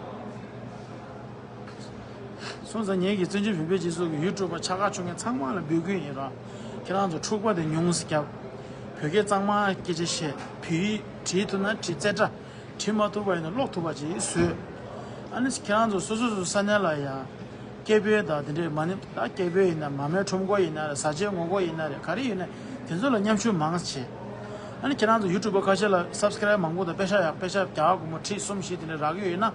སོང་ཙང་ངེད་ཀྱིས་བཙན་བྱོལ་བོད་པའི་སྤྱི་ཚོགས་ཀྱི་ཡུ་ཊུབ་པ་ཆ་ག་ཆུང་ངེ་ཚང་མ་ལ་འབོད་སྐུལ་ཡིན་ར། ཁྱེད་རང་ཚོ་འཁྲུག་པ་དེ་ཉུང་ཙམ་རྒྱབ། བོད་སྐད་གཙང་མ་སྐད་ཆ་བཤད། བོད་ཡིག་བྲིས་ཐུབ་ན་བྲིས་རྩེ་གྲ། བྲིས་མ་ཐུབ་པ་ཡིན་ན་ཀློག་ཐུབ་པ་ཅིག་བཟོས། ཨ་ནི་ཁྱེད་རང་ཚོ་སོ་སོ་སོ་ས་གནས་ལ་ཡ། སྐད་འབོད་དང་དེ་འདྲའི་མ་ཎི་ད་སྐད་འབོད་ཡིན་ན་མར་མེའི་ཁྲོམ་སྐོར་ཡིན་ན་རེད་བཟའ་བཅའི་ངོ་རྒོལ་ཡིན་ན་རེད་ག་རེ་ཡིན་ན་དེ་ཚོ་ལ་མཉམ་ཞུགས་མང་ཙམ་བྱས། ཨ་ནི་ཁྱེད་རང་ཚོ་ཡུ་ཊུབ་པ་ཁ་ཤས་ལ་སབ་སི་ཀ་རའིབ་མང་པོ་དང་པེ་ཤག་ཡག་པེ་ཤག་བརྒྱ་དགུ་མོ་ཁྲི་གསུམ་བཞི་དེ་འདྲ་རག་གི་ཡོད་ན།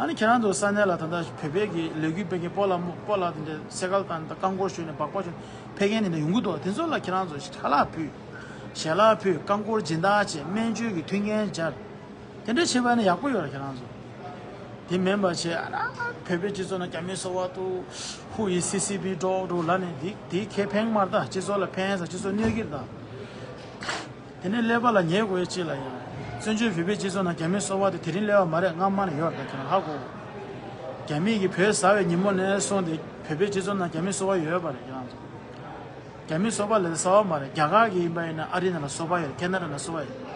ཨ་ནི་ཁྱེད་རང་ཚོ་ས་གནས་ལ་ད་ལྟ་བོད་པའི་གི་ལས་འགུལ་སྤེལ་མཁན་སྤོ་ལགས་སྤོ་ལགས་དེ་འདྲ་སེ་གལ་བཏང་ད་རྐང་འཁོར་ཞོན་ནས་སྦག་སྦག་ཞོན་ཕེབས་མཁན་དེ་འདྲ་ཡོང་གི་འདུག་དེ་ཚོ་ལ་ཁྱེད་རང་ཚོ་ཁ་ལག་ཕུལ། ཞལ་ལག་ཕུལ་རྐང་འཁོར་སྦྱིན་བདག་བྱས་སྨན་བཅོས་ཀྱི་མཐུན་རྐྱེན་སྦྱར། དེ་འདྲ་བྱས་པ་ནི་ཡག་པོ་ཡོད་རེད་ཁྱེད་རང་ཚོ། དེ་མིན་པ་བྱས་ཨ་ར་བོད་པའི་སྤྱི་ཚོགས་ནང་རྒྱ་མིའི་སོ་པ་འདུག་ཧུ་ཡི་སི་སི་པི་འགྲོ་འགྲོ་ལབ་ནས་དེ་དེ་ཁེ་ཕན་མ་རེད་ད་སྤྱི་ཚོགས་ལ་ཕན་ས་སྤྱི་ཚོགས་གནོད་ཀྱི་རེད་ད། དེ་ནས་ཀླད་པ་ལ་ཉལ་དགོས་ཅིག་ལ་ཡང་། བཙན་བྱོལ་བོད་པའི་སྤྱི་ཚོགས་ནང་རྒྱ་མིའི་སོ་པ་དེ་དེ་རིང་སླེབས་པ་མ་རེད་སྔ་མ་ནས་ཡོད་རེད་ད་ཁྱེད་རང་ཧ་གོ། རྒྱ་མིས་ཀྱི་བོད་ཟ་བའི་ཉིན་མོ་ནས་བཟུང་སྟེ་བོད་པའི་སྤྱི་ཚོགས་ནང་རྒྱ་མིའི་སོ་པ་ཡོད་པ་རེད་ཁྱེད་རང་ཚོ། རྒྱ་མིའི་སོ་པ་ལས་གསར་པ་མ་རེད། རྒྱ་གར་གྱི་ཡིན་པ་ཡིན་ན་ཨ་རི་ནང་ལ་སོ་པ་ཡོད་རེད། ཁེ་ན་ཌ་ནང་སོ་པ་ཡོད་རེད།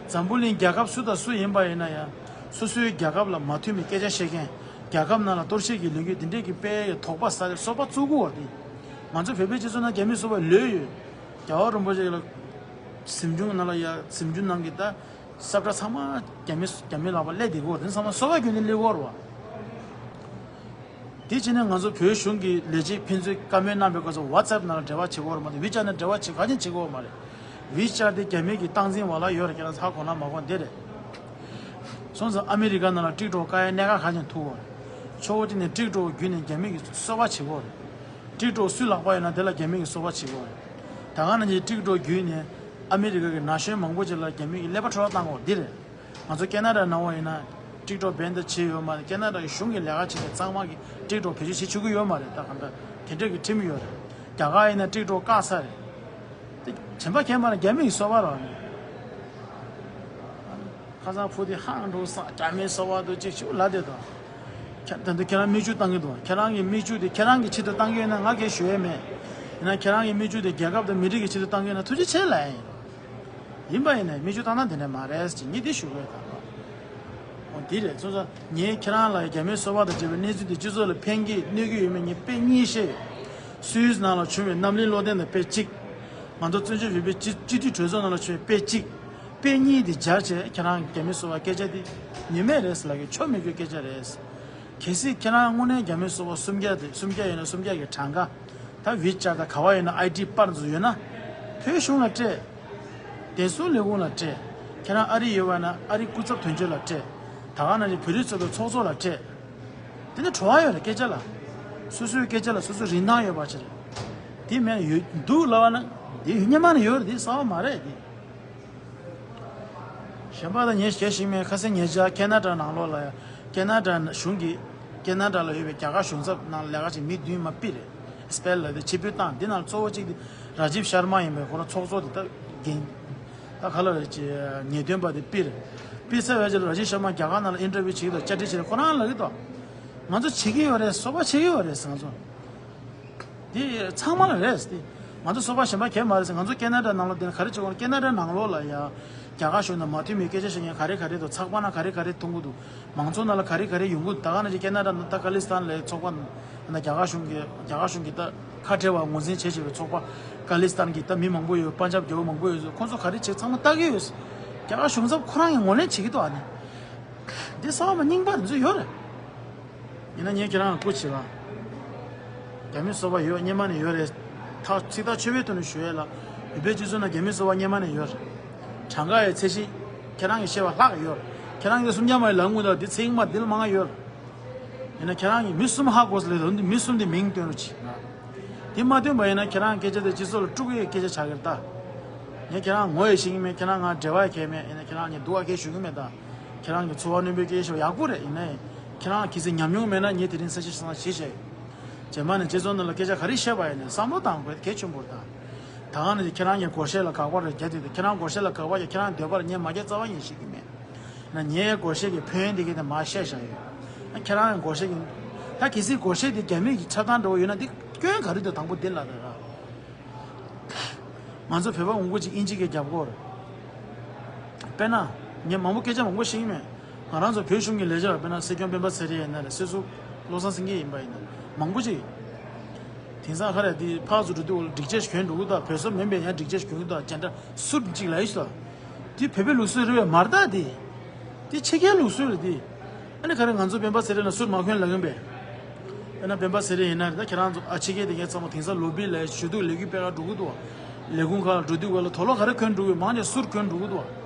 འཛམ་བུ་གླིང་རྒྱལ་ཁབ་སུ་དང་སུ་ཡིན་པ་ཡིན་ན་ཡང་སོ་སོའི་རྒྱལ་ཁབ་ལ་མ་མཐུན་པའི་སྐད་ཆ་བཤད་མཁན། རྒྱལ་ཁབ་ནང་ལ་གཏོར་བཤིག་གི་ལས་འགུལ་འདི་འདྲས་ཀྱི་སྤེལ་ཡའི་དོགས་པ་ཟ་བའི་སོ་པ་བཙུགས་ཀྱི་ཡོད་རེད། ང་ཚོ་བོད་པའི་སྤྱི་ཚོགས་ནང་རྒྱ་མིའི་སོ་པ་ལོས་ཡོད། རྒྱལ་བ་རིན་པོ་ཆེ་ལ་གཟིམ་ཆུང་ནང་ལ་ཡ་གཟིམ་ཆུང་ནང་གི་ད་སབ་ཏྲ་ཚང་མ་རྒྱ་མི་རྒྱ་མི་ལག་པ་སླེབས་བསྡད་ཀྱི་ཡོད་རེད། དེ་ཚང་མ་སོ་པ་བརྒྱུད་ནས་སླེབས་ཀྱི་ཡོད་རེད་བ། དེ་བྱས་ནས་ང་ཚོ་བོད་གཞུང་གི་ལས་བྱེད་ཕན་ཚུན་བཀའ་མོལ་གནང་པའི་སྐབས་སུ་ཝ་ཙེབ་ནང་ལ་འབྲེལ་བ་བྱེད་ཀྱི་ཡོད་རེད་མ་གཏོགས་ཝི་ཅར་ནང་འབྲེལ་བ་བྱེད་ག་ཅིག་བྱེད་ཀྱི་ཡོད་མ་རེད། ཝི་ཅར་དེ་རྒྱ་མི་གི་སྟངས་འཛིན་འོག་ལ་ཡོད་རེད། ཁྱེད་རང་ཚོ་ཧ་གོ་ན་མ་གོ་ན་འདི་རེད། སོང་ཙང་ཨ་མི་རི་ཀ་ནང་ལ་ཊིག་ཊོག་བཀག་ཡ་གནད་འགག་ག་ཅིག་ཐུག་ཡོད་རེད། ཕྱོགས་གཅིག་ནས་ཊིག་ཊོག་བརྒྱུད་ནས་རྒྱ་མི་གི་སོ་པ་བྱེད་ཀྱི་ཡོད་རེད། ཊིག་ཊོག་སུའི་ལག་པ་ཡོད་ན་དེ་ལ་རྒྱ་མི་གིས་སོ་པ་བྱེད་ཀྱི་ཡོད་རེད། ད་ག་ནང་བཞིན་ཊིག་ཊོག་བརྒྱུད་ནས་ཨ་མི་རི་ཀ་གི་ན་གཞོན་མང་པོ་ཅིག་ལ་རྒྱ་མི་གིས་ཀླད་པ་འཕྲོ་བརླག་བཏང་གི་ཡོད་འདི་རེད། ང་ཚོ་ཁེ་ན་ཌ་ནང་བ་ཡིན་ན་ཊིག་ཊོག་བེན་དུ་བྱས་ཡོད་མ་རེད། ཁེ་ན་ཌ་གི་གཞུང་གི་ལས་ཀ་བྱེད་མཁན་ཚང་མ་གིས་ཊིག་ཊོག་བེད་སྤྱོད་བྱེད་ཆོག་གི་ཡོད་མ་རེད། ད་ག་འདྲ་དེ་འདྲ་གི་ཁྲིམས་ཡོད་རེད། རྒྱ་གར་ཡིན་ན་ཊིག་ཊོག་བཀག་ཚར་རེད། དེ་གཞན་པ་གང་ཡང་མ་རེད། རྒྱ་མི་གི་སོ་པ་རང་རེད། ཁ་སང་ཕུ་དེ་ཧང་འགྲོ་སང་རྒྱ་མི་སོ་པ་དུ་ཅིག་ཞུ་ལ་དེ་དང་། ཁྱེད་ད་འདི་ཁྱེད་རང་མིག་ཆུ་བཏང་གི་འདུག་ཁྱེད་རང་གི་མིག་ཆུ་དེ་ཁྱེད་རང་གི་ཆེད་དུ་བཏང་གི་ཡོད་ན་ང་གས་ཞུ་ཡས་མེད། ཡིན་ན་ཁྱེད་རང་གི་མིག་ཆུ་དེ་རྒྱལ་ཁབ་དང་མི་རིགས་ཀྱི་ཆེད་དུ་བཏང་གི་ཡོད་ན་ཐུགས་རྗེ་ཆེ་ལབ་ཡིན། ཡིན་པ་ཡིན་ན་མིག་ཆུ་བཏང་ན་དེ་འདྲ་མ་རེད་ཅེས་ངས་འདི་ཞུ་དགོས་དང་། འོ་འདི་རེད་སོང་ཙང་ངས་ཁྱེད་རང་ལ་རྒྱ་མིའི་སོ་པ་དང་བཅས་པའི་གནས་ཚུལ་དེ་སྤྱི་ཚོགས་ལ་ཕན་གྱི་གནོད་ཀྱི་ཡོད་མེད་ངས་དཔེ་གཉིས་བཤད། སུད་སི་ནང་ལ་བྱུང་བའི་རྣམ་གླིང་བློ་ལྡན་དང་དཔེ་གཅིག་ང་ཚོ་བཙན་བྱོལ་བོད་པའི་སྤྱི་སྤྱི་འཐུས་གྲོས་ཚོགས་ནང་ལ་བྱུང་བའི་དཔེ་གཅིག་དཔེ་གཉིས་དེ་སྦྱར་བྱས་ཁྱེད་རང་རྒྱ་མི་སོ་པ་སྐད་ཆ་དེ་ཉེས་མེད་རེད་ཟེར་ལབ་ཀྱི་ཆོ་མི་དགོས་སྐད་ཆ་རེད། གལ་སྲིད་ཁྱེད་རང་དངོས་གནས་རྒྱ་མི་སོ་པ་སུམ་བརྒྱ་དེ་སུམ་བརྒྱ་ཡོད་ན་སུམ་བརྒྱ་གི་གྲངས་ཀ་ད་ཝི་ཅར་དང་ག་བ་ཡོད་ན་ཨའི་ཌི་པར་ཚོ་ཡོད་ན་བོད་གཞུང་ལ་སྤྲད། བདེ་སྲུང་ལས་ཁུངས་ལ་སྤྲད། ཁྱེད་རང་ཨ་རི་ཡོད་པ་ན་ཨ་རི་སྐུ་ཚབ་དོན་གཅོད་ལ་སྤྲད། ད་ག་ནང་བཞིན་བོད་རིགས་ཚོགས་པའི་ཚོགས་གཙོ་ལ་སྤྲད། དེ་ནི་བྲོ་བ་ཡོད་རེད་སྐད་ཆ་ལ། སོ་སོའི་སྐད་ཆ་ལ་སོ་སོའི་རིན་ཐང་ཡོད་པ་ཅིག་རེད། དེ་མེད་ན་ཡོད་འདུག་ལབ་པ་ན་དེ་སྔོན་མ་ནས་ཡོད་རེད་དེ་གསར་པ་མ་རེད་དེ། གཞན་པ་དང་ཉེ་ཞེ་ཞིག་མེད་ཁ་སང་ཉེ་ཆར་ཁེ་ན་ཌ་ནང་ལོགས་ལ་ཡང་ཁེ་ན་ཌ་གཞུང་གིས་ཁེ་ན་ཌ་ལ་ཡོད་པའི་རྒྱ་གར་གཞུང་ཚབ་ནང་ལས་ཀ་བྱེད་མི་བདུན་མ་ཕུད་རེད། སྤེལ་ལ་དེ་ཕྱིར་འབུད་བཏང་འདི་ནང་གཙོ་བོ་གཅིག་དེ་ར་ཇིབ་ཤར་མ་ཡིན་པའི་ཁོ་རང་ཚོགས་གཙོ་དེ་ད་འགན་ད་ག་ལ་རེད་ཅེས་ཉེས་དོན་པ་དེ་ཕུད་རེད། ཕུད་ཚར་བའི་རྗེས་ལ་ར་ཇིབ་ཤར་མ་རྒྱ་གར་ནང་ལ་ཨིན་ཊར་བིའུ་བྱེད་ཀྱི་འདུག་བཅར་འདྲི་བྱེད་རེད་ཁོ་རང་ལབ་ཀྱི་འདུག་ང་ཚོ་བྱེད་ཀྱི་ཡོད་རེད་སོ་པ་བྱེད་ཀྱི་ཡོད་རེད་ཟེར་ང་ཚོ། འདི་ཚང་མ་ལ་རེད་ཟེར། ང་ཚོ་སོ་པ་གཞན་པ་གས་མ་རེད་ཟེར། ང་ཚོ་ཁེ་ན་ཌ་ནང་ལོགས་འདི་ལ་ག་རེ་བྱེད་དགོས་ན་ཁེ་ན་ཌ་ནང་ལོགས་ལ་ཡ་རྒྱ་གར་གཞུང་དང་མ་མཐུན་པའི་སྐད་ཆ་བཤད་མཁན་ག་རེ་ག་རེ་འདུག་ཚགས་པར་ནང་ག་རེ་ག་རེ་མཐོང་གི་འདུག་མང་ཚོགས་ནང་ལ་ག་རེ་ག་རེ་ཡོང་གི་འདུག་ད་ག་ནང་བཞིན་ཁེ་ན་ཌ་ནང་ད་ཁ་ལི་སི་ཐན་ལའི་ཚོགས་པ་ནང་རྒྱ་གར་གཞུང་གི་རྒྱ་གར་གཞུང་གི་ད་ཁ་བྲལ་བ་ངོས་འཛིན་བྱེད་བཞིན་པའི་ཚོགས་པ་ཁ་ལི་སི་ཐན་གྱི་ད་མི་མང་པོ་ཡོད། པན་ཇབ་རྒྱལ་པོ་མང་པོ་ཡོད། ཁོང་ཚོ་ག་རེ་བྱེད་ཚང་མ་ལྟ་གི་ཡོད། རྒྱ་གར་གཞུང་ཚབ་ཁོ་རང་ཡང་ངོས་ལེན་བྱེད་ཀྱི་འདུག་ཨ་ནི་འདི་གསར་པ་རྙིང་པ་འདི་ཚོ་ཡོད་རེད། ཡིན་ན་ངས་ཁྱེད་རང་ལ་སྐུ་མཁྱེན་པ། རྒྱ་མི་སོ་པ་ཡོད་སྔོན་མ་ནས་ཡོད་རེད། ད་ཚིག་ཐག་ཆོད་པའི་ཐོག་ནས་ཞུ་ཡས་ལ། བོད་པའི་སྤྱི་ཚོགས་ནང་རྒྱ་མི་སོ་པ་སྔོན་མ་ནས་ཡོད་རེད། གྲངས་ཀ་ཡི་ཚད་གཞི་ཁྱེད་རང་གིས་ཤེས་པ་ལྷག་ཡོད། ཁྱེད་རང་གིས་སུམ་བརྒྱ་མ་ཡི་ལ་ངུ་ད་འདི་ཚེག་མ་འདི་ལ་མང་ཡོད། ཡིན་ན་ཁྱེད་རང་གིས་མི་གསུམ་ཧ་གོ་ས་ལས་དོན་འདི་མི་གསུམ་འདི་མིང་སྟོན་རོགས་གྱིས། འདི་མ་སྟོན་པ་ཡིན་ན་ཁྱེད་རང་སྐད་ཆ་དེ་སྤྱི་ཚོགས་ལ་དཀྲུག་ཡས་སྐད་ཆ་ཆགས་ཀྱི་རེད་ད། ངས་ཁྱེད་རང་ངོ་ཡི་ཤེས་ཀྱི་མེད། ཁྱེད་རང་ང་འབྲེལ་བ་ཡི་གལ་མེད། ཡིན་ན་ཁྱེད་རང་ངས་སྡུག་པ་སྐད་ཞུ་གི་མེད་ད། ཁྱེད་རང་གི་ཚོར་བ་རྣོན་པོའི་སྐད་ཆ་ཡག་པོ་རེད། ཡིན་ནའི། ཁྱེད་རང་གི་ཚེ་ཉམས་མྱོང་མེད་ན་ངས་དེ་རིང་ས་ཆ་སང་ཞེས་བཤད། རྗེས་མ་ནས་རྗེ་ཚོ་ནང་ལ་སྐད་ཆ་ག་རེ་བཤད་པ་ཡིན་ནའི་བསམ་བློ་བཏང་དགོས་གལ་ཆེན་པོ་རེད་ད། ད་ག་ནས་ཁྱེད་རང་གི་སྒོར་གཞས་ལ་དགག་པ་རེ་རྒྱག་དུས་ད་ཁྱེད་རང་སྒོར་གཞས་ལ་དགག་པ་རྒྱག་ཁྱེད་རང་འདོད་པར་ངས་མ་རྒྱག་རྩ་བ་ཉིད་ཤེས་ཀྱི་མེད། ན་ངའི་སྒོར་གཞས་ཀྱི་ཕན་ཡོན་དེ་གས་དེ་མ་བཤད་བཞག་ཡོད། ཁྱེད་རང་གི་སྒོར་གཞས་ཀྱི། ད་གལ་སྲིད་སྒོར་གཞས་དེ་རྒྱ་མི་གི་ཆབ་ཐང་འདྲ་བོ་ཡོད་ན་འདི་སྐྱོན་ག་རེ་འདུག་དང་པོ་འདི་ལ་རེད་ར། ང་ཚོ་བོད་པ་མང་པོ་ཅིག་ཨིན་ཇི་སྐད་རྒྱབ་ཀྱི་ཡོད་རེད། དཔེར་ན། ངས་མང་པོ་སྐད་ཆ་མང་པོ་བཤད་ཀྱི་མེད། ང་རང་ཚོ་བོད་གཞུང་གི་ལས་བྱེད་པ་དཔེར་ན་སྲིད་སྐྱོང་སྤེན་པ་ཚེ་རིང་ཡིན་ན་རེད། སྲིད་ཟུར་བློ་བཟང་སེང་གེ་ཡིན་པ་ཡིན་ན་མང་པོ་ཅིག་དེང་སང་ཁ་རེ་འདི་ཕར་ཚུར་འགྲོ་དུས་སྒྲིག་ཆས་ཤིག་གྱོན་འགྲོ་གི་འདུག་བོད་སོག་མིན་པའི་ཡང་སྒྲིག་ཆས་ཤིག་གྱོན་གྱི་འདུག་ཇ་འདྲ་སུད་ཅིག་ལ་ཡོད་ཤག་འདི་བོད་པའི་ལུགས་སྲོལ་རེད་པས་མ་རེད་ད་འདི། འདི་ཕྱི་རྒྱལ་ལུགས་སྲོལ་རེད་འདི། ཨ་ནི་ག་རེ་ང་ཚོ་སྤེན་པ་ཚེ་རིང་ལ་སུད་མ་གྱོན་ལབ་ཡོང་པས། དཔེར་ན་སྤེན་པ་ཚེ་རིང་ཡིན་ན་རེད་ད་ཁྱེད་རང་ཚོ་ཨ་ཕྱི་རྒྱལ་དེ་གའི་ཚང་མ་དེང་སང་ལོ་བི་ལ་ཞུ་གཏུག་ལས་འགུལ་སྤེལ་ག་འགྲོ་གི་འདུག་བ། ལས་ཁུངས་ཁག་ལ་འགྲོ་དུས་ག་ལ་དུག་ལོག་ག་རེ་གྱོན་འགྲོ་གི་མང་ཆེ་སུད་གྱོན་འགྲོ་གི་འདུག་བ།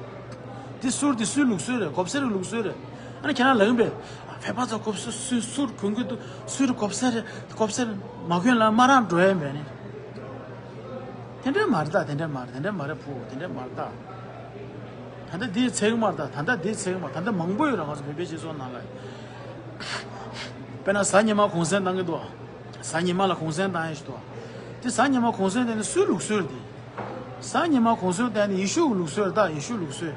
འདི་སུད་འདི་སུའི་ལུགས་སྲོལ་རེད། གོབ་སེ་རི་ལུགས་སྲོལ་རེད། ཨ་ནི་ཁྱེད་རང་ལབ་ཡོང་པས། བོད་པ་ཚོ་གོབ་སེ་སུད་སུད་གྱོན་གི་འདུག་སུད་གོབ་སེ་རི་གོབ་སེ་རི་མ་གྱོན་ལ་མ་རང་འགྲོ་ཡ་མེད་ནི། དེ་འདྲ་མ་རེད་ད། དེ་འདྲ་མ་རེད། དེ་འདྲ་མ་རེད་བུ། དེ་འདྲ་མ་རེད་ད། ད་ལྟ་འདིའི་ཚེག་མ་རེད་ད། ད་ལྟ་འདིའི་ཚེག་མ་ད་ལྟ་མང་པོ་ཡོད་ར་ང་ཚོ་བོད་པའི་སྤྱི་ཚོགས་ནང་ལ། དཔེར་ན་གཟའ་ཉི་མ་གུང་སེང་བཏང་གི་འདུག་གཟའ་ཉི་མ་ལ་གུང་སེང་བཏང་ཡ་ཞིག་འདུག་དེ་གཟའ་ཉི་མ་གུང་སེང་བཏང་ནི་སུའི་ལུགས་སྲོལ་རེད་དེ། གཟའ་ཉི་མ་གུང་སེང་བཏང་ནི་ཡེ་ཤུ་གི་ལུགས་སྲོལ་རེད་ད། ཡེ་ཤུ་ལུགས་སྲོལ།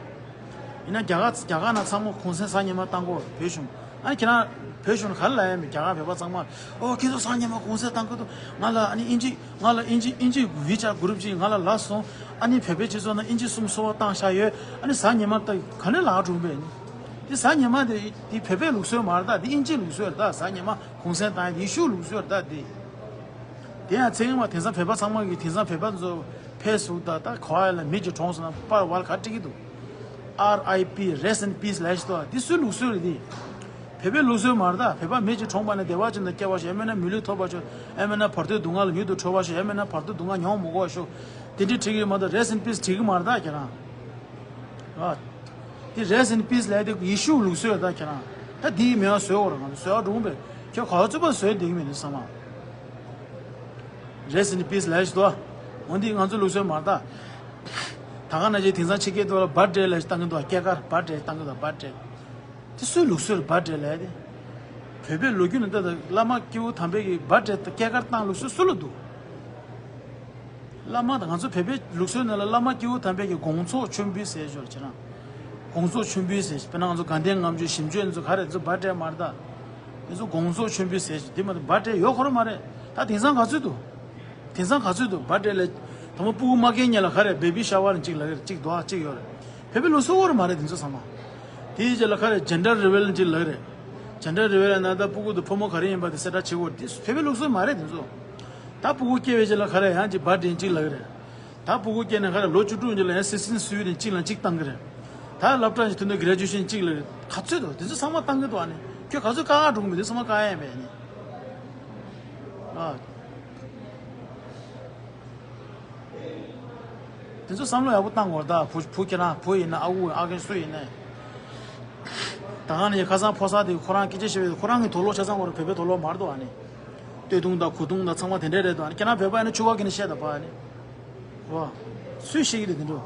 ཡིན་ན་རྒྱ་གར་རྒྱ་གར་ནང་ཚང་མ་གུང་སེང་གཟའ་ཉི་མ་བཏང་གོ་བོད་གཞུང་། ཨ་ནི་ཁྱེད་རང་བོད་གཞུང་ལ་ག་རེ་ལབ་ཡ་མེད། རྒྱ་གར་བོད་པ་ཚང་མ་ཨོ་ཁྱེད་ཚོ་གཟའ་ཉི་མ་གུང་སེང་བཏང་གི་འདུག་ང་ལ་ཨ་ནི་ཨིན་ཇི་ང་ལ་ཨིན་ཇི་ཨིན་ཇི་ཝི་ཅར་གུ་རུབ་ཅིག་ང་ལ་ལབ་སོང་། ཨ་ནི་བོད་པའི་སྤྱི་ཚོགས་ནང་ཨིན་ཇི་གསུམ་གསོལ་བ་བཏང་བཞག་ཡོད། ཨ་ནི་གཟའ་ཉི་མ་ད་ག་ནས་ལབ་འགྲོ་གི་འདུག་དེ་གཟའ་ཉི་མ་དེ་དེ་བོད་པའི་ལུགས་སྲོལ་མ་རེད་ད། དེ་ཨིན་ཇིའི་ལུགས་སྲོལ་རེད་ད། གཟའ་ཉི་མ་གུང་སེང་བཏང་ཡ་དེ་ཡེ་ཤུའི་ལུགས་སྲོལ་རེད་ད་དེ། དེ་ཡང་ཚེ་རིང་མ་དེང་སང་བོད་པ་ཚང་མ་གིས་དེང་སང་བོད་པ་ཚོ་ཕེ་སི་བུག་དང་ད་ག་བ་ལ་མི་གཅིག་གྲོངས་སོང་ན་པར་བར་ག་བྲིས་ཀྱི་འདུག་ཨར་ཨའི་པི་Rest in Peace ལབ་ཞིག་འདུག་དེ་སུའི་ལུགས་སྲོལ་རེད་དེ། བོད་པའི་ལུགས་སྲོལ་མ་རེད་ད། བོད་པ་མི་གཅིག་གྲོངས་པ་ནས་བདེ་བ་ཅན་དུ་སྐྱེ་བར་ཤོག་ཡང་མིན་ན་མི་ལུས་ཐོབ་པར་ཤོག་ཡང་མིན་ན་བར་དོའི་སྡུག་བསྔལ་ལས་མྱུར་དུ་གྲོལ་བར་ཤོག་ཡང་མིན་ན་བར་དོའི་སྡུག་བསྔལ་མྱོང་མི་དགོས་པར་ཤོག་དེ་འདྲའི་བྲིས་ཀྱི་མ་གཏོགས་Rest in Peace བྲིས་ཀྱི་མ་རེད་ད་ཁྱེད་རང་། ཨ། དེ་Rest in Peace ལབ་དེ་ཡེ་ཤུའི་ལུགས་སྲོལ་རེད་ད་ཁྱེད་རང་། ད་དེའི་མེད་པ་བཟོས་འོ་ར་ང་ཚོ་བཟོས་པ་འགྲུབ་པས་ཁྱོད་ག་བ་རྩོད་པ་བཟོས་བསྡད་ཀྱི་མེད་འདུག་བསམ་པ། Rest in Peace ལབ་ཞིག་འདུག་འོ་འདི་ང་ཚོ་ལུགས་སྲོལ་མ་རེད་ད། ད་ག་ནང་བཞིན་དེང་སང་ཕྱི་རྒྱལ་དུ་ལ་Birthday ལབ་ཞིག་བཏང་གི་འདུག་སྐྱེས་སྐར་Birthday བཏང་གི་འདུག Birthday དེ་སུའི་ལུགས་སྲོལ་Birthday ལབ་དེ། བོད་པའི་ལོ་རྒྱུས་ནང་ད་ལྟ་བླ་མ་སྐྱེས་བུ་དམ་པའི་གི་Birthday སྐྱེས་སྐར་བཏང་ལུགས་སྲོལ་སུ་ལ་འདུག་བླ་མ་དང་ང་ཚོ་བོད་པའི་ལུགས་སྲོལ་ནང་ལ་བླ་མ་སྐྱེས་བུ་དམ་པའི་གི་དགོངས་རྫོགས་མཆོད་འབུལ་ཟེར་ཞོར་བྱེད་ན། དགོང་ཚོགས་མཆོད་འབུལ་ཟེར་ཞིག་དཔེར་ན་ང་ཚོ་དགའ་ལྡན་ལྔ་མཆོད་ཞིབ་མཆོད་ཚོ་ག་རེ་ཚོ་བྷར་ཌེ་མ་རེད་ད། དེ་ཚོ་དགོང་ཚོགས་མཆོད་འབུལ་ཟེར་ཞིག་དེ་མ་གཏོགས་བྷར་ཌེ་ཡོད་ཁོ་ར་མ་རེད། ད་དེང་སང་ག་ཚོད་འདུག་དེང་སང་ག་ཚོད་འདུག་བྷར་ཌེ་ལ། དང་པོ་སྤུ་གུ་མ་སྐྱེས་སྔོན་ལ་ག་རེ་བེ་བི་ཤ་ཝར་གཅིག་ལབ་ཀྱི་རེད། གཅིག་འདུག་ཨ། གཅིག་ཡོད་རེད། བོད་པའི་ལུགས་སྲོལ་ཡོད་ར་མ་རེད་དེ་ཚོ་ཚང་མ། དེའི་རྗེས་ལ་ག་རེ་ཇེན་ཌར་རི་ཝི་ལ་གཅིག་ལབ་ཀྱི་རེད། ཇེན་ཌར་རི་ཝི་ལ་ན་ད་སྤུ་གུ་དང་ཕོ་མོ་ག་རེ་ཡིན་པ་དེ་གསལ་བསྒྲགས་བྱེད་དགོས་རེད། དེ་བོད་པའི་ལུགས་སྲོལ་མ་རེད་དེ་ཚོ། ད་སྤུ་གུ་སྐྱེས་པའི་རྗེས་ལ་ག་རེ་ཡང་གཅིག་བྷར་ཌེ་གཅིག་ལབ་ཀྱི་རེད། ད་སྤུ་གུ་སྐྱེས་ནས་ག་རེ་ལོ་བཅུ་དྲུག་རྗེས་ལ་ཡང་སིག་སི་ཊིན་སུའི་ཊིན་གཅིག་ལ་གཅིག་བཏང་གི་རེད། ད་སློབ་གྲྭ་ཞིག་ཐོན་དུས་གྷི་རེ་ཇུ་ཨེ་ཤན་གཅིག་ལ་ག་ཚོད་འདུག་དེ་ཚོ་ཚང་མ་བཏང་གི་འདུག་ཨ་ནི་ཁྱོད་ག་ཚོད་དཀའ་ཁག་འགྲོ་གི་མེད། དེ་ཚང་མ་དཀའ་ཡ་ཡིན་པས་ནི། ཨ། དེ་ཚོ་བསམ་བློ་ཡག་པོ་བཏང་དགོས་ད། བུ་བུ་ཁྱེད་རང་བུ་ཡིན་ན་ཨ་ཁུ་ཨ་རྒན་སུ་ཡིན་ནའི། ད་ག་ནས་ཁ་སང་ཕོ་གསར་དེ་ཁོ་རང་སྐད་ཆ་བཤད་པའི་ཁོ་རང་གི་དུག་ལོག་ཆ་ཚང་བར་བོད་པའི་དུག་ལོག་མར་འདུག་ཨ་ནི། སྟོད་ཐུང་དང་གོས་ཐུང་དང་ཚང་མ་དེ་འདྲས་རེད་འདུག་ཨ་ནི་ཁྱེད་རང་བོད་པ་ཡིན་ན་ཆུ་ཁ་གི་ནས་བཤད་ད་པ་ཨ་ནི། བ། སུས་ཤེས་ཀྱི་རེད་དེ་འདྲ།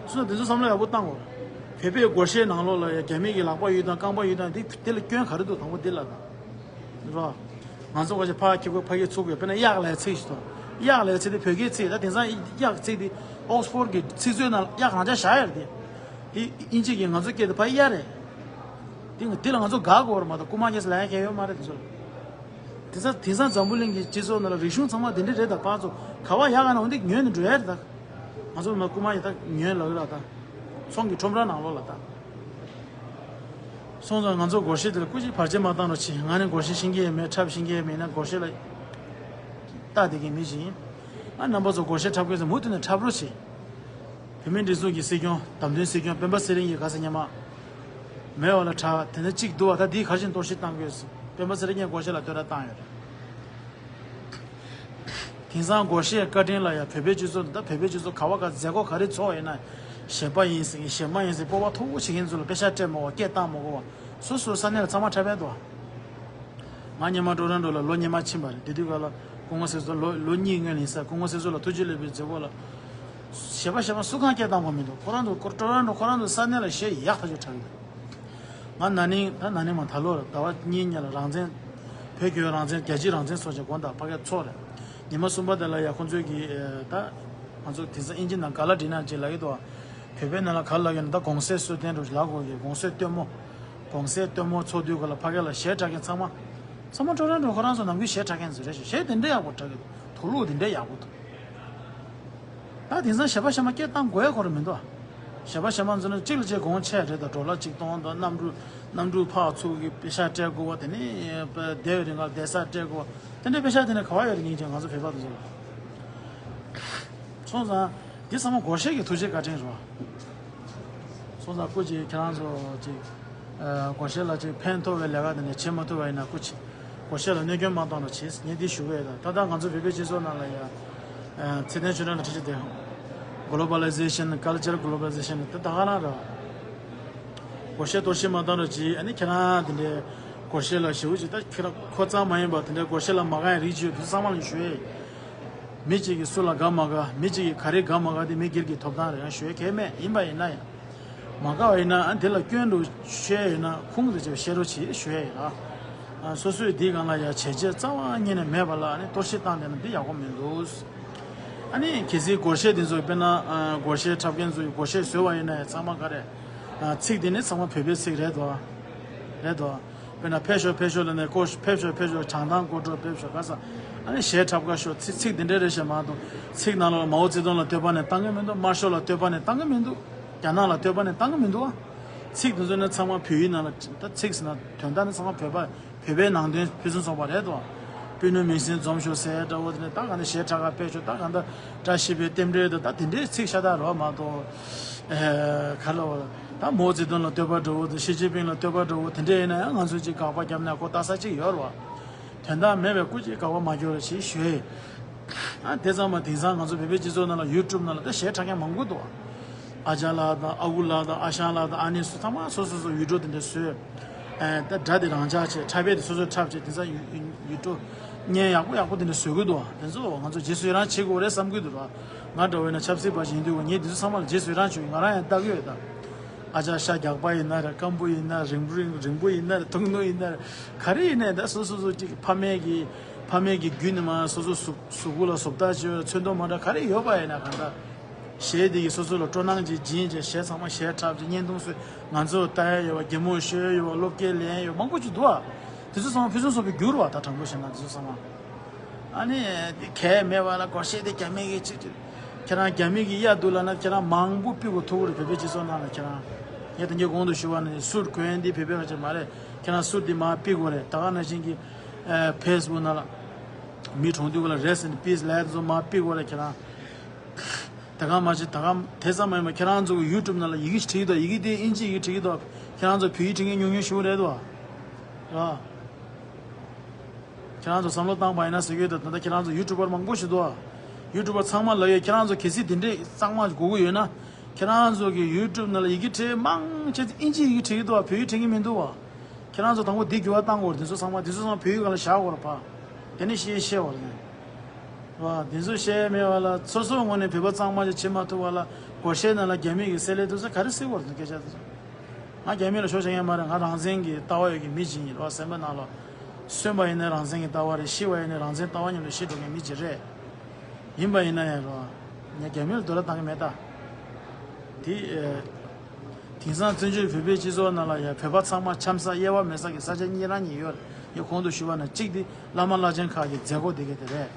སོང་ཙང་དེ་ཚོ་བསམ་བློ་ཡག་པོ་བཏང་དགོས། བོད་པའི་སྒོར་གཞས་ནང་ལོགས་ལ་ཡ་རྒྱ་མི་གི་ལག་པ་ཡོད་དང་རྐང་པ་ཡོད་དང་དེ་དེ་ལ་སྐྱོན་ག་རེ་འདུག་དང་པོ་དེ་ལ་དང་། རོ། ང་ཚོ་ཁ་ཤས་ཕ་ཁྱི་གོ་ཕ་གིའི་ཚུགས་དགོས་དཔེར་ན་གཡག་ལ་ཡ་ཚིག་ཞིག་དང་། གཡག་ལ་ཡ་ཚིག་དེ་བོད་སྐད་ཚིག་ད་དེང་སང་གཡག་ཚིག་དེ་ཨོག་སི་ཕོར་གི་ཚིག་མཛོད་ནང་གཡག་རང་འཇགས་བཞག་ཡོད་རེད་དེ། དེ་དབྱིན་ཇི་གི་ང་ཚོ་སྐད་དུ་ཕ་གཡག་རེད། དེ་དེ་ལ་ང་ཚོ་དགའ་དགོས་རེད་མ་གཏོགས་རྐུ་མ་རྒྱག་ས་ལ་ཡ་གལ་ཡོད་མ་རེད་དེ་ཚོ་ལ། དེང་སང་དེང་སང་འཛམ་བུ་གླིང་གི་སྤྱི་ཚོགས་ནང་ལ་རིག་གཞུང་ཚང་མ་དེ་འདྲ་རེད་ད། ཕར་ཚུར་ག་བ་ཡག་ག་ན་འོ་འདི་ཉོས་ནས་འགྲོ་ཡ་རེད་ད། ང་ཚོ་མ་རྐུ་མ་ཡ་ད་ཉོས་ལབ་ཡོད་ལ་ད། ཚོང་གི་ཁྲོམ་ར་ནང་ལོགས་ལ་ད། སོང་ཙང་ང་ཚོ་སྒོར་གཞས་དེ་ལ་སྐུ་མཁྱེན་བར་ཆད་མ་བཏང་རོགས་གྱིས། ང་ནི་སྒོར་གཞས་ཤེས་ཀྱི་ཡོད་མེད་འཁྲབ་ཤེས་ཀྱི་ཡོད་མེད་ན་སྒོར་གཞས་ལ་ལྟ་བསྡད་མཁན་མི་ཞིག་ཡིན། ང་རྣམ་པ་ཚོ་སྒོར་གཞས་འཁྲབ་མཁན་ཚོ་མུ་མཐུད་ནས་འཁྲབ་རོགས་གྱིས། བོད་མིའི་སྒྲིག་འཛུགས་ཀྱི་སྲིད་སྐྱོང་བདམས་ཐོན་སྲིད་སྐྱོང་སྤེན་པ་ཚེ་རིང་གིས་ག་ས་ཉི་མ་མེད་པ་ལ་གྲགས། དེ་ནས་གཅིག་འདུག་བ། ད་འདིའི་གར་བཞིན་གཏོར་བཤིག་བཏང་དགོས། སྤེན་པ་ཚེ་རིང་གིས་སྒོར་གཞས་ལ་བསྟོད་ར་བཏང་ཡོད་རེད། དེང་སང་སྒོར་གཞས་བཀའ་དྲིན་ལ་ཡང་བོད་པའི་སྤྱི་ཚོགས་ད་བོད་པའི་སྤྱི་ཚོགས་ག་བ་ག་མཛད་སྒོ་ག་རེ་ཚོགས་ཡིན་ན་གཞས་པ་ཡིན་ཟེར་གཞས་མ་ཡིན་ཟེར་སྤོབས་པ་མཐོ་པོ་བྱེད་མཁན་ཚོ་ལ་པེ་ཤག་སྤྲད་མ་དགོས་པ་སྐད་བཏང་མ་དགོས་པ་སོ་སོའི་ས་གནས་ལ་ཚང་མ་འཁྲབ་པས་འདུག་ང་སྔོན་མ་ཊོ་རོན་ཊོ་ལ་ལོ་སྔོན་མ་ཕྱིན་པ་རེད། དེ་དུས་སྐབས་ལ་སྐུ་ངོ་སྲིད་ཟུར་ལོ་ལོ་གཉིས་སྔོན་ལ་ཡིན་ས། སྐུ་ངོ་སྲིད་ཟུར་ལ་ཐུགས་རྗེ་ལེགས་པའི་མཛད་སྒོ་ལ་གཞས་པ་གཞས་མ་སུ་གང་སྐད་བཏང་པ་མི་འདུག་ཁོ་རང་ཚོ་ཊོ་རོན་ཊོ་ཁོ་རང་ཚོ་ས་གནས་ལ་གཞས་ཡག་ཐག་ཆོད་འཁྲབ་ཡོད། ང་ན་ནིང་ད་ན་ནིང་མ་ད་ལོར་ཟླ་བ་གཉིས་སྔོན་ལ་རང་བཙན་བོད་ཀྱི་རང་བཙན་རྒྱལ་སྤྱིའི་རང་བཙན་ཚོགས་ཆེན་དགོངས་དག་ཕ་གིར་ཚོགས་རེད། ཉི་མ་གསུམ་པ་དེ་ལ་ཡ་ཁོང་ཚོས་ཀྱི་ད་ང་ཚོ་དེང་སང་ཨིན་ཇི་ནང་ག་ལ་འདྲི་ན་ཅིག་ལབ་ཀྱི་འདུག་བོད་པའི་ནང་ལ་ག་ལ་ཡོད་ན་ད་གོང་ས་གསོལ་སྟོན་འགྲོ་ལབ་དགོས་ཀྱི་གོང་ས་སྟོན་མོ། གོང་ས་སྟོན་མོ་ཚོགས་དུས་ག་ལ་ཕ་གི་ལ་གཞས་འཁྲབ་མཁན་ཚང་མ། ཚང་མ་ཊོ་རོན་ཊོ་ཁོ་རང་ཚོ་ནམ་རྒྱུན་གཞས་འཁྲབ་མཁན་ཚོ་རེད་ཤག་གཞས་དེ་འདྲ་ཡག་པོ་འཁྲབ་ཀྱི་འདུག་དུག་ལོག་དེ་འདྲ་ཡག་པོ་འདུག་ད་དེང་སང་གཞས་པ་གཞས་མ་སྐད་བཏང་དགོས་ཡ་ཁོ་རང་མི་འདུག་གཞས་པ་གཞས་མ་ཚོ་ནི་གཅིག་ལ་གཅིག་གོང་ཆེ་རེད་ད། ཌོ་ལར་གཅིག་སྟོང་དང་གནམ་གྲུ་གནམ་གྲུ་ཕར་ཚུར་གྱི་པེ་ཤག་སྤྲད་དགོས་པ་དེ་ནི་བསྡད་པའི་རིང་ལ་བསྡད་ས་སྤྲད་དགོས་པ་དེ་འདྲའི་པེ་ཤག་དེ་ནི་ག་བ་ཡོད་རེད་སྙིང་རྗེ་ང་ཚོ་བོད་པ་དེ་ཚོ་ལ། སོང་ཙང་། འདི་ཚང་མ་སྒོར་གཞས་ཀྱི་ཐུགས་རྗེ་བཀའ་དྲིན་རེད། སོང་ཙང་སྐུ་མཁྱེན་ཁྱེད་རང་ཚོ་ཅིག་ཨ། སྒོར་གཞས་ལ་ཅིག་ཕན་ཐོགས་པའི་ལས་ཀ་དེ་འདྲ་བྱེད་མ་ཐུབ་པ་ཡིན་ན་སྐུ་མཁྱེན་སྒོར་གཞས་ལ་གནོད་སྐྱོན་མ་གཏོང་རོགས་བྱེད་ངས་འདི་ཞུ་གི་ཡོད། ད་ད་ལྟ་ང་ཚོ་བོད་པའི་སྤྱི་ཚོགས་ནང་ལ་ཡ་ཨ། ཚེ་བརྟན་ཆོས་གྲགས་ལ་ཁྲིད་ཀྱི་དེ་Globalization, Culture Globalization དེ་ད་ག་རང་རེད། སྒོར་གཞས་གཏོར་བཤིག་མ་གཏོང་རོགས་གྱིས། ཨ་ནི་ཁྱེད་རང་དེ་འདྲའི་སྒོར་གཞས་ལ་ཞེ་པོ་ཅིག་ད་ཁྱེད་རང་ཁོ་ཚང་མ་ཡིན་པ་དེ་འདྲའི་སྒོར་གཞས་ལ་མ་དགའ་ཡ་རིགས་ཅིག་ཡོད་དུས་ཚང་མ་ལ་ཞུ་ཡས། མི་གཅིག་གིས་སུ་ལ་དགའ་མ་དགའ་མི་གཅིག་གིས་ག་རེ་དགའ་མ་དགའ་དེ་མི་སྒེར་གྱི་ཐོབ་ཐང་རེད། ཡང་ཞུ་ཡས་གལ་མེད། ཡིན་པ་ཡིན་ན་ཡང་མ་དགའ་བ་ཡིན་ན་ཨ་དེ་ལ་སྐྱོན་འགྲོ་ཤེས་ཡོད་ན་ཁུངས་དེ་ཅིག་བཤད་རོགས་བྱེད་ཞུ་ཡས་ཡིན་ལ། ཨ་སོ་སོས་འདིའི་སྒང་ལ་ཡ་བྱས་རྗེས་རྩ་བ་ཉིད་ནས་མེད་པ་ལ་ཨ་ནི་གཏོར་བཤིག་བཏང་བསྡད་ན་འདི་ཡག་པོ་མི་འདུག་ཨ་ནི་གལ་སྲིད་སྒོར་གཞས་དེ་ཚོ་དཔེར་ན་ཨ་སྒོར་གཞས་འཁྲབ་མཁན་ཚོས་སྒོར་གཞས་བཟོས་པ་ཡིན་ན་ཡང་ཚང་མ་ག་རེ། ཨ་ཚིག་དེ་ནི་ཚང་མ་བོད་པའི་ཚིག་རེད་དོ། རེད་དོ། དཔེར་ན་ཕེབས་ཤོག་ཕེབས་ཤོག་ལབ་ནས་ཀོ་ཕེབས་ཤོག་ཕེབས་ཤོག་བྱང་ཐང་སྐོར་བྲོ་ཕེབས་ཤོག་ག་ས། ཨ་ནི་གཞས་འཁྲབ་ག་ཤོག་ཚིག་ཚིག་འདི་འདྲ་རེད་ཤག་མ་གཏོགས་ཚིག་ནང་ལ་མའོ་ཙེ་ཏུང་ལ་བསྟོད་པ་ནས་བཏང་གི་མི་འདུག་དམར་ཤོག་ལ་བསྟོད་པ་ནས་བཏང་གི་མི་འདུག་རྒྱ་ནག་ལ་བསྟོད་པ་ནས་བཏང་གི་མི་འདུག་ཨ། ཚིག་དེ་ཚོ་ནི་ཚང་མ་བོད་ཡིག་ནང་ལ་ད་ཚིག་ཟེར་ན་དོན་དག་ནི་ཚང་མ་བོད་པ་བོད་པའི་ནང་དོན་ཕུན་སུམ་ཚོགས་པ་རེད་དོ། སྤུན་ནུ་མིང་སྲིང་འཛོམས་ཤོག་ཟེར་འདྲ་བོ་དེ་ནས་ད་ག་འདྲ་གཞས་འཁྲབ་ག་ཕེབས་ཤོག་ད་ག་འདྲ་བཀྲ་ཤིས་པའི་རྟེན་འབྲེལ་དང་ད་དེ་འདྲའི་ཚིག་ཤ་སྟག་རོ་མ་གཏོགས། ཨེ་ག་ལ་བ་ད་མའོ་ཙེ་ཏུང་ལ་བསྟོད་པ་འདྲ་བོ་དང་ཞི་ཅིན་ཕིང་ལ་བསྟོད་པ་འདྲ་བོ་དེ་འདྲ་ཡིན་ན་ཡང་ང་ཚོས་ཅིག་དགག་པ་བརྒྱབ་ན་ཁོ་ལྟ་ས་ཅིག་ཡོད་རེད་བ། དོན་དག་མེད་པའི་སྐུ་མཁྱེན་དགག་པ་མ་རྒྱོབ་རོགས་ཞེས་ཞུ་ཡས། ཨ་དེ་ཚང་མ་དེང་སང་ང་ཚོ་བོད་པའི་སྤྱི་ཚོགས་ནང་ལ་ཡུ་ཊུབ་ནང་ལ་ད་གཞས་འཁྲབ་མཁན་མང་པོ་འདུག་ཨ་ཅག་ལགས་དང་ཨ་ཁུ་ལགས་དང་ཨ་ཞང་ལགས་དང་ཨ་ནེ་སུ་ཚང་མ་སོ་སོ་སོ་ཡུ་ཊུབ་དེ་འདྲ་བཟོས། ཨ་ད་སྒྲ་དེ་རང་འཇགས་བྱས་འཁྲབ་པས་དེ་སོ་སོས་འཁྲབ་བྱས་དེང་སང་ཡུ་ཡུ་ཊུབ་བརྙན་ཡག་པོ་ཡག་པོ་དེ་འདྲ་བཟོ་གི་འདུག་དེ་ཚོ་ང་ཚོ་རྗེས་སུ་ཡི་རང་བྱེད་དགོས་རེད་བསམ་གི་འདུག་ར། ང་འདྲ་བོ་ཡིན་ན་ཆབ་སྲིད་པ་ཞིག་ཡིན་དུས་ངས་དེ་ཚོ་ཚང་མ་ལ་རྗེས་སུ་ཡི་རང་བྱེད་ཀྱི་ང་རང་ཡང་ལྟ་གི་ཡོད་ད། ཨ་ཅག་ཤ་རྒྱགས་པ་ཡིན་ན་རེད། སྐམ་པོ་ཡིན་ན་རིང་པོ་རིང་རིང་པོ་ཡིན་ན་རེད། ཐུང་ཐུང་ཡིན་ན་རེད། ག་རེ་ཡིན་ནའི་ད་སོ་སོ་སོ་གཅིག་ཕ་མེས་ཀྱི་ཕ་མེས་ཀྱི་རྒྱུད་ནས་མ་སོ་སོ་གཟུགས་གཟུགས་པོ་ལ་བཟོ་ལྟ་བྱེད་ཚོན་མདོག་མ་འདྲ་ག་རེ་ཡོད་པ་ཡིན་ན་གང་ལྟར་ གཞས་དེ་གི་སོ་སོ་ལ་སྤྲོ་སྣང་ཅིག་སྦྱིན་བྱས། གཞས་ཚང་མ་ཞལ་འཁྲབ་བྱས། བརྙན་ཐུང་བཟོས། ང་ཚོ་ལྟ་ཡ་ཡོད་པ། གད་མོ་ཤོར་ཡ་ཡོད་པ། སློབ་སྐྱེལ་ལེན་ཡ་ཡོད་པ། མང་པོ་ཅིག་འདུག་ཨ། དེ་ཚོ་ཚང་མ་ཕུན་སུམ་ཚོགས་པའི་རྒྱུ་རེད་བ། ད་དྲང་པོ་བཤད་ན་དེ་ཚོ་ཚང་མ། ཨ་ནི་གལ་མེད་པ་ལ་སྒོར་གཞས་དེ་རྒྱ་མི་གིས་ཅིག་ཅིག་ཁྱེད་རང་རྒྱ་མི་གིས་གཡར་འདུག་ལབ་ན། ཁྱེད་རང་མང་པོ་ཕུལ་དགོས་ཐུག་གི་རེད། བོད་པའི་སྤྱི་ཚོགས་ནང་ལ་ཁྱེད་རང་། ངས་ད་ངས་གོང་དུ་ཞུས་པ་ནང་སུཊ་གོན་འདི་བོད་པའི་སྐད་ཆ་མ་རེད། ཁྱེད་རང་སུཊ་འདི་མར་ཕུལ་དགོས་རེད། ད་ག་ནང་བཞིན་གྱི་ཨ་ཕེ་སི་བུག་ནང་ལ་མི་གྲོངས་དུས་སྐབས་ལ་Rest in peace ལབ་ཡ་དེ་ཚོ་མར་ཕུལ་དགོས་རེད། ཁྱེད་རང་། ད་ག་མ་བྱེད། ད་ག་དེ་ཙམ་མ་ཡིན་པར་ཁྱེད་རང་ཚོ་གི་ཡུ་ཊུབ་ནང་ལ་ཡི་གེ་ཞིག་བྲིས་ཀྱི་འདུག་ཡི་གེ་དེ་ཨིན་ཇི་ཡི་གེ་བྲིས་ཀྱི་འདུག་ཁྱེད་རང་ཚོ་བོད་ཡིག་བྲིས་མཁན་ཉུང་ཉུང་ཞེ་པོ་རེད་འདུག་བ། ར། ཁྱེད་རང་ཚོ་བསམ་བློ་བཏང་བ་ཡིན་ན་ཟེར་གྱི་ཡོད། ད་ད་ལྟ་ཁྱེད་རང་ཚོ་ཡུ་ཊུབ་པར་མང་པོ་ཞིག་འདུག་བ། ཡུ་ཊུབ་པར་ཚང་མ་ལབ་ཡོད། ཁྱེད་རང་ཚོ་གལ་སྲིད་དེ་འདྲས་གཙང་མ་དགོས་ཀྱི་ཡོད་ན། ཁྱེད་རང་ཚོ་གི་ཡུ་ཊུབ་ནང་ལ་ཡི་གེ་བྲིས་མང་ཆེ་ཚོ་ཨིན་ཇི་ཡི་གེ་བྲིས་ཀྱི་འདུག་བ། བོད་ཡིག་བྲིས་མཁན་མི་འདུག་བ། ཁྱེད་རང་ཚོ་དང་པོ་འདི་འགྱུར་བ་གཏང་དགོས་རེད། འདི་ཚོ་ཚང་མ། འདི་ཚོ་ཚང་མ་བོད་ཡིག་སྒང་ལ་བཞག་དགོས་རེད་པ། དེ་ནས་ཤེས་ཤེས་བ་རེད། བ། འདི་ཚོ་ཤེས་མེད་བ་ལ། སོ་སོའི་ངོས་ནས་བོད་པ་གཙང་མ་ཅིག་བྱེད་མ་ཐུབ་པ་ལ། སྒོར་གཞས་ནང་ལ་རྒྱ་མི་གི་གསེར་ལེ་འདུག་ཟེར་ག་རེ་ཟེར་དགོས་རེད། སྐད་ཆ་དེ་ཚོ། ང་རྒྱ་མི་ལ་ཞོག་བྱེད་མཁན་མ་རེད། ང་རང་བཙན་གྱི་ལྟ་བ་ཡོད་ཀྱི་མི་ཅིག་ཡིན་རེད་བ། སེམས་པ་ནང་ལ། གསོན་པ་ཡིན་ན་རང་བཙན་གྱི་ལྟ་བ་རེད། ཤི་བ་ཡིན་ན་རང་བཙན་ལྟ་བ་མཉམ་དུ་ཤི་འགྲོ་མཁན་མི་ཅིག་རེད། ཡིན་པ་ཡིན་ན་ཡང་རོ། ངས་རྒྱ་མི་ལ་དོ་སྣང་བཏང་གི་མེད་ད། དེ། ཨེ། དེང་སང་བཙན་བྱོལ་བོད་པའི་སྤྱི་ཚོགས་ནང་ལ་ཡང་བོད་པ་ཚང་མ་འཆམ་ས་དབྱེ་བ་མེད་ས་གི་ས་ཆ་གཉིས་རང་གཉིས་ཡོད་རེད། ངས་གོང་དུ་ཞུས་པ་ནང་གཅིག་དེ་བླ་མ་བླ་ཆེན་ཁག་གི་མཛད་སྒོ་དེ་ག་དེ་རེད།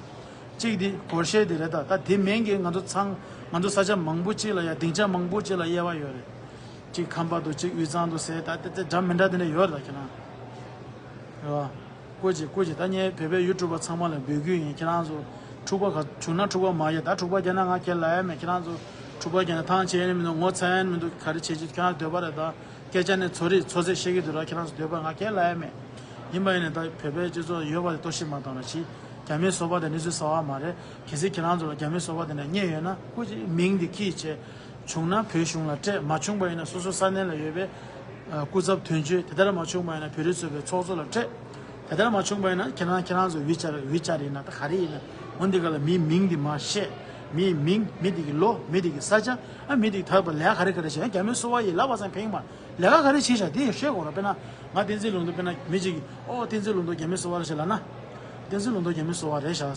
གཅིག་དེ་སྒོར་གཞས་དེ་རེད། ད་ད་དེ་མིན་གྱི་ང་ཚོ་ཚང་ང་ཚོ་ས་ཆ་མང་པོ་གཅིག་ལ་ཡང་སྡིངས་ཆ་མང་པོ་གཅིག་ལ་དབྱེ་བ་ཡོད་རེད། གཅིག་ཁམས་པ་འདུག་གཅིག་དབུས་གཙང་འདུག་ཟེར། ད་དེ་དེ་འདྲ་མི་འདྲ་དེ་འདྲ་ཡོད་རེད། ད་ཁྱེད་རང་། རེད་བ། སྐུ་མཁྱེན། སྐུ་མཁྱེན། ད་ངས་བོད་པའི་ཡུ་ཊུབ་པ་ཚང་མ་ལ་འབོད་སྐུལ་ཡིན། ཁྱེད་རང་ཚོ་འཁྲུག་པ་ག་བྱུང་ན་འཁྲུག་པ་མ་རྒྱག་ད་འཁྲུག་པ་རྒྱག་ན་ང་ཁས་ལེན་ཡ་མེད། ཁྱེད་རང་ཚོ་འཁྲུག་པ་རྒྱག་ན་ཐང་ཆད་ཡ་མི་འདུག་ངོ་ཚ་ཡ་མི་འདུག་ག་རེ་བྱེད་ཀྱི་ཁྱེད་རང་འདོད་པ་རེད། ད་སྐད་ཆ་ནི་ཚོ་རིག་ཚོ་ཚད་བཤད་ཀྱི་འདུག་ར། ཁྱེད་རང་ཚོ་འདོད་པ་ང་ཁས་ལེན་ཡ་མེད། ཡིན་པ་ཡིན་ནའི་ད་བོད་པའི་སྤྱི་ཚོགས་ཡོད་པ་དེ་གཏོར་བཤིག་མ་གཏོང་ར་བྱེད། རྒྱ་མིའི་སོ་པ་དེ་གནས་ཚུལ་གསར་པ་མ་རེད། གལ་སྲིད་ཁྱེད་རང་ཚོ་ལ་རྒྱ་མིའི་སོ་པ་དེ་འདྲ་རྙེད་ཡོད་ན། སྐུ་མཁྱེན། མིང་འདི་ཁྱེར་བྱས། བྱུང་ན་བོད་གཞུང་ལ་སྤྲད། མ་བྱུང་པ་ཡིན་ན་སོ་སོ་ས་གནས་ལ་ཡོད་པའི་ཨ་སྐུ་ཚབ་དོན་གཅོད། དེ་ལྟར་མ་བྱུང་པ་ཡིན་ན་བོད་རིགས་ཚོགས་པའི་ཚོགས་གཙོ་ལ་སྤྲད། དེ་ལྟར་མ་བྱུང་པ་ཡིན་ན་ཁྱེད་རང་ཁྱེད་རང་ཚོ་ཝི་ཆར་ཝི་ཆར་ཡིན་ན་ད་ག་རེ་ཡིན་ན། འོ་འདི་ག་ལ་མིའི་མིང་འདི་མར་བཤད། མིའི་མིང་། མི་འདི་གི་ལོ། མི་འདི་གི་ས་ཆ། ཨ་མི་འདི་གི་ད་བར་ལས་ཀ་ག་རེ་ག་རེ་བྱས། རྒྱ་མིའི་སོ་པ་ཡིན་ལབ་པ་ཙམ་ཕན་གྱི་མ། ལས་ཀ་ག་རེ་བྱས་ཤག་དེ་ཡང་ཤོད་དགོས་ར། དཔེར་ན་ང་བསྟན་འཛིན་ལུང་རྟོགས། དཔེར་ན་མི་གཅིག་གིས་ཨོ་བསྟན་འཛིན་ལུང་རྟོགས་རྒྱ་མིའི་སོ་པ་རེད་ཤག་ལབ་ན། བསྟན་འཛིན་ལུང་རྟོགས་རྒྱ་མིའི་སོ་པ་རེད་ཤག་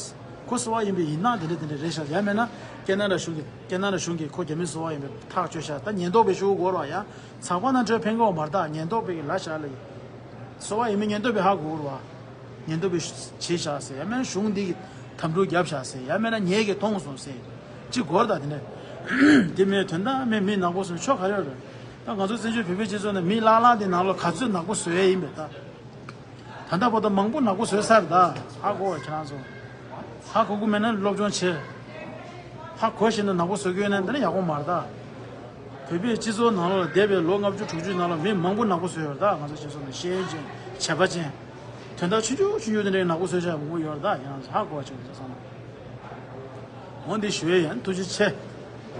ཁོ་སོ་པ་ཡིན་པའི་ཡིན་སྟངས་དེ་འདྲ་དེ་འདྲ་རེད་ཤག་ཡང་མིན་ན་ཀེ་ན་ཌ་གཞུང་གི་ཀེ་ན་ཌ་གཞུང་གིས་ཁོ་རྒྱ་མིའི་སོ་པ་ཡིན་པའི་ཐག་གཅོད་ཤག་ད་ཉེན་རྟོག་པས་ཞུ་དགོས་ར། ཡང་ཚགས་པར་ནང་འཕྲོད་ཕན་གྱི་མ་རེད། ད་ཉེན་རྟོག་པས་ལབ་ཤག་ལབ་ཡིན། སོ་པ་ཡིན་མིན་ཉེན་རྟོག་པས་ཧ་གོ་དགོས་ར། ཉེན་རྟོག་པས་བྱས་ཤག་ཟེར། ཡང་མིན་ན་གཞུང་འདི་གིས་དམ་ཕྲུག་བརྒྱབ་ཤག་ཟེར། ཡང་མིན་ན་ངེད་ཀྱིས་མཐོང་སོང་ཟེར། ཅི་དགོས་ར། ད་དེ་འདྲ་དེ་མིན་དོན་དག་མེད་མི་ནག་པོ་བཟོས་ཆོ་ག་རེ་རེད། ད་ང་ཚོ་བཙན་བྱོལ་བོད་པའི་སྤྱི་ཚོགས་ནང་མི་ལྷག་ལྷག་དེ་ནང་ལོགས་ག་ཚོད་ནག་པོ་བཟོ་ཡས་ཡིན་པས་ད། ད་ལྟ་བར་དུ་མང་པོ་ནག་པོ་བཟོས་ཚར། ད་ཧ་གོ་བ་ཁྱེད་རང་ཚོ། ཧ་གོ་གི་མེད་ན་སློབ་སྦྱོང་བྱེད། ཧ་གོ་བཞིན་དུ་ནག་པོ་བཟོ་གི་ཡོད་ན་འདི་ནི་ཡག་པོ་མ་རེད་ད། བོད་པའི་སྤྱི་ཚོགས་ནང་ལོགས་ལ་འདས་པའི་ལོ་ལྔ་བཅུ་དྲུག་ཅུའི་ནང་ལ་མི་མང་པོ་ནག་པོ་བཟོས་ཡོད་རེད་ད། ང་ཚོ་སྤྱི་ཚོགས་ནང་ཤེས་ཡོན་ཅན་བྱེད་པ་ཅན། དོན་དག་ཆུང་ཆུང་ཆུང་ཆུང་དེ་འདྲའི་ནག་པོ་བཟོས་བཞག་མང་པོ་ཡོད་རེད་ད། ཁྱེད་རང་ཚོ་ཧ་གོ་བ་བྱེད་དགོས་བསམ་ན། འོ་འདི་ཞུ་ཡས་ཡིན། ཐུགས་རྗེ་ཆེ།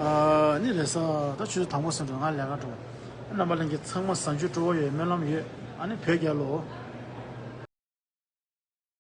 ཨ་ནི་རེད་ས། ད་ཆུ་ཚོད་དང་པོ་ཟིན་འགྲོ། ང་ལས་ཀ་འགྲོ། རྣམ་པ་ལྷན་རྒྱས་ཚང་མ་གཟའ་མཇུག་སྤྲོ་བོ་ཡོད། སྨོན་ལམ་ཡོད། ཨ་ནི་བོད་རྒྱལ་ལོ།